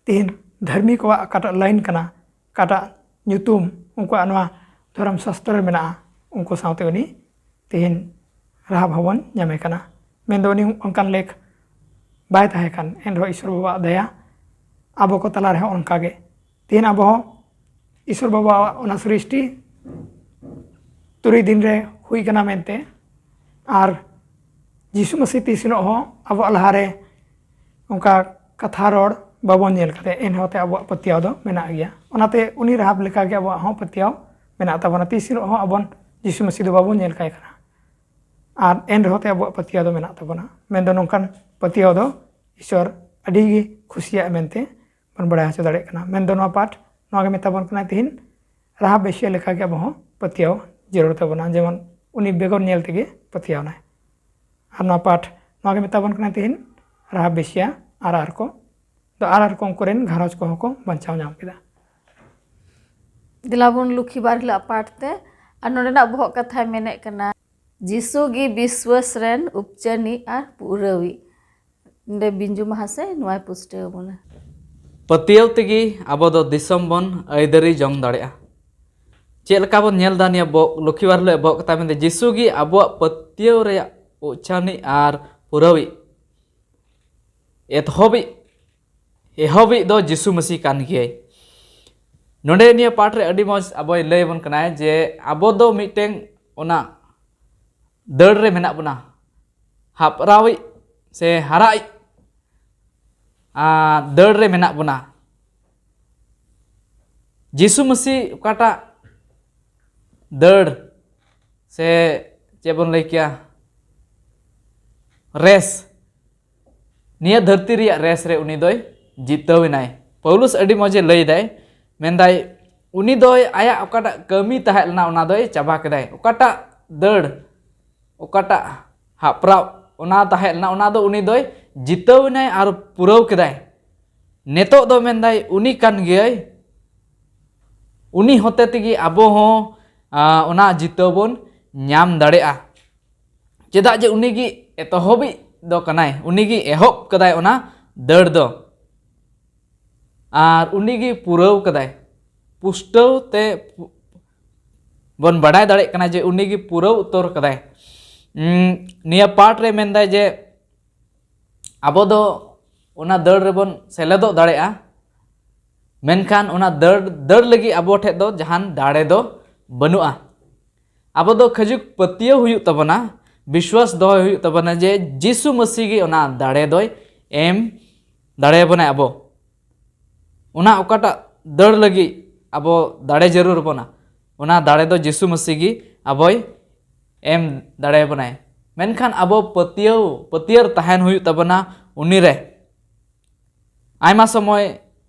ᱛᱤᱦᱤᱧ ᱫᱷᱟᱹᱨᱢᱤ ᱠᱚᱣᱟᱜ ᱚᱠᱟᱴᱟᱜ ᱞᱟᱭᱤᱱ ᱠᱟᱱᱟ, ᱚᱠᱟᱴᱟᱜ ᱧᱩᱛᱩᱢ, ᱩᱱᱠᱩᱣᱟᱜ ᱱᱚᱣᱟ ᱫᱷᱚᱨᱚᱢ ᱥᱟᱥᱛᱨᱚ ᱨᱮ ᱢᱮᱱᱟᱜᱼᱟ, ᱩᱱᱠᱩ ᱥᱟᱶᱛᱮ ᱩᱱᱤ ᱛᱤᱦᱤᱧ ᱨᱟᱦᱟᱵ ᱦᱚᱸᱵᱚᱱ ᱧᱟᱢᱮ ᱠᱟᱱᱟ᱾ ᱢᱮᱱᱫᱚ ᱩᱱᱤ ᱚᱱᱠᱟᱱ ᱞᱮᱠ ᱵᱟᱭ ᱛᱟᱦᱮᱸ ᱠᱟᱱ, ᱮᱱ ᱨᱮᱦᱚᱸ ᱤᱥᱚᱨ ᱵᱟᱵᱟᱣᱟᱜ ᱫᱟᱭᱟ ᱟᱵᱚ ᱠᱚ ᱛᱟᱞᱟ ᱨᱮᱦᱚᱸ ᱚᱱᱠᱟᱜᱮ᱾ ᱛᱤᱦᱤᱧ ᱟᱵᱚ ᱦᱚᱸ ᱤᱥᱚᱨ ᱵᱟᱵᱟᱣᱟᱜ ᱚᱱᱟ ᱥᱨᱤᱥᱴᱤ ᱛᱩᱨᱩᱭ ᱫᱤᱱ ᱨᱮ ᱦᱩᱭ ᱠᱟᱱᱟ ᱢᱮᱱᱛᱮ, ᱟᱨ ᱡᱤᱥᱩ ᱢᱟᱹᱥᱤ ᱛᱤᱥ ᱦᱤᱞᱳᱜ ᱦᱚᱸ ᱟᱵᱚᱣᱟᱜ ᱞᱟᱦᱟᱨᱮ ᱚᱱᱠᱟ ᱠᱟᱛᱷᱟ ᱨᱚᱲ ᱵᱟᱵᱚᱱ ᱧᱮᱞ ᱠᱟᱫᱮ, ᱮᱱᱦᱚᱸ ᱛᱮ ᱟᱵᱚᱣᱟᱜ ᱯᱟᱹᱛᱭᱟᱹᱣ ᱫᱚ ᱢᱮᱱᱟᱜ ᱜᱮᱭᱟ᱾ ᱚᱱᱟᱛᱮ ᱩᱱᱤ ᱨᱟᱦᱟᱵ ᱞᱮᱠᱟᱜᱮ ᱟᱵᱚᱣᱟᱜ ᱦᱚᱸ ᱯᱟᱹᱛᱭᱟᱹᱣ ᱢᱮᱱᱟᱜ ᱛᱟᱵᱚᱱᱟ᱾ ᱛᱤᱥ ᱦᱤᱞᱳᱜ ᱦᱚᱸ ᱟᱵᱚᱱ ᱡᱤᱥᱩ ᱢᱟᱹᱥᱤ ᱫᱚ ᱵᱟᱵᱚᱱ ᱧᱮᱞ ᱠᱟᱭ ᱠᱟᱱᱟ, ᱟᱨ ᱮᱱ ᱨᱮᱦᱚᱸ ᱛᱮ ᱟᱵᱚᱣᱟᱜ ᱯᱟᱹᱛᱭᱟᱹᱣ ᱫᱚ ᱢᱮᱱᱟᱜ ᱛᱟᱵᱚᱱᱟ᱾ ᱢᱮᱱᱫᱚ ᱱᱚᱝᱠᱟᱱ ᱯᱟᱹᱛᱭᱟᱹᱣ ᱫᱚ ᱤᱥᱚᱨ ᱟᱹᱰᱤ ᱜᱮ ᱠᱷᱩᱥᱤᱭᱟᱜ ᱢᱮᱱᱛᱮ ᱵᱚᱱ ᱵᱟᱲᱟᱭ ᱦᱚᱪᱚ ᱫᱟᱲᱮᱭᱟᱜ ᱠᱟᱱᱟ᱾ ᱢᱮᱱᱫᱚ ᱱᱚᱣᱟ ᱯᱟᱴ ᱱᱚᱣᱟ ᱜᱮ ᱢᱮᱛᱟ ᱵᱚᱱ ᱠᱟᱱᱟᱭ ᱛᱤᱦᱤᱧ, ᱨᱟᱦᱟᱵ ᱵᱮᱥᱤᱭᱟ ᱞᱮᱠᱟᱜᱮ ᱟᱵᱚ ᱦᱚᱸ ᱯᱟᱹᱛᱭᱟᱹᱣ ᱡᱟᱹᱨᱩᱲ ᱛᱟᱵᱚᱱᱟ, ᱡᱮᱢᱚᱱ ᱩᱱᱤ ᱵᱮᱜᱚᱨ ᱧᱮᱞ ᱛᱮᱜᱮ ᱯᱟᱹᱛᱭᱟᱹᱣ ᱮᱱᱟᱭ᱾ ᱟᱨ ᱱᱚᱣᱟ ᱯᱟᱴ ᱱᱚᱣᱟ ᱜᱮ ᱢᱮᱛᱟ ᱵᱚᱱ ᱠᱟᱱᱟᱭ ᱛᱤᱦᱤᱧ, ᱨᱟᱦᱟᱵ ᱵᱮᱥᱤᱭᱟ ᱟᱨ ᱟᱨ ᱠᱚ ᱫᱚ ᱟᱨ ᱟᱨ ᱠᱚ ᱩᱱᱠᱩ ᱨᱮᱱ ᱜᱷᱟᱨᱚᱸᱡᱽ ᱠᱚᱦᱚᱸ ᱠᱚ ᱵᱟᱧᱪᱟᱣ ᱧᱟᱢ ᱠᱮᱫᱟ᱾ ᱫᱮᱞᱟ ᱵᱚᱱ ᱞᱩᱠᱷᱤ ᱵᱟᱨ ᱦᱤᱞᱳᱜ ᱯᱟᱴ ᱛᱮ᱾ ᱟᱨ ᱱᱚᱰᱮᱱᱟᱜ ᱵᱚᱦᱚᱜ ᱠᱟᱛᱷᱟᱭ ᱢᱮᱱᱮᱫ ᱠᱟᱱᱟ, ᱡᱤᱥᱩ ᱜᱮ ᱵᱤᱥᱣᱟᱹᱥ ᱨᱮᱱ ᱩᱯᱪᱟᱹᱱᱤᱡ ᱟᱨ ᱯᱩᱨᱟᱹᱣᱤᱡ᱾ ᱱᱚᱰᱮ ᱵᱤᱧᱡᱩ ᱢᱟᱦᱟ ᱥᱮ ᱱᱚᱣᱟᱭ ᱯᱩᱥᱴᱟᱹᱣ ᱟᱵᱚᱱᱟ᱾ ᱯᱟᱹᱛᱭᱟᱹᱣ ᱛᱮᱜᱮ ᱟᱵᱚ ᱫᱚ ᱫᱤᱥᱚᱢ ᱵᱚᱱ ᱟᱹᱭᱫᱟᱹᱨᱤ ᱡᱚᱝ ᱫᱟᱲᱮᱭᱟᱜᱼᱟ᱾ ᱪᱮᱫ ᱞᱮᱠᱟ ᱵᱚᱱ ᱧᱮᱞ ᱮᱫᱟ ᱱᱤᱭᱟᱹ ᱵᱚ ᱞᱚᱠᱠᱷᱤ ᱵᱟᱨ ᱦᱤᱞᱳᱜ ᱵᱚᱦᱚᱜ ᱠᱟᱛᱷᱟ ᱢᱮᱱᱫᱟ, ᱡᱤᱥᱩ ᱜᱮ ᱟᱵᱚᱣᱟᱜ ᱯᱟᱹᱛᱭᱟᱹᱣ ᱨᱮᱭᱟᱜ ᱩᱪᱷᱟᱹᱱᱤᱡ ᱟᱨ ᱯᱩᱨᱟᱹᱣᱤᱡ, ᱮᱛᱚᱦᱚᱵᱤᱡ ᱮᱦᱚᱵᱤᱡ ᱫᱚ ᱡᱤᱥᱩ ᱢᱟᱹᱥᱤ ᱠᱟᱱ ᱜᱮᱭᱟᱭ᱾ ᱱᱚᱰᱮ ᱱᱤᱭᱟᱹ ᱯᱟᱴ ᱨᱮ ᱟᱹᱰᱤ ᱢᱚᱡᱽ ᱟᱵᱚᱭ ᱞᱟᱹᱭ ᱟᱵᱚᱱ ᱠᱟᱱᱟᱭ ᱡᱮ ᱟᱵᱚ ᱫᱚ ᱢᱤᱫᱴᱮᱱ ᱚᱱᱟ ᱫᱟᱹᱲ ᱨᱮ ᱢᱮᱱᱟᱜ ᱵᱚᱱᱟ, ᱦᱟᱯᱨᱟᱣᱤᱡ ᱥᱮ ᱦᱟᱨᱟᱜ ᱤᱡ ᱟᱨ ᱫᱟᱹᱲ ᱨᱮ ᱢᱮᱱᱟᱜ ᱵᱚᱱᱟ᱾ ᱡᱤᱥᱩ ᱢᱟᱹᱥᱤ ᱚᱠᱟᱴᱟᱜ ᱫᱟᱹᱲ ᱥᱮ ᱪᱮᱫ ᱵᱚᱱ ᱞᱟᱹᱭ ᱠᱮᱭᱟ, ᱨᱮᱥ, ᱱᱤᱭᱟᱹ ᱫᱷᱟᱹᱨᱛᱤ ᱨᱮᱭᱟᱜ ᱨᱮᱥ ᱨᱮ ᱩᱱᱤ ᱫᱚᱭ ᱡᱤᱛᱟᱹᱣ ᱮᱱᱟᱭ᱾ ᱯᱟᱹᱣᱞᱩᱥ ᱟᱹᱰᱤ ᱢᱚᱡᱮ ᱞᱟᱹᱭ ᱫᱟᱭ, ᱢᱮᱱᱫᱟᱭ ᱩᱱᱤ ᱫᱚᱭ ᱟᱭᱟᱜ ᱚᱠᱟᱴᱟᱜ ᱠᱟᱹᱢᱤ ᱛᱟᱦᱮᱸ ᱞᱮᱱᱟ ᱚᱱᱟ ᱫᱚᱭ ᱪᱟᱵᱟ ᱠᱮᱫᱟᱭ, ᱚᱠᱟᱴᱟᱜ ᱫᱟᱹᱲ, ᱚᱠᱟᱴᱟᱜ ᱦᱟᱯᱨᱟᱣ ᱚᱱᱟ ᱛᱟᱦᱮᱸ ᱞᱮᱱᱟ ᱚᱱᱟ ᱫᱚ ᱩᱱᱤ ᱫᱚᱭ ᱡᱤᱛᱟᱹᱣ ᱮᱱᱟᱭ ᱟᱨ ᱯᱩᱨᱟᱹᱣ ᱠᱮᱫᱟᱭ᱾ ᱱᱤᱛᱚᱜ ᱫᱚ ᱢᱮᱱᱫᱟᱭ ᱩᱱᱤ ᱠᱟᱱ ᱜᱮᱭᱟᱭ, ᱩᱱᱤ ᱦᱚᱛᱮ ᱛᱮᱜᱮ ᱟᱵᱚ ᱦᱚᱸ ᱟᱸ, ᱚᱱᱟ ᱡᱤᱛᱟᱹᱣ ᱵᱚᱱ ᱧᱟᱢ ᱫᱟᱲᱮᱭᱟᱜᱼᱟ᱾ ᱪᱮᱫᱟᱜ ᱡᱮ ᱩᱱᱤ ᱜᱮ ᱮᱛᱚᱦᱚᱵᱤᱡ ᱫᱚ ᱠᱟᱱᱟᱭ, ᱩᱱᱤ ᱜᱮ ᱮᱦᱚᱵ ᱠᱟᱫᱟᱭ ᱚᱱᱟ ᱫᱟᱹᱲ ᱫᱚ, ᱟᱨ ᱩᱱᱤ ᱜᱮ ᱯᱩᱨᱟᱹᱣ ᱠᱟᱫᱟᱭ᱾ ᱯᱩᱥᱴᱟᱹᱣ ᱛᱮ ᱯᱩ- ᱵᱚᱱ ᱵᱟᱰᱟᱭ ᱫᱟᱲᱮᱭᱟᱜ ᱠᱟᱱᱟ ᱡᱮ ᱩᱱᱤ ᱜᱮ ᱯᱩᱨᱟᱹᱣ ᱩᱛᱟᱹᱨ ᱠᱟᱫᱟᱭ᱾ ᱩᱸ, ᱱᱤᱭᱟᱹ ᱯᱟᱴ ᱨᱮ ᱢᱮᱱᱫᱟᱭ ᱡᱮ ᱟᱵᱚ ᱫᱚ ᱚᱱᱟ ᱫᱟᱹᱲ ᱨᱮᱵᱚᱱ ᱥᱮᱞᱮᱫᱚᱜ ᱫᱟᱲᱮᱭᱟᱜᱼᱟ, ᱢᱮᱱᱠᱷᱟᱱ ᱚᱱᱟ ᱫᱟᱹᱲ ᱫᱟᱹᱲ ᱞᱟᱹᱜᱤᱫ ᱟᱵᱚ ᱴᱷᱮᱱ ᱫᱚ ᱡᱟᱦᱟᱱ ᱫᱟᱲᱮ ᱫᱚ ᱵᱟᱹᱱᱩᱜᱼᱟ᱾ ᱟᱵᱚ ᱫᱚ ᱠᱷᱟᱹᱡᱩ ᱯᱟᱹᱛᱭᱟᱹᱣ ᱦᱩᱭᱩᱜ ᱛᱟᱵᱚᱱᱟ, ᱵᱤᱥᱣᱟᱥ ᱫᱚᱦᱚᱭ ᱦᱩᱭᱩᱜ ᱛᱟᱵᱚᱱᱟ ᱡᱮ ᱡᱤᱥᱩ ᱢᱟᱹᱥᱤ ᱜᱮ ᱚᱱᱟ ᱫᱟᱲᱮ ᱫᱚᱭ ᱮᱢ ᱫᱟᱲᱮᱭᱟᱵᱚᱱᱟᱭ ᱟᱵᱚ᱾ ᱚᱱᱟ ᱚᱠᱟᱴᱟᱜ ᱫᱟᱹᱲ ᱞᱟᱹᱜᱤᱫ ᱟᱵᱚ ᱫᱟᱲᱮ ᱡᱟᱹᱨᱩᱲ ᱵᱚᱱᱟ, ᱚᱱᱟ ᱫᱟᱲᱮ ᱫᱚ ᱡᱤᱥᱩ ᱢᱟᱹᱥᱤ ᱜᱮ ᱟᱵᱚᱭ ᱮᱢ ᱫᱟᱲᱮᱭᱟᱵᱚᱱᱟᱭ᱾ ᱢᱮᱱᱠᱷᱟᱱ ᱟᱵᱚ ᱯᱟᱹᱛᱭᱟᱹᱣ ᱯᱟᱹᱛᱭᱟᱹᱨ ᱛᱟᱦᱮᱱ ᱦᱩᱭᱩᱜ ᱛᱟᱵᱚᱱᱟ ᱩᱱᱤ ᱨᱮ᱾ ᱟᱭᱢᱟ ᱥᱚᱢᱚᱭ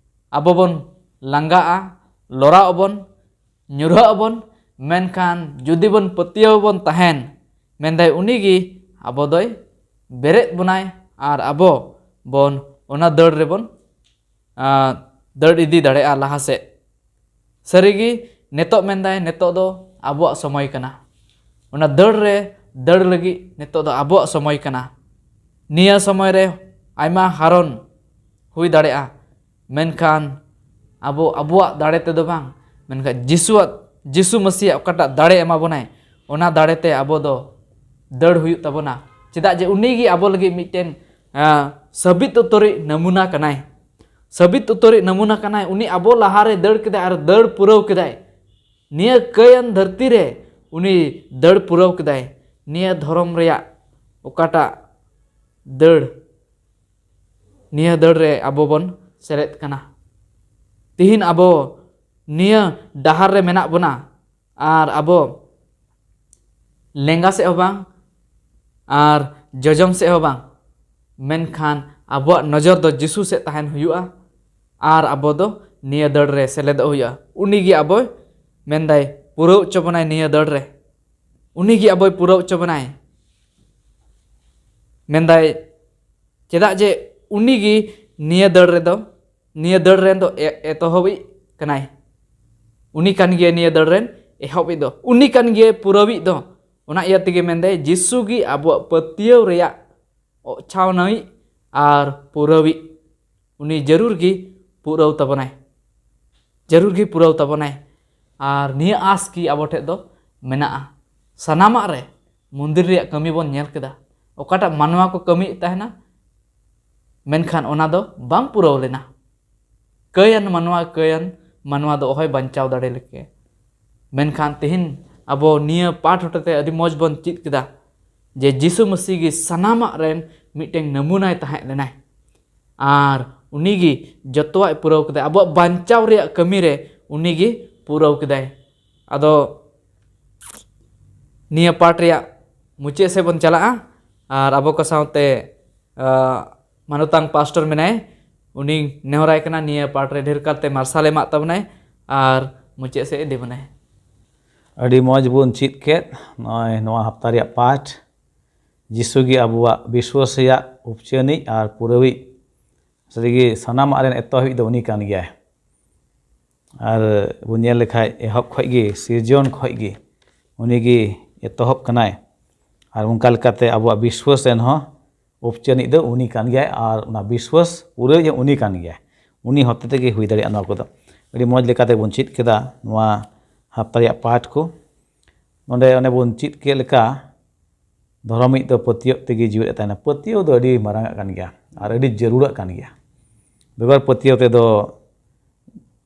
ᱟᱵᱚ ᱵᱚᱱ ᱞᱟᱸᱜᱟᱜᱼᱟ, ᱞᱚᱨᱟᱜ ᱟᱵᱚᱱ, ᱧᱩᱨᱦᱟᱹᱜ ᱟᱵᱚᱱ, ᱢᱮᱱᱠᱷᱟᱱ ᱡᱩᱫᱤ ᱵᱚᱱ ᱯᱟᱹᱛᱭᱟᱹᱣ ᱵᱚᱱ ᱛᱟᱦᱮᱱ, ᱢᱮᱱᱫᱟᱭ ᱩᱱᱤ ᱜᱮ ᱟᱵᱚ ᱫᱚᱭ ᱵᱮᱨᱮᱫ ᱵᱚᱱᱟᱭ ᱟᱨ ᱟᱵᱚ ᱵᱚᱱ ᱚᱱᱟ ᱫᱟᱹᱲ ᱨᱮᱵᱚᱱ ᱟᱸ, ᱫᱟᱹᱲ ᱤᱫᱤ ᱫᱟᱲᱮᱭᱟᱜᱼᱟ ᱞᱟᱦᱟ ᱥᱮᱫ᱾ ᱥᱟᱹᱨᱤᱜᱮ ᱱᱤᱛᱚᱜ ᱢᱮᱱᱫᱟᱭ ᱱᱤᱛᱚᱜ ᱫᱚ ᱟᱵᱚᱣᱟᱜ ᱥᱚᱢᱚᱭ ᱠᱟᱱᱟ᱾ ᱚᱱᱟ ᱫᱟᱹᱲ ᱨᱮ ᱫᱟᱹᱲ ᱞᱟᱹᱜᱤᱫ ᱱᱤᱛᱚᱜ ᱫᱚ ᱟᱵᱚᱣᱟᱜ ᱥᱚᱢᱚᱭ ᱠᱟᱱᱟ᱾ ᱱᱤᱭᱟᱹ ᱥᱚᱢᱚᱭ ᱨᱮ ᱟᱭᱢᱟ ᱦᱟᱨᱚᱱ ᱦᱩᱭ ᱫᱟᱲᱮᱭᱟᱜᱼᱟ, ᱢᱮᱱᱠᱷᱟᱱ ᱟᱵᱚ ᱟᱵᱚᱣᱟᱜ ᱫᱟᱲᱮ ᱛᱮᱫᱚ ᱵᱟᱝ, ᱢᱮᱱᱠᱷᱟᱱ ᱡᱤᱥᱩᱣᱟᱜ, ᱡᱤᱥᱩ ᱢᱟᱹᱥᱤᱭᱟᱜ ᱚᱠᱟᱴᱟᱜ ᱫᱟᱲᱮ ᱮᱢᱟ ᱵᱚᱱᱟᱭ, ᱚᱱᱟ ᱫᱟᱲᱮ ᱛᱮ ᱟᱵᱚ ᱫᱚ ᱫᱟᱹᱲ ᱦᱩᱭᱩᱜ ᱛᱟᱵᱚᱱᱟ᱾ ᱪᱮᱫᱟᱜ ᱡᱮ ᱩᱱᱤ ᱜᱮ ᱟᱵᱚ ᱞᱟᱹᱜᱤᱫ ᱢᱤᱫᱴᱮᱱ, ᱟᱸ, ᱥᱟᱹᱵᱤᱛ ᱩᱛᱟᱹᱨᱤᱡ ᱱᱟᱢᱩᱱᱟ ᱠᱟᱱᱟᱭ᱾ ᱥᱟᱹᱵᱤᱛ ᱩᱛᱟᱹᱨᱤᱡ ᱱᱟᱢᱩᱱᱟ ᱠᱟᱱᱟᱭ᱾ ᱩᱱᱤ ᱟᱵᱚ ᱞᱟᱦᱟᱨᱮ ᱫᱟᱹᱲ ᱠᱮᱫᱟᱭ ᱟᱨ ᱫᱟᱹᱲ ᱯᱩᱨᱟᱹᱣ ᱠᱮᱫᱟᱭ᱾ ᱱᱤᱭᱟᱹ ᱠᱟᱹᱭᱟᱱ ᱫᱷᱟᱹᱨᱛᱤ ᱨᱮ ᱩᱱᱤ ᱫᱟᱹᱲ ᱯᱩᱨᱟᱹᱣ ᱠᱮᱫᱟᱭ᱾ ᱱᱤᱭᱟᱹ ᱫᱷᱚᱨᱚᱢ ᱨᱮᱭᱟᱜ ᱚᱠᱟᱴᱟᱜ ᱫᱟᱹᱲ, ᱱᱤᱭᱟᱹ ᱫᱟᱹᱲ ᱨᱮ ᱟᱵᱚ ᱵᱚᱱ ᱥᱮᱞᱮᱫ ᱠᱟᱱᱟ᱾ ᱛᱤᱦᱤᱧ ᱟᱵᱚ ᱱᱤᱭᱟᱹ ᱰᱟᱦᱟᱨ ᱨᱮ ᱢᱮᱱᱟᱜ ᱵᱚᱱᱟ ᱟᱨ ᱟᱵᱚ ᱞᱮᱸᱜᱟ ᱥᱮᱫ ᱦᱚᱸ ᱵᱟᱝ ᱟᱨ ᱡᱚᱡᱚᱢ ᱥᱮᱫ ᱦᱚᱸ ᱵᱟᱝ, ᱢᱮᱱᱠᱷᱟᱱ ᱟᱵᱚᱣᱟᱜ ᱱᱚᱡᱚᱨ ᱫᱚ ᱡᱤᱥᱩ ᱥᱮᱫ ᱛᱟᱦᱮᱱ ᱦᱩᱭᱩᱜᱼᱟ ᱟᱨ ᱟᱵᱚ ᱫᱚ ᱱᱤᱭᱟᱹ ᱫᱟᱹᱲ ᱨᱮ ᱥᱮᱞᱮᱫᱚᱜ ᱦᱩᱭᱩᱜᱼᱟ᱾ ᱩᱱᱤ ᱜᱮ ᱟᱵᱚᱭ ᱢᱮᱱᱫᱟᱭ ᱯᱩᱨᱟᱹᱣ ᱦᱚᱪᱚ ᱵᱚᱱᱟᱭ ᱱᱤᱭᱟᱹ ᱫᱟᱹᱲ ᱨᱮ᱾ ᱩᱱᱤ ᱜᱮ ᱟᱵᱚᱭ ᱯᱩᱨᱟᱹᱣ ᱦᱚᱪᱚ ᱵᱚᱱᱟᱭ᱾ ᱢᱮᱱᱫᱟᱭ, ᱪᱮᱫᱟᱜ ᱡᱮ ᱩᱱᱤ ᱜᱮ ᱱᱤᱭᱟᱹ ᱫᱟᱹᱲ ᱨᱮᱫᱚ, ᱱᱤᱭᱟᱹ ᱫᱟᱹᱲ ᱨᱮᱱ ᱫᱚ ᱮ-, ᱮᱛᱚᱦᱚᱵᱤᱡ ᱠᱟᱱᱟᱭ᱾ ᱩᱱᱤ ᱠᱟᱱ ᱜᱮᱭᱟᱭ ᱱᱤᱭᱟᱹ ᱫᱟᱹᱲ ᱨᱮᱱ ᱮᱦᱚᱵᱤᱡ ᱫᱚ᱾ ᱩᱱᱤ ᱠᱟᱱ ᱜᱮᱭᱟᱭ ᱯᱩᱨᱟᱹᱣᱤᱡ ᱫᱚ᱾ ᱚᱱᱟ ᱤᱭᱟᱹ ᱛᱮᱜᱮ ᱢᱮᱱᱫᱟᱭ, ᱡᱤᱥᱩ ᱜᱮ ᱟᱵᱚᱣᱟᱜ ᱯᱟᱹᱛᱭᱟᱹᱣ ᱨᱮᱭᱟᱜ ᱚᱪᱷᱟᱣᱱᱟᱣᱤᱡ ᱟᱨ ᱯᱩᱨᱟᱹᱣᱤᱡ᱾ ᱩᱱᱤ ᱡᱟᱹᱨᱩᱲ ᱜᱮ ᱯᱩᱨᱟᱹᱣ ᱛᱟᱵᱚᱱᱟᱭ᱾ ᱡᱟᱹᱨᱩᱲ ᱜᱮ ᱯᱩᱨᱟᱹᱣ ᱛᱟᱵᱚᱱᱟᱭ᱾ ᱟᱨ ᱱᱤᱭᱟᱹ ᱟᱸᱥ ᱜᱮ ᱟᱵᱚ ᱴᱷᱮᱡ ᱫᱚ ᱢᱮᱱᱟᱜᱼᱟ᱾ ᱥᱟᱱᱟᱢᱟᱜ ᱨᱮ ᱢᱚᱱᱫᱤᱨ ᱨᱮᱭᱟᱜ ᱠᱟᱹᱢᱤ ᱵᱚᱱ ᱧᱮᱞ ᱠᱮᱫᱟ᱾ ᱚᱠᱟᱴᱟᱜ ᱢᱟᱱᱣᱟ ᱠᱚ ᱠᱟᱹᱢᱤᱭᱮᱫ ᱛᱟᱦᱮᱱᱟ, ᱢᱮᱱᱠᱷᱟᱱ ᱚᱱᱟ ᱫᱚ ᱵᱟᱝ ᱯᱩᱨᱟᱹᱣ ᱞᱮᱱᱟ᱾ ᱠᱟᱹᱭᱟᱱ ᱢᱟᱱᱣᱟ, ᱠᱟᱹᱭᱟᱱ ᱢᱟᱱᱣᱟ ᱫᱚ ᱚᱦᱚᱭ ᱵᱟᱧᱪᱟᱣ ᱫᱟᱲᱮ ᱞᱮᱠᱮ᱾ ᱢᱮᱱᱠᱷᱟᱱ ᱛᱮᱦᱮᱧ ᱟᱵᱚ ᱱᱤᱭᱟᱹ ᱯᱟᱴ ᱦᱚᱛᱮᱛᱮ ᱟᱹᱰᱤ ᱢᱚᱡᱽ ᱵᱚᱱ ᱪᱮᱫ ᱠᱮᱫᱟ ᱡᱮ ᱡᱤᱥᱩ ᱢᱟᱹᱥᱤ ᱜᱮ ᱥᱟᱱᱟᱢᱟᱜ ᱨᱮᱱ ᱢᱤᱫᱴᱮᱱ ᱱᱟᱢᱩᱱᱟᱭ ᱛᱟᱦᱮᱸ ᱞᱮᱱᱟᱭ᱾ ᱟᱨ ᱩᱱᱤ ᱜᱮ ᱡᱚᱛᱚᱣᱟᱜ ᱮ ᱯᱩᱨᱟᱹᱣ ᱠᱮᱫᱟ᱾ ᱟᱵᱚᱣᱟᱜ ᱵᱟᱧᱪᱟᱣ ᱨᱮᱭᱟᱜ ᱠᱟᱹᱢᱤ ᱨᱮ ᱩᱱᱤ ᱜᱮ ᱯᱩᱨᱟᱹᱣ ᱠᱮᱫᱟᱭ᱾ ᱟᱫᱚ ᱱᱤᱭᱟᱹ ᱯᱟᱴ ᱨᱮᱭᱟᱜ ᱢᱩᱪᱟᱹᱫ ᱥᱮᱫ ᱵᱚᱱ ᱪᱟᱞᱟᱜᱼᱟ᱾ ᱟᱨ ᱟᱵᱚ ᱠᱚ ᱥᱟᱶᱛᱮ, ᱟᱸ, ᱢᱟᱱᱚᱛᱟᱱ ᱯᱟᱥᱴᱚᱨ ᱢᱮᱱᱟᱭ, ᱩᱱᱤ ᱱᱮᱦᱚᱨᱟᱭ ᱠᱟᱱᱟ ᱱᱤᱭᱟᱹ ᱯᱟᱴ ᱨᱮ ᱰᱷᱮᱨ ᱠᱟᱨᱛᱮ ᱢᱟᱨᱥᱟᱞ ᱮᱢᱟᱜ ᱛᱟᱵᱚᱱᱟᱭ ᱟᱨ ᱢᱩᱪᱟᱹᱫ ᱥᱮᱫ ᱤᱫᱤ ᱵᱚᱱᱟᱭ᱾ ᱟᱹᱰᱤ ᱢᱚᱡᱽ ᱵᱚᱱ ᱪᱮᱫ ᱠᱮᱫ ᱱᱚᱜᱼᱚᱭ ᱱᱚᱣᱟ ᱦᱟᱯᱛᱟ ᱨᱮᱭᱟᱜ ᱯᱟᱴ, ᱡᱤᱥᱩ ᱜᱮ ᱟᱵᱚᱣᱟᱜ ᱵᱤᱥᱣᱟᱥ ᱨᱮᱭᱟᱜ ᱩᱯᱪᱟᱹᱱᱤᱡ ᱟᱨ ᱯᱩᱨᱟᱹᱣᱤᱡ᱾ ᱥᱟᱹᱨᱤᱜᱮ ᱥᱟᱱᱟᱢᱟᱜ ᱨᱮᱱ ᱮᱛᱚᱦᱚᱵᱤᱡ ᱫᱚ ᱩᱱᱤ ᱠᱟᱱ ᱜᱮᱭᱟᱭ᱾ ᱟᱨ ᱵᱚᱱ ᱧᱮᱞ ᱞᱮᱠᱷᱟᱡ ᱮᱦᱚᱵ ᱠᱷᱚᱡ ᱜᱮ, ᱥᱤᱨᱡᱚᱱ ᱠᱷᱚᱡ ᱜᱮ ᱩᱱᱤ ᱜᱮ ᱮᱛᱚᱦᱚᱵ ᱠᱟᱱᱟᱭ᱾ ᱟᱨ ᱚᱱᱠᱟ ᱞᱮᱠᱟᱛᱮ ᱟᱵᱚᱣᱟᱜ ᱵᱤᱥᱣᱟᱥ ᱨᱮᱱ ᱦᱚᱸ ᱩᱯᱪᱟᱹᱱᱤᱡ ᱫᱚ ᱩᱱᱤ ᱠᱟᱱ ᱜᱮᱭᱟᱭ ᱟᱨ ᱚᱱᱟ ᱵᱤᱥᱣᱟᱹᱥ ᱯᱩᱨᱟᱹᱣᱤᱡ ᱦᱚᱸ ᱩᱱᱤ ᱠᱟᱱ ᱜᱮᱭᱟᱭ᱾ ᱩᱱᱤ ᱦᱚᱛᱮ ᱛᱮᱜᱮ ᱦᱩᱭ ᱫᱟᱲᱮᱭᱟᱜᱼᱟ ᱱᱚᱣᱟ ᱠᱚᱫᱚ᱾ ᱟᱹᱰᱤ ᱢᱚᱡᱽ ᱞᱮᱠᱟᱛᱮ ᱵᱚᱱ ᱪᱮᱫ ᱠᱮᱫᱟ ᱱᱚᱣᱟ ᱦᱟᱯᱛᱟ ᱨᱮᱭᱟᱜ ᱯᱟᱴ ᱠᱚ᱾ ᱱᱚᱰᱮ ᱚᱱᱮ ᱵᱚᱱ ᱪᱮᱫ ᱠᱮᱫ ᱞᱮᱠᱟ, ᱫᱷᱚᱨᱚᱢᱤᱡ ᱫᱚ ᱯᱟᱹᱛᱭᱟᱹᱣ ᱛᱮᱜᱮ ᱡᱤᱣᱮᱫ ᱮ ᱛᱟᱦᱮᱱᱟ᱾ ᱯᱟᱹᱛᱭᱟᱹᱣ ᱫᱚ ᱟᱹᱰᱤ ᱢᱟᱨᱟᱝ ᱟᱜ ᱠᱟᱱ ᱜᱮᱭᱟ ᱟᱨ ᱟᱹᱰᱤ ᱡᱟᱹᱨᱩᱲᱟᱜ ᱠᱟᱱ ᱜᱮᱭᱟ᱾ ᱵᱮᱜᱚᱨ ᱯᱟᱹᱛᱭᱟᱹᱣ ᱛᱮᱫᱚ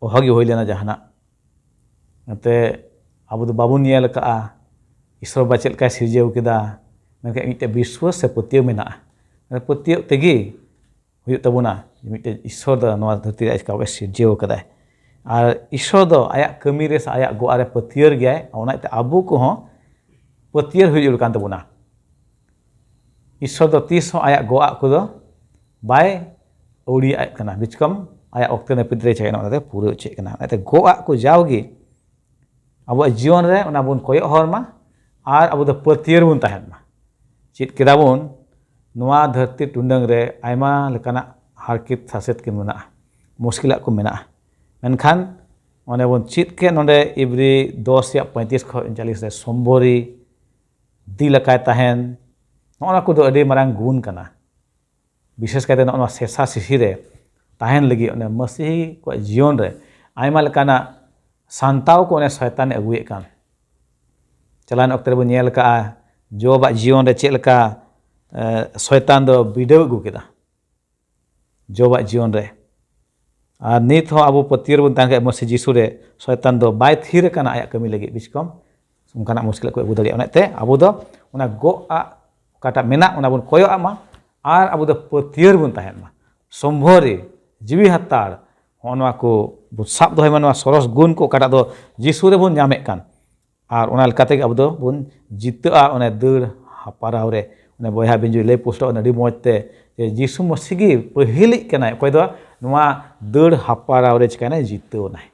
ᱚᱦᱚᱜᱮ ᱦᱩᱭ ᱞᱮᱱᱟ ᱡᱟᱦᱟᱱᱟᱜ᱾ ᱮᱱᱛᱮ ᱟᱵᱚ ᱫᱚ ᱵᱟᱵᱚᱱ ᱧᱮᱞ ᱟᱠᱟᱫᱼᱟ ᱤᱥᱚᱨ ᱵᱟ ᱪᱮᱫ ᱞᱮᱠᱟᱭ ᱥᱤᱨᱡᱟᱹᱣ ᱠᱮᱫᱟ, ᱢᱮᱱᱠᱷᱟᱱ ᱢᱤᱫᱴᱮᱱ ᱵᱤᱥᱣᱟᱹᱥ ᱥᱮ ᱯᱟᱹᱛᱭᱟᱹᱣ ᱢᱮᱱᱟᱜᱼᱟ᱾ ᱯᱟᱹᱛᱭᱟᱹᱣ ᱛᱮᱜᱮ ᱦᱩᱭᱩᱜ ᱛᱟᱵᱚᱱᱟ ᱡᱮ ᱢᱤᱫᱴᱮᱱ ᱤᱥᱚᱨ ᱫᱚ ᱱᱚᱣᱟ ᱫᱷᱟᱹᱨᱛᱤ ᱨᱮ ᱟᱡ ᱠᱟᱵᱚᱭ ᱥᱤᱨᱡᱟᱹᱣ ᱟᱠᱟᱫᱟᱭ᱾ ᱟᱨ ᱤᱥᱚᱨ ᱫᱚ ᱟᱭᱟᱜ ᱠᱟᱹᱢᱤ ᱨᱮ ᱥᱮ ᱟᱭᱟᱜ ᱜᱚᱜ ᱨᱮ ᱯᱟᱹᱛᱭᱟᱹᱣ ᱜᱮᱭᱟᱭ᱾ ᱚᱱᱟᱛᱮ ᱟᱵᱚ ᱠᱚᱦᱚᱸ ᱯᱟᱹᱛᱭᱟᱹᱣ ᱦᱩᱭᱩᱜ ᱠᱟᱱ ᱛᱟᱵᱚᱱᱟ᱾ ᱤᱥᱚᱨ ᱫᱚ ᱛᱤᱥ ᱦᱚᱸ ᱟᱭᱟᱜ ᱜᱚᱜ ᱟᱜ ᱠᱚᱫᱚ ᱵᱟᱭ ᱟᱹᱣᱲᱤᱭᱟᱜ ᱠᱟᱱᱟ᱾ ᱵᱤᱪᱠᱚᱢ ᱟᱭᱟᱜ ᱚᱠᱛᱮ ᱱᱟᱹᱯᱤᱛ ᱨᱮ ᱪᱮᱫ ᱚᱱᱟᱛᱮ ᱯᱩᱨᱟᱹᱣ ᱪᱮᱫ ᱠᱟᱱᱟ᱾ ᱚᱱᱟᱛᱮ ᱜᱚᱜ ᱟᱜ ᱠᱚ ᱡᱟᱣᱜᱮ ᱟᱵᱚᱣᱟᱜ ᱡᱤᱭᱚᱱ ᱨᱮ ᱚᱱᱟ ᱵᱚᱱ ᱠᱚᱭᱚᱜ ᱦᱚᱨ ᱢᱟ ᱟᱨ ᱟᱵᱚ ᱫᱚ ᱯᱟᱹᱛᱭᱟᱹᱣ ᱨᱮᱵᱚᱱ ᱛᱟᱦᱮᱱ ᱢᱟ᱾ ᱪᱮᱫ ᱠᱮᱫᱟ ᱵᱚᱱ ᱱᱚᱣᱟ ᱫᱷᱟᱹᱨᱛᱤ ᱴᱩᱰᱟᱹᱝ ᱨᱮ ᱟᱭᱢᱟ ᱞᱮᱠᱟᱱᱟᱜ ᱦᱟᱨᱠᱮᱛ ᱥᱟᱥᱮᱛ ᱠᱚ ᱢᱮᱱᱟᱜᱼᱟ, ᱢᱩᱥᱠᱤᱞᱟᱜ ᱠᱚ ᱢᱮᱱᱟᱜᱼᱟ᱾ ᱢᱮᱱᱠᱷᱟᱱ ᱚᱱᱮ ᱵᱚᱱ ᱪᱮᱫ ᱠᱮᱫ ᱱᱚᱰᱮ ᱤᱵᱨᱤ ᱫᱚᱥ ᱨᱮᱭᱟᱜ ᱯᱚᱸᱭᱛᱨᱤᱥ ᱠᱷᱚᱱ ᱩᱱᱪᱟᱞᱤᱥ ᱨᱮ ᱥᱚᱢᱵᱷᱚᱨᱤ, ᱫᱤᱞ ᱟᱠᱟᱭ ᱛᱟᱦᱮᱱ, ᱱᱚᱜᱼᱚ ᱱᱚᱣᱟ ᱠᱚᱫᱚ ᱟᱹᱰᱤ ᱢᱟᱨᱟᱝ ᱜᱩᱱ ᱠᱟᱱᱟ᱾ ᱵᱤᱥᱮᱥ ᱠᱟᱭᱛᱮ ᱱᱚᱜᱼᱚ ᱱᱚᱣᱟ ᱥᱮᱥᱟ ᱥᱤᱥᱤ ᱨᱮ ᱛᱟᱦᱮᱱ ᱞᱟᱹᱜᱤᱫ ᱚᱱᱮ ᱢᱟᱹᱥᱤᱦᱤ ᱠᱚᱣᱟᱜ ᱡᱤᱭᱚᱱ ᱨᱮ ᱟᱭᱢᱟ ᱞᱮᱠᱟᱱᱟᱜ ᱥᱟᱱᱛᱟᱣ ᱠᱚ ᱚᱱᱮ ᱥᱚᱭᱛᱟᱱᱮ ᱟᱹᱜᱩᱭᱮᱫ ᱠᱟᱱ᱾ ᱪᱟᱞᱟᱣᱮᱱ ᱚᱠᱛᱮ ᱨᱮᱵᱚᱱ ᱧᱮᱞ ᱟᱠᱟᱫᱼᱟ ᱡᱚᱵᱟᱜ ᱡᱤᱭᱚᱱ ᱨᱮ ᱪᱮᱫ ᱞᱮᱠᱟ, ᱮ, ᱥᱚᱭᱛᱟᱱ ᱫᱚ ᱵᱤᱰᱟᱹᱣ ᱟᱹᱜᱩ ᱠᱮᱫᱟ ᱡᱚᱵᱟᱜ ᱡᱤᱭᱚᱱ ᱨᱮ᱾ ᱟᱨ ᱱᱤᱛ ᱦᱚᱸ ᱟᱵᱚ ᱯᱟᱹᱛᱭᱟᱹᱣ ᱨᱮᱵᱚᱱ ᱛᱟᱦᱮᱱ ᱠᱷᱟᱱ ᱢᱟᱹᱥᱤ ᱡᱤᱥᱩ ᱨᱮ, ᱥᱚᱭᱛᱟᱱ ᱫᱚ ᱵᱟᱭ ᱛᱷᱤᱨ ᱟᱠᱟᱱᱟ ᱟᱭᱟᱜ ᱠᱟᱹᱢᱤ ᱞᱟᱹᱜᱤᱫ᱾ ᱵᱤᱪᱠᱚᱢ ᱚᱱᱠᱟᱱᱟᱜ ᱢᱩᱥᱠᱤᱞ ᱠᱚ ᱟᱹᱜᱩ ᱫᱟᱲᱮᱭᱟᱜᱼᱟ᱾ ᱚᱱᱟᱛᱮ ᱟᱵᱚ ᱫᱚ ᱚᱱᱟ ᱜᱚᱜ ᱟᱜ ᱚᱠᱟᱴᱟᱜ ᱢᱮᱱᱟᱜ ᱚᱱᱟ ᱵᱚᱱ ᱠᱚᱭᱚᱜ ᱟᱜ ᱢᱟ ᱟᱨ ᱟᱵᱚ ᱫᱚ ᱯᱟᱹᱛᱭᱟᱹᱣ ᱨᱮᱵᱚᱱ ᱛᱟᱦᱮᱱ ᱢᱟ᱾ ᱥᱚᱢᱵᱷᱚᱨᱤ, ᱡᱤᱣᱤ ᱦᱟᱛᱟᱲ, ᱦᱚᱸᱜᱼᱚ ᱱᱚᱣᱟ ᱠᱚ ᱵᱚᱱ ᱥᱟᱵ ᱫᱚᱦᱚᱭ ᱢᱟ, ᱱᱚᱣᱟ ᱥᱚᱨᱚᱥ ᱜᱩᱱ ᱠᱚ ᱚᱠᱟᱴᱟᱜ ᱫᱚ ᱡᱤᱥᱩ ᱨᱮᱵᱚᱱ ᱧᱟᱢᱮᱫ ᱠᱟᱱ᱾ ᱟᱨ ᱚᱱᱟ ᱞᱮᱠᱟ ᱛᱮᱜᱮ ᱟᱵᱚ ᱫᱚᱵᱚᱱ ᱡᱤᱛᱟᱹᱜᱼᱟ ᱚᱱᱮ ᱫᱟᱹᱲ ᱦᱟᱯᱟᱨᱟᱣ ᱨᱮ᱾ ᱚᱱᱮ ᱵᱚᱭᱦᱟ ᱵᱤᱧᱡᱩᱭ ᱞᱟᱹᱭ ᱯᱩᱥᱴᱟᱹᱣ ᱚᱱᱮ ᱟᱹᱰᱤ ᱢᱚᱡᱽ ᱛᱮ ᱡᱮ ᱡᱤᱥᱩ ᱢᱟᱹᱥᱤ ᱜᱮ ᱯᱟᱹᱦᱤᱞᱤᱡ ᱠᱟᱱᱟᱭ ᱚᱠᱚᱭ ᱫᱚ ᱱᱚᱣᱟ ᱫᱟᱹᱲ ᱦᱟᱯᱟᱨᱟᱣ ᱨᱮ ᱪᱤᱠᱟᱭᱱᱟᱭ, ᱡᱤᱛᱟᱹᱣ ᱮᱱᱟᱭ᱾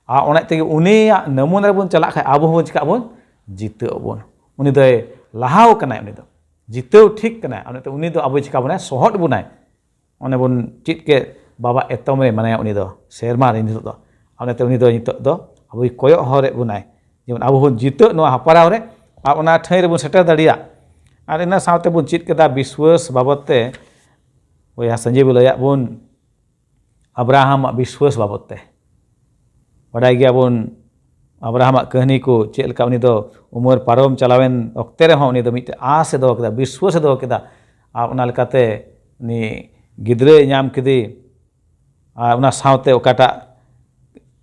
ᱟᱨ ᱚᱱᱟ ᱛᱮᱜᱮ ᱩᱱᱤᱭᱟᱜ ᱱᱟᱢᱩᱱᱟ ᱨᱮᱵᱚᱱ ᱪᱟᱞᱟᱜ ᱠᱷᱟᱡ ᱟᱵᱚ ᱦᱚᱸ ᱪᱤᱠᱟᱜ ᱵᱚᱱ, ᱡᱤᱛᱟᱹᱜ ᱟᱵᱚᱱ᱾ ᱩᱱᱤ ᱫᱚᱭ ᱞᱟᱦᱟᱣ ᱠᱟᱱᱟᱭ, ᱩᱱᱤ ᱫᱚ ᱡᱤᱛᱟᱹᱣ ᱴᱷᱤᱠ ᱠᱟᱱᱟᱭ᱾ ᱚᱱᱟᱛᱮ ᱩᱱᱤ ᱫᱚ ᱟᱵᱚᱭ ᱪᱤᱠᱟ ᱵᱚᱱᱟᱭ, ᱥᱚᱦᱚᱫ ᱵᱚᱱᱟᱭ᱾ ᱚᱱᱮ ᱵᱚᱱ ᱪᱮᱫ ᱠᱮᱫ, ᱵᱟᱵᱟ ᱮᱛᱚᱢ ᱨᱮ ᱢᱮᱱᱟᱭᱟ ᱩᱱᱤ ᱫᱚ, ᱥᱮᱨᱢᱟ ᱨᱮ ᱱᱤᱛᱚᱜ ᱫᱚ᱾ ᱚᱱᱟᱛᱮ ᱩᱱᱤ ᱫᱚ ᱱᱤᱛᱚᱜ ᱫᱚ ᱟᱵᱚᱭ ᱠᱚᱭᱚᱜ ᱦᱚᱨᱮᱫ ᱵᱚᱱᱟᱭ, ᱡᱮᱢᱚᱱ ᱟᱵᱚ ᱵᱚᱱ ᱡᱤᱛᱟᱹᱜ ᱱᱚᱣᱟ ᱦᱟᱯᱟᱨᱟᱣ ᱨᱮ ᱟᱨ ᱚᱱᱟ ᱴᱷᱟᱹᱭ ᱨᱮᱵᱚᱱ ᱥᱮᱴᱮᱨ ᱫᱟᱲᱮᱭᱟᱜ᱾ ᱟᱨ ᱤᱱᱟᱹ ᱥᱟᱶᱛᱮ ᱵᱚᱱ ᱪᱮᱫ ᱠᱮᱫᱟ ᱵᱤᱥᱣᱟᱹᱥ ᱵᱟᱵᱚᱫ ᱛᱮ᱾ ᱵᱚᱭᱦᱟ ᱥᱟᱸᱡᱮ ᱵᱚ ᱞᱟᱹᱭᱟᱫ ᱵᱚᱱ ᱟᱵᱨᱟᱦᱟᱢᱟᱜ ᱵᱤᱥᱣᱟᱹᱥ ᱵᱟᱵᱚᱫ ᱛᱮ᱾ ᱵᱟᱰᱟᱭ ᱜᱮᱭᱟᱵᱚᱱ, ᱟᱵᱨᱟᱦᱟᱢᱟᱜ ᱠᱟᱹᱦᱱᱤ ᱠᱚ ᱪᱮᱫ ᱞᱮᱠᱟ ᱩᱱᱤ ᱫᱚ ᱩᱢᱮᱨ ᱯᱟᱨᱚᱢ ᱪᱟᱞᱟᱣᱮᱱ ᱚᱠᱛᱮ ᱨᱮᱦᱚᱸ ᱩᱱᱤ ᱫᱚ ᱢᱤᱫᱴᱮᱱ ᱟᱸᱥ ᱮ ᱫᱚᱦᱚ ᱠᱮᱫᱟ, ᱵᱤᱥᱣᱟᱹᱥ ᱮ ᱫᱚᱦᱚ ᱠᱮᱫᱟ᱾ ᱟᱨ ᱚᱱᱟ ᱞᱮᱠᱟᱛᱮ ᱩᱱᱤ ᱜᱤᱫᱽᱨᱟᱹᱭ ᱧᱟᱢ ᱠᱮᱫᱮ᱾ ᱟᱨ ᱚᱱᱟ ᱥᱟᱶᱛᱮ ᱚᱠᱟᱴᱟᱜ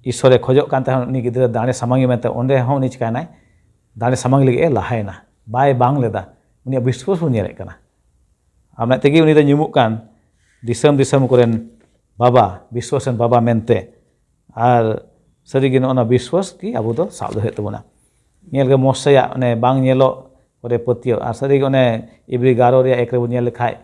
ᱤᱥᱚᱨᱮ ᱠᱷᱚᱡᱚᱜ ᱠᱟᱱ ᱛᱟᱦᱮᱸᱫ, ᱩᱱᱤ ᱜᱤᱫᱽᱨᱟᱹ ᱫᱟᱲᱮ ᱥᱟᱢᱟᱝ ᱢᱮᱱᱛᱮ, ᱚᱸᱰᱮ ᱦᱚᱸ ᱩᱱᱤ ᱪᱤᱠᱟᱭᱱᱟᱭ? ᱫᱟᱲᱮ ᱥᱟᱢᱟᱝ ᱞᱟᱹᱜᱤᱫ ᱮ ᱞᱟᱦᱟᱭᱮᱱᱟ, ᱵᱟᱭ ᱵᱟᱝ ᱞᱮᱫᱟ᱾ ᱩᱱᱤᱭᱟᱜ ᱵᱤᱥᱣᱟᱹᱥ ᱵᱚᱱ ᱧᱮᱞᱮᱫ ᱠᱟᱱᱟ᱾ ᱟᱨ ᱚᱱᱟ ᱛᱮᱜᱮ ᱩᱱᱤ ᱫᱚ ᱧᱩᱢᱩᱜ ᱠᱟᱱ ᱫᱤᱥᱚᱢ ᱫᱤᱥᱚᱢ ᱠᱚᱨᱮᱱ ᱵᱟᱵᱟ, ᱵᱤᱥᱣᱟᱹᱥ ᱨᱮᱱ ᱵᱟᱵᱟ ᱢᱮᱱᱛᱮ᱾ ᱟᱨ ᱥᱟᱹᱨᱤᱜᱮ ᱱᱚᱜᱼᱚ ᱱᱚᱣᱟ ᱵᱤᱥᱣᱟᱹᱥ ᱜᱮ ᱟᱵᱚ ᱫᱚ ᱥᱟᱵ ᱫᱚᱦᱚᱭ ᱦᱩᱭᱩᱜ ᱛᱟᱵᱚᱱᱟ᱾ ᱧᱮᱞ ᱜᱮ ᱢᱚᱥᱮᱭᱟᱜ ᱚᱱᱮ ᱵᱟᱝ ᱧᱮᱞᱚᱜ ᱠᱚᱨᱮ ᱯᱟᱹᱛᱭᱟᱹᱣ᱾ ᱟᱨ ᱥᱟᱹᱨᱤᱜᱮ ᱚᱱᱮ ᱤᱵᱨᱤ ᱜᱟᱨᱚ ᱨᱮᱭᱟᱜ ᱮᱠ ᱨᱮᱵᱚᱱ ᱧᱮᱞ ᱞᱮᱠᱷᱟᱡ,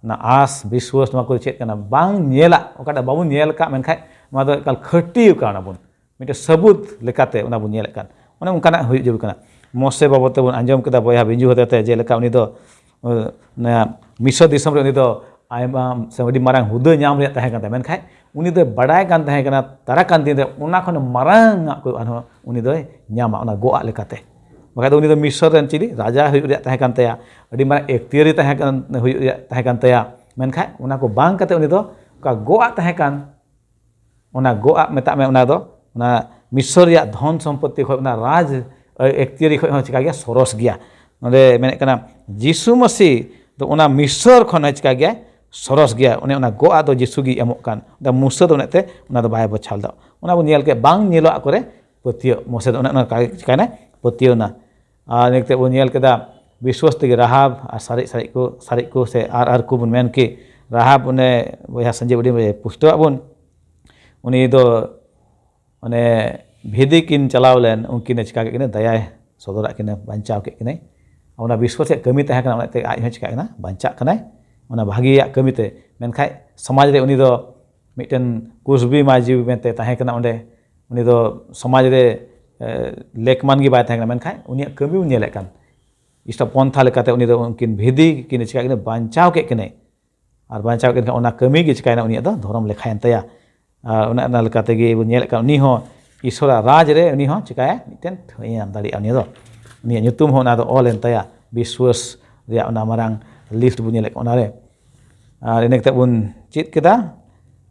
ᱚᱱᱟ ᱟᱸᱥ, ᱵᱤᱥᱣᱟᱹᱥ, ᱱᱚᱣᱟ ᱠᱚᱫᱚ ᱪᱮᱫ ᱠᱟᱱᱟ? ᱵᱟᱝ ᱧᱮᱞᱟᱜ, ᱚᱠᱟᱴᱟᱜ ᱵᱟᱵᱚᱱ ᱧᱮᱞ ᱟᱠᱟᱫ, ᱢᱮᱱᱠᱷᱟᱡ ᱱᱚᱣᱟ ᱫᱚ ᱮᱠᱟᱞ ᱠᱷᱟᱹᱴᱤ ᱠᱟᱱᱟ ᱵᱚᱱ, ᱢᱤᱫᱴᱮᱱ ᱥᱟᱹᱵᱩᱛ ᱞᱮᱠᱟᱛᱮ ᱚᱱᱟ ᱵᱚᱱ ᱧᱮᱞᱮᱫ ᱠᱟᱱ᱾ ᱚᱱᱮ ᱚᱱᱠᱟᱱᱟᱜ ᱦᱩᱭᱩᱜ ᱡᱟᱹᱨᱩᱲ ᱠᱟᱱᱟ᱾ ᱢᱚᱥᱮ ᱵᱟᱵᱚᱫ ᱛᱮᱵᱚᱱ ᱟᱸᱡᱚᱢ ᱠᱮᱫᱟ, ᱵᱚᱭᱦᱟ ᱵᱤᱧᱡᱩ ᱦᱚᱛᱮᱛᱮ, ᱡᱮᱞᱮᱠᱟ ᱩᱱᱤ ᱫᱚ, ᱚᱱᱟ ᱢᱤᱥᱨ ᱫᱤᱥᱚᱢ ᱨᱮ ᱩᱱᱤ ᱫᱚ ᱟᱭᱢᱟ ᱥᱮ ᱟᱹᱰᱤ ᱢᱟᱨᱟᱝ ᱦᱩᱫᱟᱹ ᱧᱟᱢ ᱨᱮᱭᱟᱜ ᱛᱟᱦᱮᱸ ᱠᱟᱱ ᱛᱟᱭᱟ, ᱢᱮᱱᱠᱷᱟᱡ ᱩᱱᱤ ᱫᱚᱭ ᱵᱟᱰᱟᱭ ᱠᱟᱱ ᱛᱟᱦᱮᱸ ᱠᱟᱱᱟ ᱫᱟᱨᱟᱭ ᱠᱟᱱ ᱫᱤᱱ ᱨᱮ ᱚᱱᱟ ᱠᱷᱚᱱ ᱢᱟᱨᱟᱝ ᱟᱜ ᱠᱚ ᱟᱨᱦᱚᱸ ᱩᱱᱤ ᱫᱚᱭ ᱧᱟᱢᱟ, ᱚᱱᱟ ᱜᱚᱜ ᱟᱜ ᱞᱮᱠᱟᱛᱮ᱾ ᱵᱟᱠᱷᱟᱡ ᱫᱚ ᱩᱱᱤ ᱫᱚ ᱢᱤᱥᱨ ᱨᱮᱱ ᱪᱤᱞᱤ ᱨᱟᱡᱟ ᱦᱩᱭᱩᱜ ᱨᱮᱭᱟᱜ ᱛᱟᱦᱮᱸ ᱠᱟᱱ ᱛᱟᱭᱟ, ᱟᱹᱰᱤ ᱢᱟᱨᱟᱝ ᱮᱠᱛᱤᱭᱟᱹᱨᱤ ᱛᱟᱦᱮᱸ ᱠᱟᱱ, ᱦᱩᱭᱩᱜ ᱨᱮᱭᱟᱜ ᱛᱟᱦᱮᱸ ᱠᱟᱱ ᱛᱟᱭᱟ᱾ ᱢᱮᱱᱠᱷᱟᱡ ᱚᱱᱟ ᱠᱚ ᱵᱟᱝ ᱠᱟᱛᱮ ᱩᱱᱤ ᱫᱚ ᱚᱠᱟ ᱜᱚᱜ ᱟᱜ ᱛᱟᱦᱮᱸ ᱠᱟᱱ, ᱚᱱᱟ ᱜᱚᱜ ᱟᱜ ᱢᱮᱛᱟᱜ ᱢᱮ, ᱚᱱᱟ ᱫᱚ ᱚᱱᱟ ᱢᱤᱥᱨ ᱨᱮᱭᱟᱜ ᱫᱷᱚᱱ ᱥᱚᱢᱯᱚᱛᱤ ᱠᱷᱚᱱ, ᱚᱱᱟ ᱨᱟᱡᱽ ᱮᱠᱛᱤᱭᱟᱹᱨᱤ ᱠᱷᱚᱱ ᱦᱚᱸ ᱪᱤᱠᱟ ᱜᱮᱭᱟ? ᱥᱚᱨᱚᱥ ᱜᱮᱭᱟ᱾ ᱱᱚᱰᱮ ᱢᱮᱱᱮᱫ ᱠᱟᱱᱟ, ᱡᱤᱥᱩ ᱢᱟᱹᱥᱤ ᱫᱚ ᱚᱱᱟ ᱢᱤᱥᱨ ᱠᱷᱚᱱ ᱦᱚᱸ ᱪᱤᱠᱟ ᱜᱮᱭᱟ? ᱥᱚᱨᱚᱥ ᱜᱮᱭᱟ᱾ ᱚᱱᱮ ᱚᱱᱟ ᱜᱚᱜ ᱟᱜ ᱫᱚ ᱡᱤᱥᱩ ᱜᱮᱭ ᱮᱢᱚᱜ ᱠᱟᱱ᱾ ᱚᱱᱟ ᱢᱩᱥᱟᱹ ᱫᱚ ᱚᱱᱟᱛᱮ ᱚᱱᱟ ᱫᱚ ᱵᱟᱭ ᱵᱚᱪᱷᱟᱣ ᱞᱮᱫᱟ᱾ ᱚᱱᱟ ᱵᱚᱱ ᱧᱮᱞ ᱠᱮᱫ, ᱵᱟᱝ ᱧᱮᱞᱚᱜ ᱠᱚᱨᱮ ᱯᱟᱹᱛᱭᱟᱹᱣ᱾ ᱢᱚᱥᱮ ᱫᱚ ᱚᱱᱮ ᱚᱱᱟ ᱪᱤᱠᱟᱭᱱᱟ? ᱯᱟᱹᱛᱭᱟᱹᱣ ᱮᱱᱟ᱾ ᱟᱨ ᱱᱤᱛᱚᱜ ᱵᱚᱱ ᱧᱮᱞ ᱠᱮᱫᱟ ᱵᱤᱥᱣᱟᱥ ᱛᱮᱜᱮ ᱨᱟᱦᱟᱵ ᱟᱨ ᱥᱟᱨᱮᱡ ᱥᱟᱨᱮᱡ ᱠᱚ, ᱥᱟᱨᱮᱡ ᱠᱚ ᱥᱮ ᱟᱨ ᱟᱨ ᱠᱚ ᱵᱚᱱ ᱢᱮᱱ ᱠᱮ, ᱨᱟᱦᱟᱵ ᱚᱱᱮ ᱵᱚᱭᱦᱟ ᱥᱟᱸᱡᱮ ᱵᱩᱰᱷᱤ ᱯᱩᱥᱴᱟᱹᱣᱟᱜ ᱵᱚᱱ, ᱩᱱᱤ ᱫᱚ ᱚᱱᱮ ᱵᱷᱤᱫᱤ ᱠᱤᱱ ᱪᱟᱞᱟᱣ ᱞᱮᱱ, ᱩᱱᱠᱤᱱᱮ ᱪᱤᱠᱟ ᱠᱮᱫ ᱠᱤᱱᱟ? ᱫᱟᱭᱟᱭ ᱥᱚᱫᱚᱨᱟᱜ ᱠᱤᱱᱟ, ᱵᱟᱧᱪᱟᱣ ᱠᱮᱫ ᱠᱤᱱᱟᱭ᱾ ᱚᱱᱟ ᱵᱤᱥᱣᱟᱥ ᱨᱮᱭᱟᱜ ᱠᱟᱹᱢᱤ ᱛᱟᱦᱮᱸ ᱠᱟᱱᱟ, ᱚᱱᱟᱛᱮ ᱟᱡ ᱦᱚᱸ ᱪᱤᱠᱟᱹᱜ ᱠᱟᱱᱟ? ᱵᱟᱧᱪᱟᱜ ᱠᱟᱱᱟᱭ, ᱚᱱᱟ ᱵᱷᱟᱹᱜᱤᱭᱟᱜ ᱠᱟᱹᱢᱤᱛᱮ᱾ ᱢᱮᱱᱠᱷᱟᱡ ᱥᱚᱢᱟᱡᱽ ᱨᱮ ᱩᱱᱤ ᱫᱚ ᱢᱤᱫᱴᱮᱱ ᱠᱩᱥᱵᱤ ᱢᱟᱹᱡᱷᱤ ᱢᱮᱱᱛᱮ ᱛᱟᱦᱮᱸ ᱠᱟᱱᱟ ᱚᱸᱰᱮ᱾ ᱩᱱᱤ ᱫᱚ ᱥᱚᱢᱟᱡᱽ ᱨᱮ, ᱮ, ᱞᱮᱠᱢᱟᱱ ᱜᱮ ᱵᱟᱭ ᱛᱟᱦᱮᱸ ᱠᱟᱱᱟ, ᱢᱮᱱᱠᱷᱟᱡ ᱩᱱᱤᱭᱟᱜ ᱠᱟᱹᱢᱤ ᱵᱚᱱ ᱧᱮᱞᱮᱫ ᱠᱟᱱ᱾ ᱤᱥᱴᱟ ᱯᱚᱱᱛᱷᱟ ᱞᱮᱠᱟᱛᱮ ᱩᱱᱤ ᱫᱚ ᱩᱱᱠᱤᱱ ᱵᱷᱤᱫᱤ ᱠᱤᱱ ᱪᱤᱠᱟ ᱠᱤᱱᱟ? ᱵᱟᱧᱪᱟᱣ ᱠᱮᱫ ᱠᱤᱱᱟᱭ᱾ ᱟᱨ ᱵᱟᱧᱪᱟᱣ ᱠᱮᱫ ᱠᱷᱟᱱ ᱚᱱᱟ ᱠᱟᱹᱢᱤ ᱜᱮ ᱪᱤᱠᱟᱭᱱᱟ? ᱩᱱᱤᱭᱟᱜ ᱫᱚ ᱫᱷᱚᱨᱚᱢ ᱞᱮᱠᱷᱟᱭᱮᱱ ᱛᱟᱭᱟ᱾ ᱟᱨ ᱚᱱᱟ, ᱚᱱᱟ ᱞᱮᱠᱟ ᱛᱮᱜᱮ ᱵᱚᱱ ᱧᱮᱞᱮᱫ ᱠᱟᱱ, ᱩᱱᱤ ᱦᱚᱸ ᱤᱥᱚᱨᱟᱜ ᱨᱟᱡᱽ ᱨᱮ ᱩᱱᱤ ᱦᱚᱸ ᱪᱤᱠᱟᱭᱟ? ᱢᱤᱫᱴᱮᱱ ᱴᱷᱟᱹᱭ ᱧᱟᱢ ᱫᱟᱲᱮᱭᱟᱜᱼᱟ᱾ ᱩᱱᱤ ᱫᱚ, ᱩᱱᱤᱭᱟᱜ ᱧᱩᱛᱩᱢ ᱦᱚᱸ ᱚᱱᱟ ᱫᱚ ᱚᱞ ᱮᱱ ᱛᱟᱭᱟ᱾ ᱵᱤᱥᱣᱟᱥ ᱨᱮᱭᱟᱜ ᱚᱱᱟ ᱢᱟᱨᱟᱝ ᱞᱤᱥᱴ ᱵᱚᱱ ᱧᱮᱞᱮᱫ ᱠᱟᱱᱟ ᱚᱱᱟᱨᱮ᱾ ᱟᱨ ᱤᱱᱟᱹ ᱠᱟᱛᱮ ᱵᱚᱱ ᱪᱮᱫ ᱠᱮᱫᱟ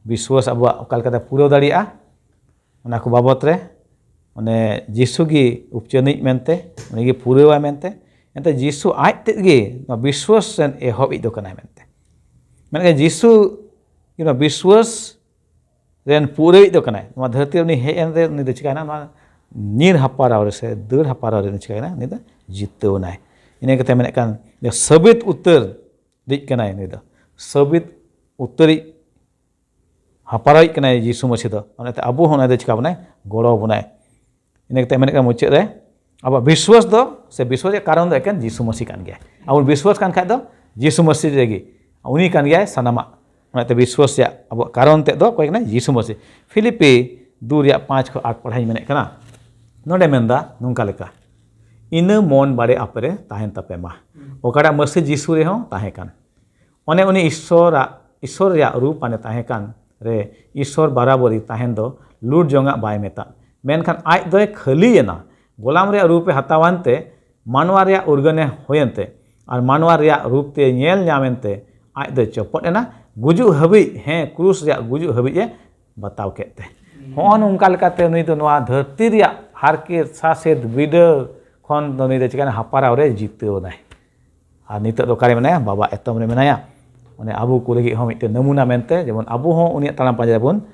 ᱵᱤᱥᱣᱟᱥ ᱟᱵᱚᱣᱟᱜ ᱚᱠᱟ ᱞᱮᱠᱟᱛᱮ ᱯᱩᱨᱟᱹᱣ ᱫᱟᱲᱮᱭᱟᱜᱼᱟ, ᱚᱱᱟ ᱠᱚ ᱵᱟᱵᱚᱛ ᱨᱮ᱾ ᱚᱱᱮ ᱡᱤᱥᱩ ᱜᱮ ᱩᱯᱪᱟᱹᱱᱤᱡ ᱢᱮᱱᱛᱮ, ᱩᱱᱤ ᱜᱮ ᱯᱩᱨᱟᱹᱣᱟᱭ ᱢᱮᱱᱛᱮ᱾ ᱮᱱᱛᱮ ᱡᱤᱥᱩ ᱟᱡ ᱛᱮᱫ ᱜᱮ ᱱᱚᱣᱟ ᱵᱤᱥᱣᱟᱥ ᱨᱮᱱ ᱮᱦᱚᱵᱤᱡ ᱫᱚ ᱠᱟᱱᱟᱭ ᱢᱮᱱᱛᱮ᱾ ᱢᱮᱱᱠᱷᱟᱱ ᱡᱤᱥᱩ ᱜᱮ ᱱᱚᱣᱟ ᱵᱤᱥᱣᱟᱥ ᱨᱮᱱ ᱯᱩᱨᱟᱹᱣᱤᱡ ᱫᱚ ᱠᱟᱱᱟᱭ᱾ ᱱᱚᱣᱟ ᱫᱷᱟᱹᱨᱛᱤ ᱨᱮ ᱩᱱᱤ ᱦᱮᱡ ᱮᱱ ᱨᱮ ᱩᱱᱤ ᱫᱚ ᱪᱤᱠᱟᱭᱱᱟ? ᱱᱚᱣᱟ ᱧᱤᱨ ᱦᱟᱯᱟᱨᱟᱣ ᱨᱮ ᱥᱮ ᱫᱟᱹᱲ ᱦᱟᱯᱟᱨᱟᱣ ᱨᱮ ᱩᱱᱤ ᱪᱤᱠᱟᱭᱱᱟ? ᱩᱱᱤ ᱫᱚ ᱡᱤᱛᱟᱹᱣ ᱮᱱᱟᱭ᱾ ᱤᱱᱟᱹ ᱠᱟᱛᱮ ᱢᱮᱱᱮᱫ ᱠᱟᱱ ᱥᱟᱹᱵᱤᱛ ᱩᱛᱟᱹᱨ ᱫᱤᱡ ᱠᱟᱱᱟᱭ ᱩᱱᱤ ᱫᱚ᱾ ᱥᱟᱹᱵᱤᱛ ᱩᱛᱟᱹᱨᱤᱡ ᱦᱟᱯᱟᱨᱟᱣᱤᱡ ᱠᱟᱱᱟᱭ ᱡᱤᱥᱩ ᱢᱟᱹᱥᱤ ᱫᱚ᱾ ᱚᱱᱟᱛᱮ ᱟᱵᱚ ᱦᱚᱸ ᱚᱱᱟ ᱫᱚ ᱪᱤᱠᱟ ᱵᱚᱱᱟᱭ? ᱜᱚᱲᱚ ᱵᱚᱱᱟᱭ᱾ ᱤᱱᱟᱹ ᱠᱟᱛᱮ ᱢᱮᱱᱮᱫ ᱠᱟᱱᱟ ᱢᱩᱪᱟᱹᱫ ᱨᱮ, ᱟᱵᱚᱣᱟᱜ ᱵᱤᱥᱣᱟᱥ ᱫᱚ ᱥᱮ ᱵᱤᱥᱣᱟᱥ ᱨᱮᱭᱟᱜ ᱠᱟᱨᱚᱱ ᱫᱚ ᱮᱠᱮᱱ ᱡᱤᱥᱩ ᱢᱟᱹᱥᱤ ᱠᱟᱱ ᱜᱮᱭᱟᱭ᱾ ᱟᱵᱚ ᱵᱤᱥᱣᱟᱥ ᱠᱟᱱ ᱠᱷᱟᱡ ᱫᱚ ᱡᱤᱥᱩ ᱢᱟᱹᱥᱤ ᱨᱮᱜᱮ ᱩᱱᱤ ᱠᱟᱱ ᱜᱮᱭᱟᱭ ᱥᱟᱱᱟᱢᱟᱜ᱾ ᱚᱱᱟᱛᱮ ᱵᱤᱥᱣᱟᱥ ᱨᱮᱭᱟᱜ ᱟᱵᱚᱣᱟᱜ ᱠᱟᱨᱚᱱ ᱛᱮᱫ ᱫᱚ ᱚᱠᱚᱭ ᱠᱟᱱᱟᱭ? ᱡᱤᱥᱩ ᱢᱟᱹᱥᱤ᱾ ᱯᱷᱤᱞᱤᱯᱤ ᱫᱩ ᱨᱮᱭᱟᱜ ᱯᱟᱸᱪ ᱠᱷᱚᱱ ᱟᱴ ᱯᱟᱲᱦᱟᱣ ᱤᱧ ᱢᱮᱱᱮᱫ ᱠᱟᱱᱟ᱾ ᱱᱚᱰᱮ ᱢᱮᱱᱫᱟ ᱱᱚᱝᱠᱟ ᱞᱮᱠᱟ, ᱤᱱᱟᱹ ᱢᱚᱱ ᱵᱟᱲᱮ ᱟᱯᱮ ᱨᱮ ᱛᱟᱦᱮᱱ ᱛᱟᱯᱮ ᱢᱟ, ᱚᱠᱟᱴᱟᱜ ᱢᱟᱹᱥᱤ ᱡᱤᱥᱩ ᱨᱮᱦᱚᱸ ᱛᱟᱦᱮᱸ ᱠᱟᱱ᱾ ᱚᱱᱮ ᱩᱱᱤ ᱤᱥᱥᱚᱨᱟᱜ, ᱤᱥᱥᱚᱨ ᱨᱮᱭᱟᱜ ᱨᱩᱯ ᱟᱱᱮ ᱛᱟᱦᱮᱸ ᱠᱟᱱ ᱨᱮ ᱤᱥᱥᱚᱨ ᱵᱟᱨᱟᱵᱚᱨᱤ ᱛᱟᱦᱮᱱ ᱫᱚ ᱞᱩᱴ ᱡᱚᱝᱟᱜ ᱵᱟᱭ ᱢᱮᱛᱟᱜ, ᱢᱮᱱᱠᱷᱟᱱ ᱟᱡ ᱫᱚᱭ ᱠᱷᱟᱹᱞᱤᱭᱮᱱᱟ᱾ ᱜᱳᱞᱟᱢ ᱨᱮᱭᱟᱜ ᱨᱩᱯ ᱮ ᱦᱟᱛᱟᱣᱟᱱ ᱛᱮ ᱢᱟᱱᱣᱟ ᱨᱮᱭᱟᱜ ᱩᱨᱜᱟᱹᱱᱮ ᱦᱩᱭᱮᱱ ᱛᱮ ᱟᱨ ᱢᱟᱱᱣᱟ ᱨᱮᱭᱟᱜ ᱨᱩᱯ ᱛᱮ ᱧᱮᱞ ᱧᱟᱢᱮᱱ ᱛᱮ ᱟᱡ ᱫᱚᱭ ᱪᱚᱯᱚᱫ ᱮᱱᱟ᱾ ᱜᱩᱡᱩᱜ ᱦᱟᱹᱵᱤᱡ, ᱦᱮᱸ, ᱠᱨᱩᱥ ᱨᱮᱭᱟᱜ ᱜᱩᱡᱩᱜ ᱦᱟᱹᱵᱤᱡ ᱮ ᱵᱟᱛᱟᱣ ᱠᱮᱫ ᱛᱮ᱾ ᱦᱚᱸᱜᱼᱚ ᱱᱚᱝᱠᱟ ᱞᱮᱠᱟᱛᱮ ᱱᱩᱭ ᱫᱚ ᱱᱚᱣᱟ ᱫᱷᱟᱹᱨᱛᱤ ᱨᱮᱭᱟᱜ ᱦᱟᱨᱠᱮᱛ, ᱥᱟᱥᱮᱛ, ᱵᱤᱰᱟᱹᱣ ᱠᱷᱚᱱ ᱫᱚ ᱱᱩᱭ ᱫᱚ ᱪᱤᱠᱟᱹᱭᱮᱱᱟ? ᱦᱟᱯᱟᱨᱟᱣ ᱨᱮ ᱡᱤᱛᱟᱹᱣ ᱮᱱᱟᱭ᱾ ᱟᱨ ᱱᱤᱛᱚᱜ ᱫᱚ ᱚᱠᱟᱨᱮ ᱢᱮᱱᱟᱭᱟ? ᱵᱟᱵᱟ ᱮᱛᱚᱢ ᱨᱮ ᱢᱮᱱᱟᱭᱟ᱾ ᱚᱱᱮ ᱟᱵᱚ ᱠᱚ ᱞᱟᱹᱜᱤᱫ ᱦᱚᱸ ᱢᱤᱫᱴᱮᱱ ᱱᱟᱢᱩᱱᱟ ᱢᱮᱱᱛᱮ, ᱡᱮᱢᱚᱱ ᱟᱵᱚ ᱦᱚᱸ ᱩᱱᱤᱭᱟᱜ ᱛᱟᱲᱟᱢ ᱯᱟᱸᱡᱟ ᱨᱮᱵᱚᱱ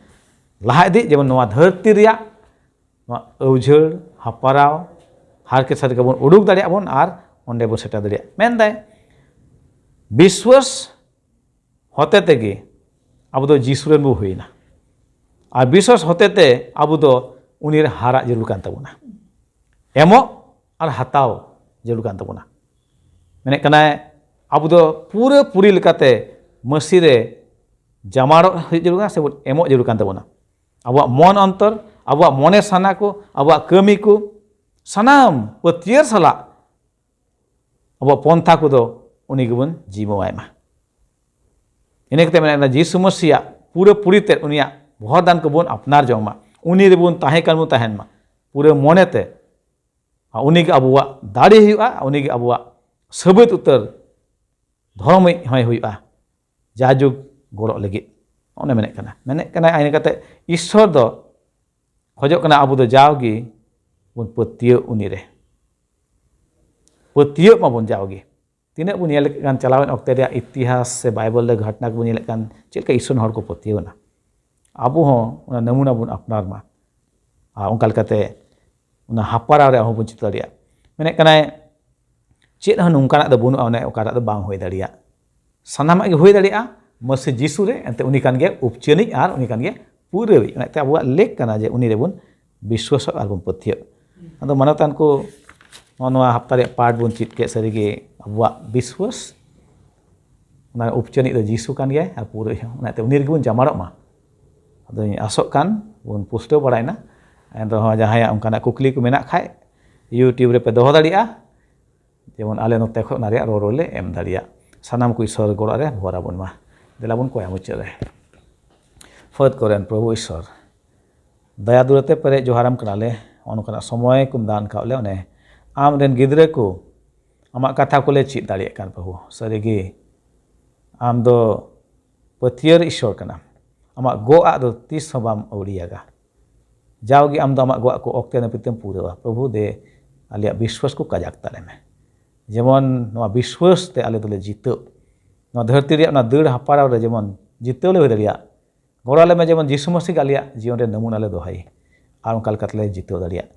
ᱞᱟᱦᱟ ᱤᱫᱤᱜ, ᱡᱮᱢᱚᱱ ᱱᱚᱣᱟ ᱫᱷᱟᱹᱨᱛᱤ ᱨᱮᱭᱟᱜ ᱱᱚᱣᱟ ᱟᱹᱣᱡᱷᱟᱹᱲ, ᱦᱟᱯᱟᱨᱟᱣ, ᱦᱟᱨᱠᱮᱛ ᱥᱟᱥᱮᱛ ᱠᱷᱚᱱ ᱵᱚᱱ ᱩᱰᱩᱠ ᱫᱟᱲᱮᱭᱟᱜ ᱵᱚᱱ ᱟᱨ ᱚᱸᱰᱮ ᱵᱚᱱ ᱥᱮᱴᱮᱨ ᱫᱟᱲᱮᱭᱟᱜ᱾ ᱢᱮᱱᱫᱟᱭ, ᱵᱤᱥᱣᱟᱥ ᱦᱚᱛᱮ ᱛᱮᱜᱮ ᱟᱵᱚ ᱫᱚ ᱡᱤᱥᱩ ᱨᱮᱱ ᱵᱚ ᱦᱩᱭᱱᱟ᱾ ᱟᱨ ᱵᱤᱥᱣᱟᱥ ᱦᱚᱛᱮ ᱛᱮ ᱟᱵᱚ ᱫᱚ ᱩᱱᱤ ᱨᱮ ᱦᱟᱨᱟᱜ ᱡᱟᱹᱨᱩᱲ ᱠᱟᱱ ᱛᱟᱵᱚᱱᱟ᱾ ᱮᱢᱚᱜ ᱟᱨ ᱦᱟᱛᱟᱣ ᱡᱟᱹᱨᱩᱲ ᱠᱟᱱ ᱛᱟᱵᱚᱱᱟ᱾ ᱢᱮᱱᱮᱫ ᱠᱟᱱᱟᱭ, ᱟᱵᱚ ᱫᱚ ᱯᱩᱨᱟᱹ ᱯᱩᱨᱤ ᱞᱮᱠᱟᱛᱮ ᱢᱟᱹᱥᱤ ᱨᱮ ᱡᱟᱢᱟᱲᱚᱜ ᱦᱩᱭᱩᱜ ᱡᱟᱹᱨᱩᱲ ᱠᱟᱱᱟ ᱥᱮ ᱵᱚᱱ ᱮᱢᱚᱜ ᱡᱟᱹᱨᱩᱲ ᱠᱟᱱ ᱛᱟᱵᱚᱱᱟ᱾ ᱟᱵᱚᱣᱟᱜ ᱢᱚᱱ ᱚᱱᱛᱚᱨ, ᱟᱵᱚᱣᱟᱜ ᱢᱚᱱᱮ ᱥᱟᱱᱟ ᱠᱚ, ᱟᱵᱚᱣᱟᱜ ᱠᱟᱹᱢᱤ ᱠᱚ, ᱥᱟᱱᱟᱢ ᱯᱟᱹᱛᱭᱟᱹᱨ ᱥᱟᱞᱟᱜ ᱟᱵᱚᱣᱟᱜ ᱯᱚᱱᱛᱷᱟ ᱠᱚᱫᱚ ᱩᱱᱤ ᱜᱮᱵᱚᱱ ᱡᱤᱢᱟᱹᱣᱟᱭ ᱢᱟ᱾ ᱤᱱᱟᱹ ᱠᱟᱛᱮ ᱢᱮᱱᱮᱫ ᱡᱤᱥᱩ ᱢᱟᱹᱥᱤᱭᱟᱜ ᱯᱩᱨᱟᱹ ᱯᱩᱨᱤ ᱛᱮ ᱩᱱᱤᱭᱟᱜ ᱵᱚᱦᱚᱨ ᱫᱟᱱ ᱠᱚᱵᱚᱱ ᱟᱯᱱᱟᱨ ᱡᱚᱝ ᱢᱟ᱾ ᱩᱱᱤ ᱨᱮᱵᱚᱱ ᱛᱟᱦᱮᱸ ᱠᱟᱱ ᱵᱚᱱ ᱛᱟᱦᱮᱱ ᱢᱟ ᱯᱩᱨᱟᱹ ᱢᱚᱱᱮ ᱛᱮ᱾ ᱟᱨ ᱩᱱᱤ ᱜᱮ ᱟᱵᱚᱣᱟᱜ ᱫᱟᱲᱮ ᱦᱩᱭᱩᱜᱼᱟ, ᱩᱱᱤ ᱜᱮ ᱟᱵᱚᱣᱟᱜ ᱥᱟᱹᱵᱩᱫ ᱩᱛᱟᱹᱨ ᱫᱷᱚᱨᱚᱢᱤᱡ ᱦᱚᱸᱭ ᱦᱩᱭᱩᱜᱼᱟ, ᱡᱟᱭᱡᱩᱜᱽ ᱜᱚᱲᱚᱜ ᱞᱟᱹᱜᱤᱫ᱾ ᱚᱱᱮ ᱢᱮᱱᱮᱫ ᱠᱟᱱᱟ, ᱢᱮᱱᱮᱫ ᱠᱟᱱᱟᱭ ᱤᱱᱟᱹ ᱠᱟᱛᱮ ᱤᱥᱥᱚᱨ ᱫᱚ ᱠᱷᱚᱡᱚᱜ ᱠᱟᱱᱟ ᱟᱵᱚ ᱫᱚ ᱡᱟᱣᱜᱮ ᱵᱚᱱ ᱯᱟᱹᱛᱭᱟᱹᱜ ᱩᱱᱤ ᱨᱮ, ᱯᱟᱹᱛᱭᱟᱹᱜ ᱢᱟᱵᱚᱱ ᱡᱟᱣᱜᱮ᱾ ᱛᱤᱱᱟᱹᱜ ᱵᱚᱱ ᱧᱮᱞ ᱠᱟᱱ ᱪᱟᱞᱟᱣᱮᱱ ᱚᱠᱛᱮ ᱨᱮᱭᱟᱜ ᱤᱛᱤᱦᱟᱥ ᱥᱮ ᱵᱟᱭᱵᱚᱞ ᱨᱮ ᱜᱷᱚᱴᱚᱱᱟ ᱠᱚᱵᱚᱱ ᱧᱮᱞᱮᱫ ᱠᱟᱱ, ᱪᱮᱫ ᱞᱮᱠᱟ ᱤᱥᱥᱚᱨ ᱦᱚᱲ ᱠᱚ ᱯᱟᱹᱛᱭᱟᱹᱣ ᱮᱱᱟ᱾ ᱟᱵᱚ ᱦᱚᱸ ᱚᱱᱟ ᱱᱟᱢᱩᱱᱟ ᱵᱚᱱ ᱟᱯᱱᱟᱨ ᱢᱟ, ᱟᱨ ᱚᱱᱠᱟ ᱞᱮᱠᱟᱛᱮ ᱚᱱᱟ ᱦᱟᱯᱟᱲᱟᱣ ᱨᱮ ᱟᱵᱚ ᱵᱚᱱ ᱪᱮᱫ ᱫᱟᱲᱮᱭᱟᱜᱼᱟ᱾ ᱢᱮᱱᱮᱫ ᱠᱟᱱᱟᱭ, ᱪᱮᱫ ᱦᱚᱸ ᱱᱚᱝᱠᱟᱱᱟᱜ ᱫᱚ ᱵᱟᱹᱱᱩᱜᱼᱟ, ᱚᱱᱮ ᱚᱠᱟᱴᱟᱜ ᱫᱚ ᱵᱟᱝ ᱦᱩᱭ ᱫᱟᱲᱮᱭᱟᱜ᱾ ᱥᱟᱱᱟᱢᱟᱜ ᱜᱮ ᱦᱩᱭ ᱫᱟᱲᱮᱭᱟᱜᱼᱟ ᱢᱟᱹᱥᱤ ᱡᱤᱥᱩ ᱨᱮ, ᱮᱱᱛᱮ ᱩᱱᱤ ᱠᱟᱱ ᱜᱮᱭᱟ ᱩᱯᱪᱟᱹᱱᱤᱡ ᱟᱨ ᱩᱱᱤ ᱠᱟᱱ ᱜᱮᱭᱟ ᱯᱩᱨᱟᱹᱣᱤᱡ᱾ ᱚᱱᱟᱛᱮ ᱟᱵᱚᱣᱟᱜ ᱞᱮᱠ ᱠᱟᱱᱟ ᱡᱮ ᱩᱱᱤ ᱨᱮᱵᱚᱱ ᱵᱤᱥᱣᱟᱥᱚᱜ ᱟᱨ ᱵᱚᱱ ᱯᱟᱹᱛᱭᱟᱹᱜ᱾ ᱟᱫᱚ ᱢᱟᱱᱚᱛᱟᱱ ᱠᱚ, ᱱᱚᱣᱟ, ᱱᱚᱣᱟ ᱦᱟᱯᱛᱟ ᱨᱮᱭᱟᱜ ᱯᱟᱴ ᱵᱚᱱ ᱪᱮᱫ ᱠᱮᱫ, ᱥᱟᱹᱨᱤᱜᱮ ᱟᱵᱚᱣᱟᱜ ᱵᱤᱥᱣᱟᱥ, ᱚᱱᱟ ᱩᱯᱪᱟᱹᱱᱤᱡ ᱫᱚ ᱡᱤᱥᱩ ᱠᱟᱱ ᱜᱮᱭᱟᱭ ᱟᱨ ᱯᱩᱨᱟᱹᱣᱤᱡ ᱦᱚᱸ᱾ ᱚᱱᱟᱛᱮ ᱩᱱᱤ ᱨᱮᱜᱮ ᱵᱚᱱ ᱡᱟᱢᱟᱲᱚᱜ ᱢᱟ᱾ ᱟᱫᱚᱧ ᱟᱥᱚᱜ ᱠᱟᱱ ᱵᱚᱱ ᱯᱩᱥᱴᱟᱹᱣ ᱵᱟᱲᱟᱭᱮᱱᱟ᱾ ᱮᱱ ᱨᱮᱦᱚᱸ ᱡᱟᱦᱟᱸᱭᱟᱜ ᱚᱱᱠᱟᱱᱟᱜ ᱠᱩᱠᱞᱤ ᱠᱚ ᱢᱮᱱᱟᱜ ᱠᱷᱟᱡ, YouTube ᱨᱮᱯᱮ ᱫᱚᱦᱚ ᱫᱟᱲᱮᱭᱟᱜᱼᱟ᱾ ᱡᱮᱢᱚᱱ ᱟᱞᱮ ᱱᱚᱛᱮ ᱠᱷᱚᱱ ᱚᱱᱟ ᱨᱮᱭᱟᱜ ᱨᱚᱲ ᱞᱮ ᱮᱢ ᱫᱟᱲᱮᱭᱟᱜ᱾ ᱥᱟᱱᱟᱢ ᱠᱚ ᱤᱥᱥᱚᱨ ᱜᱚᱲᱚ ᱨᱮ ᱵᱷᱚᱨ ᱟᱵᱚᱱ ᱢᱟ᱾ ᱫᱮᱞᱟ ᱵᱚᱱ ᱠᱚᱭᱟ ᱢᱩᱪᱟᱹᱫ ᱨᱮ᱾ ᱯᱷᱟᱹᱫ ᱠᱚᱨᱮᱱ ᱯᱨᱚᱵᱷᱩ ᱤᱥᱥᱚᱨ, ᱫᱟᱭᱟ ᱫᱩᱞᱟᱹᱲ ᱛᱮ ᱯᱮᱨᱮᱡ ᱡᱚᱦᱟᱨᱟᱢ ᱠᱟᱱᱟᱞᱮ᱾ ᱱᱚᱜᱼᱚ ᱱᱚᱝᱠᱟᱱᱟᱜ ᱥᱚᱢᱚᱭ ᱠᱚᱢ ᱫᱟᱱ ᱠᱟᱜ ᱞᱮ, ᱚᱱᱮ ᱟᱢ ᱨᱮᱱ ᱜᱤᱫᱽᱨᱟᱹ ᱠᱚ ᱟᱢᱟᱜ ᱠᱟᱛᱷᱟ ᱠᱚᱞᱮ ᱪᱮᱫ ᱫᱟᱲᱮᱭᱟᱜ ᱠᱟᱱ ᱯᱨᱚᱵᱷᱩ᱾ ᱥᱟᱹᱨᱤᱜᱮ ᱟᱢ ᱫᱚ ᱯᱟᱹᱛᱭᱟᱹᱨ ᱤᱥᱥᱚᱨ ᱠᱟᱱᱟᱢ᱾ ᱟᱢᱟᱜ ᱜᱚᱜ ᱟᱜ ᱫᱚ ᱛᱤᱥ ᱦᱚᱸ ᱵᱟᱢ ᱟᱹᱣᱲᱤᱭᱟᱜᱟ᱾ ᱡᱟᱣᱜᱮ ᱟᱢ ᱫᱚ ᱟᱢᱟᱜ ᱜᱚᱜ ᱟᱜ ᱠᱚ ᱚᱠᱛᱮ ᱱᱟᱹᱯᱤᱛ ᱮᱢ ᱯᱩᱨᱟᱹᱣᱟ᱾ ᱯᱨᱚᱵᱷᱩ ᱫᱮ, ᱟᱞᱮᱭᱟᱜ ᱵᱤᱥᱣᱟᱥ ᱠᱚ ᱠᱟᱡᱟᱠ ᱛᱟᱞᱮ ᱢᱮ᱾ ᱡᱮᱢᱚᱱ ᱱᱚᱣᱟ ᱵᱤᱥᱣᱟᱥ ᱛᱮ ᱟᱞᱮ ᱫᱚᱞᱮ ᱡᱤᱛᱟᱹᱣ᱾ ᱱᱚᱣᱟ ᱫᱷᱟᱹᱨᱛᱤ ᱨᱮᱭᱟᱜ ᱚᱱᱟ ᱫᱟᱹᱲ ᱦᱟᱯᱟᱲᱟᱣ ᱨᱮ ᱡᱮᱢᱚᱱ ᱡᱤᱛᱟᱹᱣ ᱞᱮ ᱦᱩᱭ ᱫᱟᱲᱮᱭᱟᱜ᱾ ᱜᱚᱲᱚ ᱟᱞᱮ ᱢᱮ ᱡᱮᱢᱚᱱ ᱡᱤᱥᱩ ᱢᱟᱹᱥᱤ ᱜᱮ ᱟᱞᱮᱭᱟᱜ ᱡᱤᱭᱚᱱ ᱨᱮ ᱱᱟᱢᱩᱱᱟ ᱞᱮ ᱫᱚᱦᱚᱭ, ᱟᱨ ᱚᱱᱠᱟ ᱞᱮᱠᱟᱛᱮ ᱞᱮ ᱡᱤᱛᱟᱹᱣ ᱫᱟᱲᱮᱭᱟᱜ᱾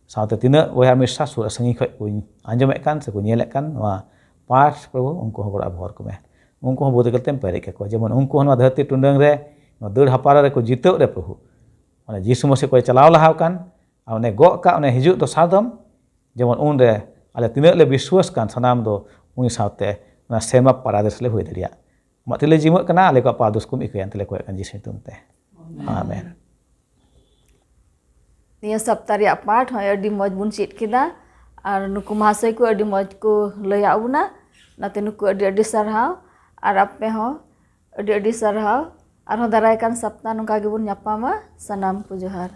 ᱥᱟᱶᱛᱮ ᱛᱤᱱᱟᱹᱜ ᱵᱚᱭᱦᱟ ᱢᱤᱥᱨᱟ ᱥᱩᱨ ᱟᱨ ᱥᱟᱺᱜᱤᱧ ᱠᱷᱚᱱ ᱠᱚ ᱟᱸᱡᱚᱢᱮᱫ ᱠᱟᱱ ᱥᱮ ᱠᱚ ᱧᱮᱞᱮᱫ ᱠᱟᱱ ᱱᱚᱣᱟ ᱯᱟᱴ, ᱯᱨᱚᱵᱷᱩ, ᱩᱱᱠᱩ ᱦᱚᱸ ᱜᱚᱲᱚ ᱟᱨ ᱵᱷᱚᱨ ᱠᱚᱢᱮ᱾ ᱩᱱᱠᱩ ᱦᱚᱸ ᱵᱩᱫᱷ ᱠᱟᱛᱮᱢ ᱯᱮᱨᱮᱡ ᱠᱟᱠᱚᱣᱟ, ᱡᱮᱢᱚᱱ ᱩᱱᱠᱩ ᱦᱚᱸ ᱱᱚᱣᱟ ᱫᱷᱟᱹᱨᱛᱤ ᱴᱩᱰᱟᱹᱝ ᱨᱮ, ᱱᱚᱣᱟ ᱫᱟᱹᱲ ᱦᱟᱯᱟᱨᱟ ᱨᱮᱠᱚ ᱡᱤᱛᱟᱹᱣ ᱨᱮ, ᱯᱨᱚᱵᱷᱩ, ᱚᱱᱮ ᱡᱤᱥᱩ ᱢᱟᱹᱥᱤ ᱠᱚᱭ ᱪᱟᱞᱟᱣ ᱞᱟᱦᱟ ᱟᱠᱟᱱ, ᱟᱨ ᱚᱱᱮ ᱜᱚᱜ ᱠᱟᱜ, ᱚᱱᱮ ᱦᱤᱡᱩᱜ ᱫᱚᱥᱟᱨ ᱫᱚᱢ, ᱡᱮᱢᱚᱱ ᱩᱱᱨᱮ ᱟᱞᱮ ᱛᱤᱱᱟᱹᱜ ᱞᱮ ᱵᱤᱥᱣᱟᱥ ᱠᱟᱱ, ᱥᱟᱱᱟᱢ ᱫᱚ ᱩᱱᱤ ᱥᱟᱶᱛᱮ ᱚᱱᱟ ᱥᱮᱨᱢᱟ ᱯᱟᱨᱟᱫᱮᱥ ᱞᱮ ᱦᱩᱭ ᱫᱟᱲᱮᱭᱟᱜ᱾ ᱟᱢᱟᱜ ᱛᱤ ᱞᱮ ᱡᱤᱢᱟᱹᱜ ᱠᱟᱱᱟ, ᱟᱞᱮ ᱠᱚᱣᱟᱜ ᱯᱟᱯ ᱫᱳᱥ ᱠᱚᱢ ᱤᱠᱟᱹᱭᱟ, ᱮᱱᱛᱮ ᱞᱮ ᱠᱚᱭᱚᱜ ᱠᱟᱱᱟ ᱡᱤᱥᱩ ᱧᱩᱛᱩᱢ ᱛᱮ᱾ ᱟᱢᱮᱱ᱾ ᱱᱤᱭᱟᱹ ᱥᱟᱯᱛᱟ ᱨᱮᱭᱟᱜ ᱯᱟᱴ ᱦᱚᱸ ᱟᱹᱰᱤ ᱢᱚᱡᱽ ᱵᱚᱱ ᱪᱮᱫ ᱠᱮᱫᱟ, ᱟᱨ ᱱᱩᱠᱩ ᱢᱟᱦᱟᱥᱚᱭ ᱠᱚ ᱟᱹᱰᱤ ᱢᱚᱡᱽ ᱠᱚ ᱞᱟᱹᱭᱟᱫ ᱵᱚᱱᱟ᱾ ᱚᱱᱟᱛᱮ ᱱᱩᱠᱩ ᱟᱹᱰᱤ ᱟᱹᱰᱤ ᱥᱟᱨᱦᱟᱣ, ᱟᱨ ᱟᱯᱮ ᱦᱚᱸ ᱟᱹᱰᱤ ᱟᱹᱰᱤ ᱥᱟᱨᱦᱟᱣ᱾ ᱟᱨᱦᱚᱸ ᱫᱟᱨᱟᱭ ᱠᱟᱱ ᱥᱟᱯᱛᱟ ᱱᱚᱝᱠᱟ ᱜᱮᱵᱚᱱ ᱧᱟᱯᱟᱢᱟ᱾ ᱥᱟᱱᱟᱢ ᱠᱚ ᱡᱚᱦᱟᱨ᱾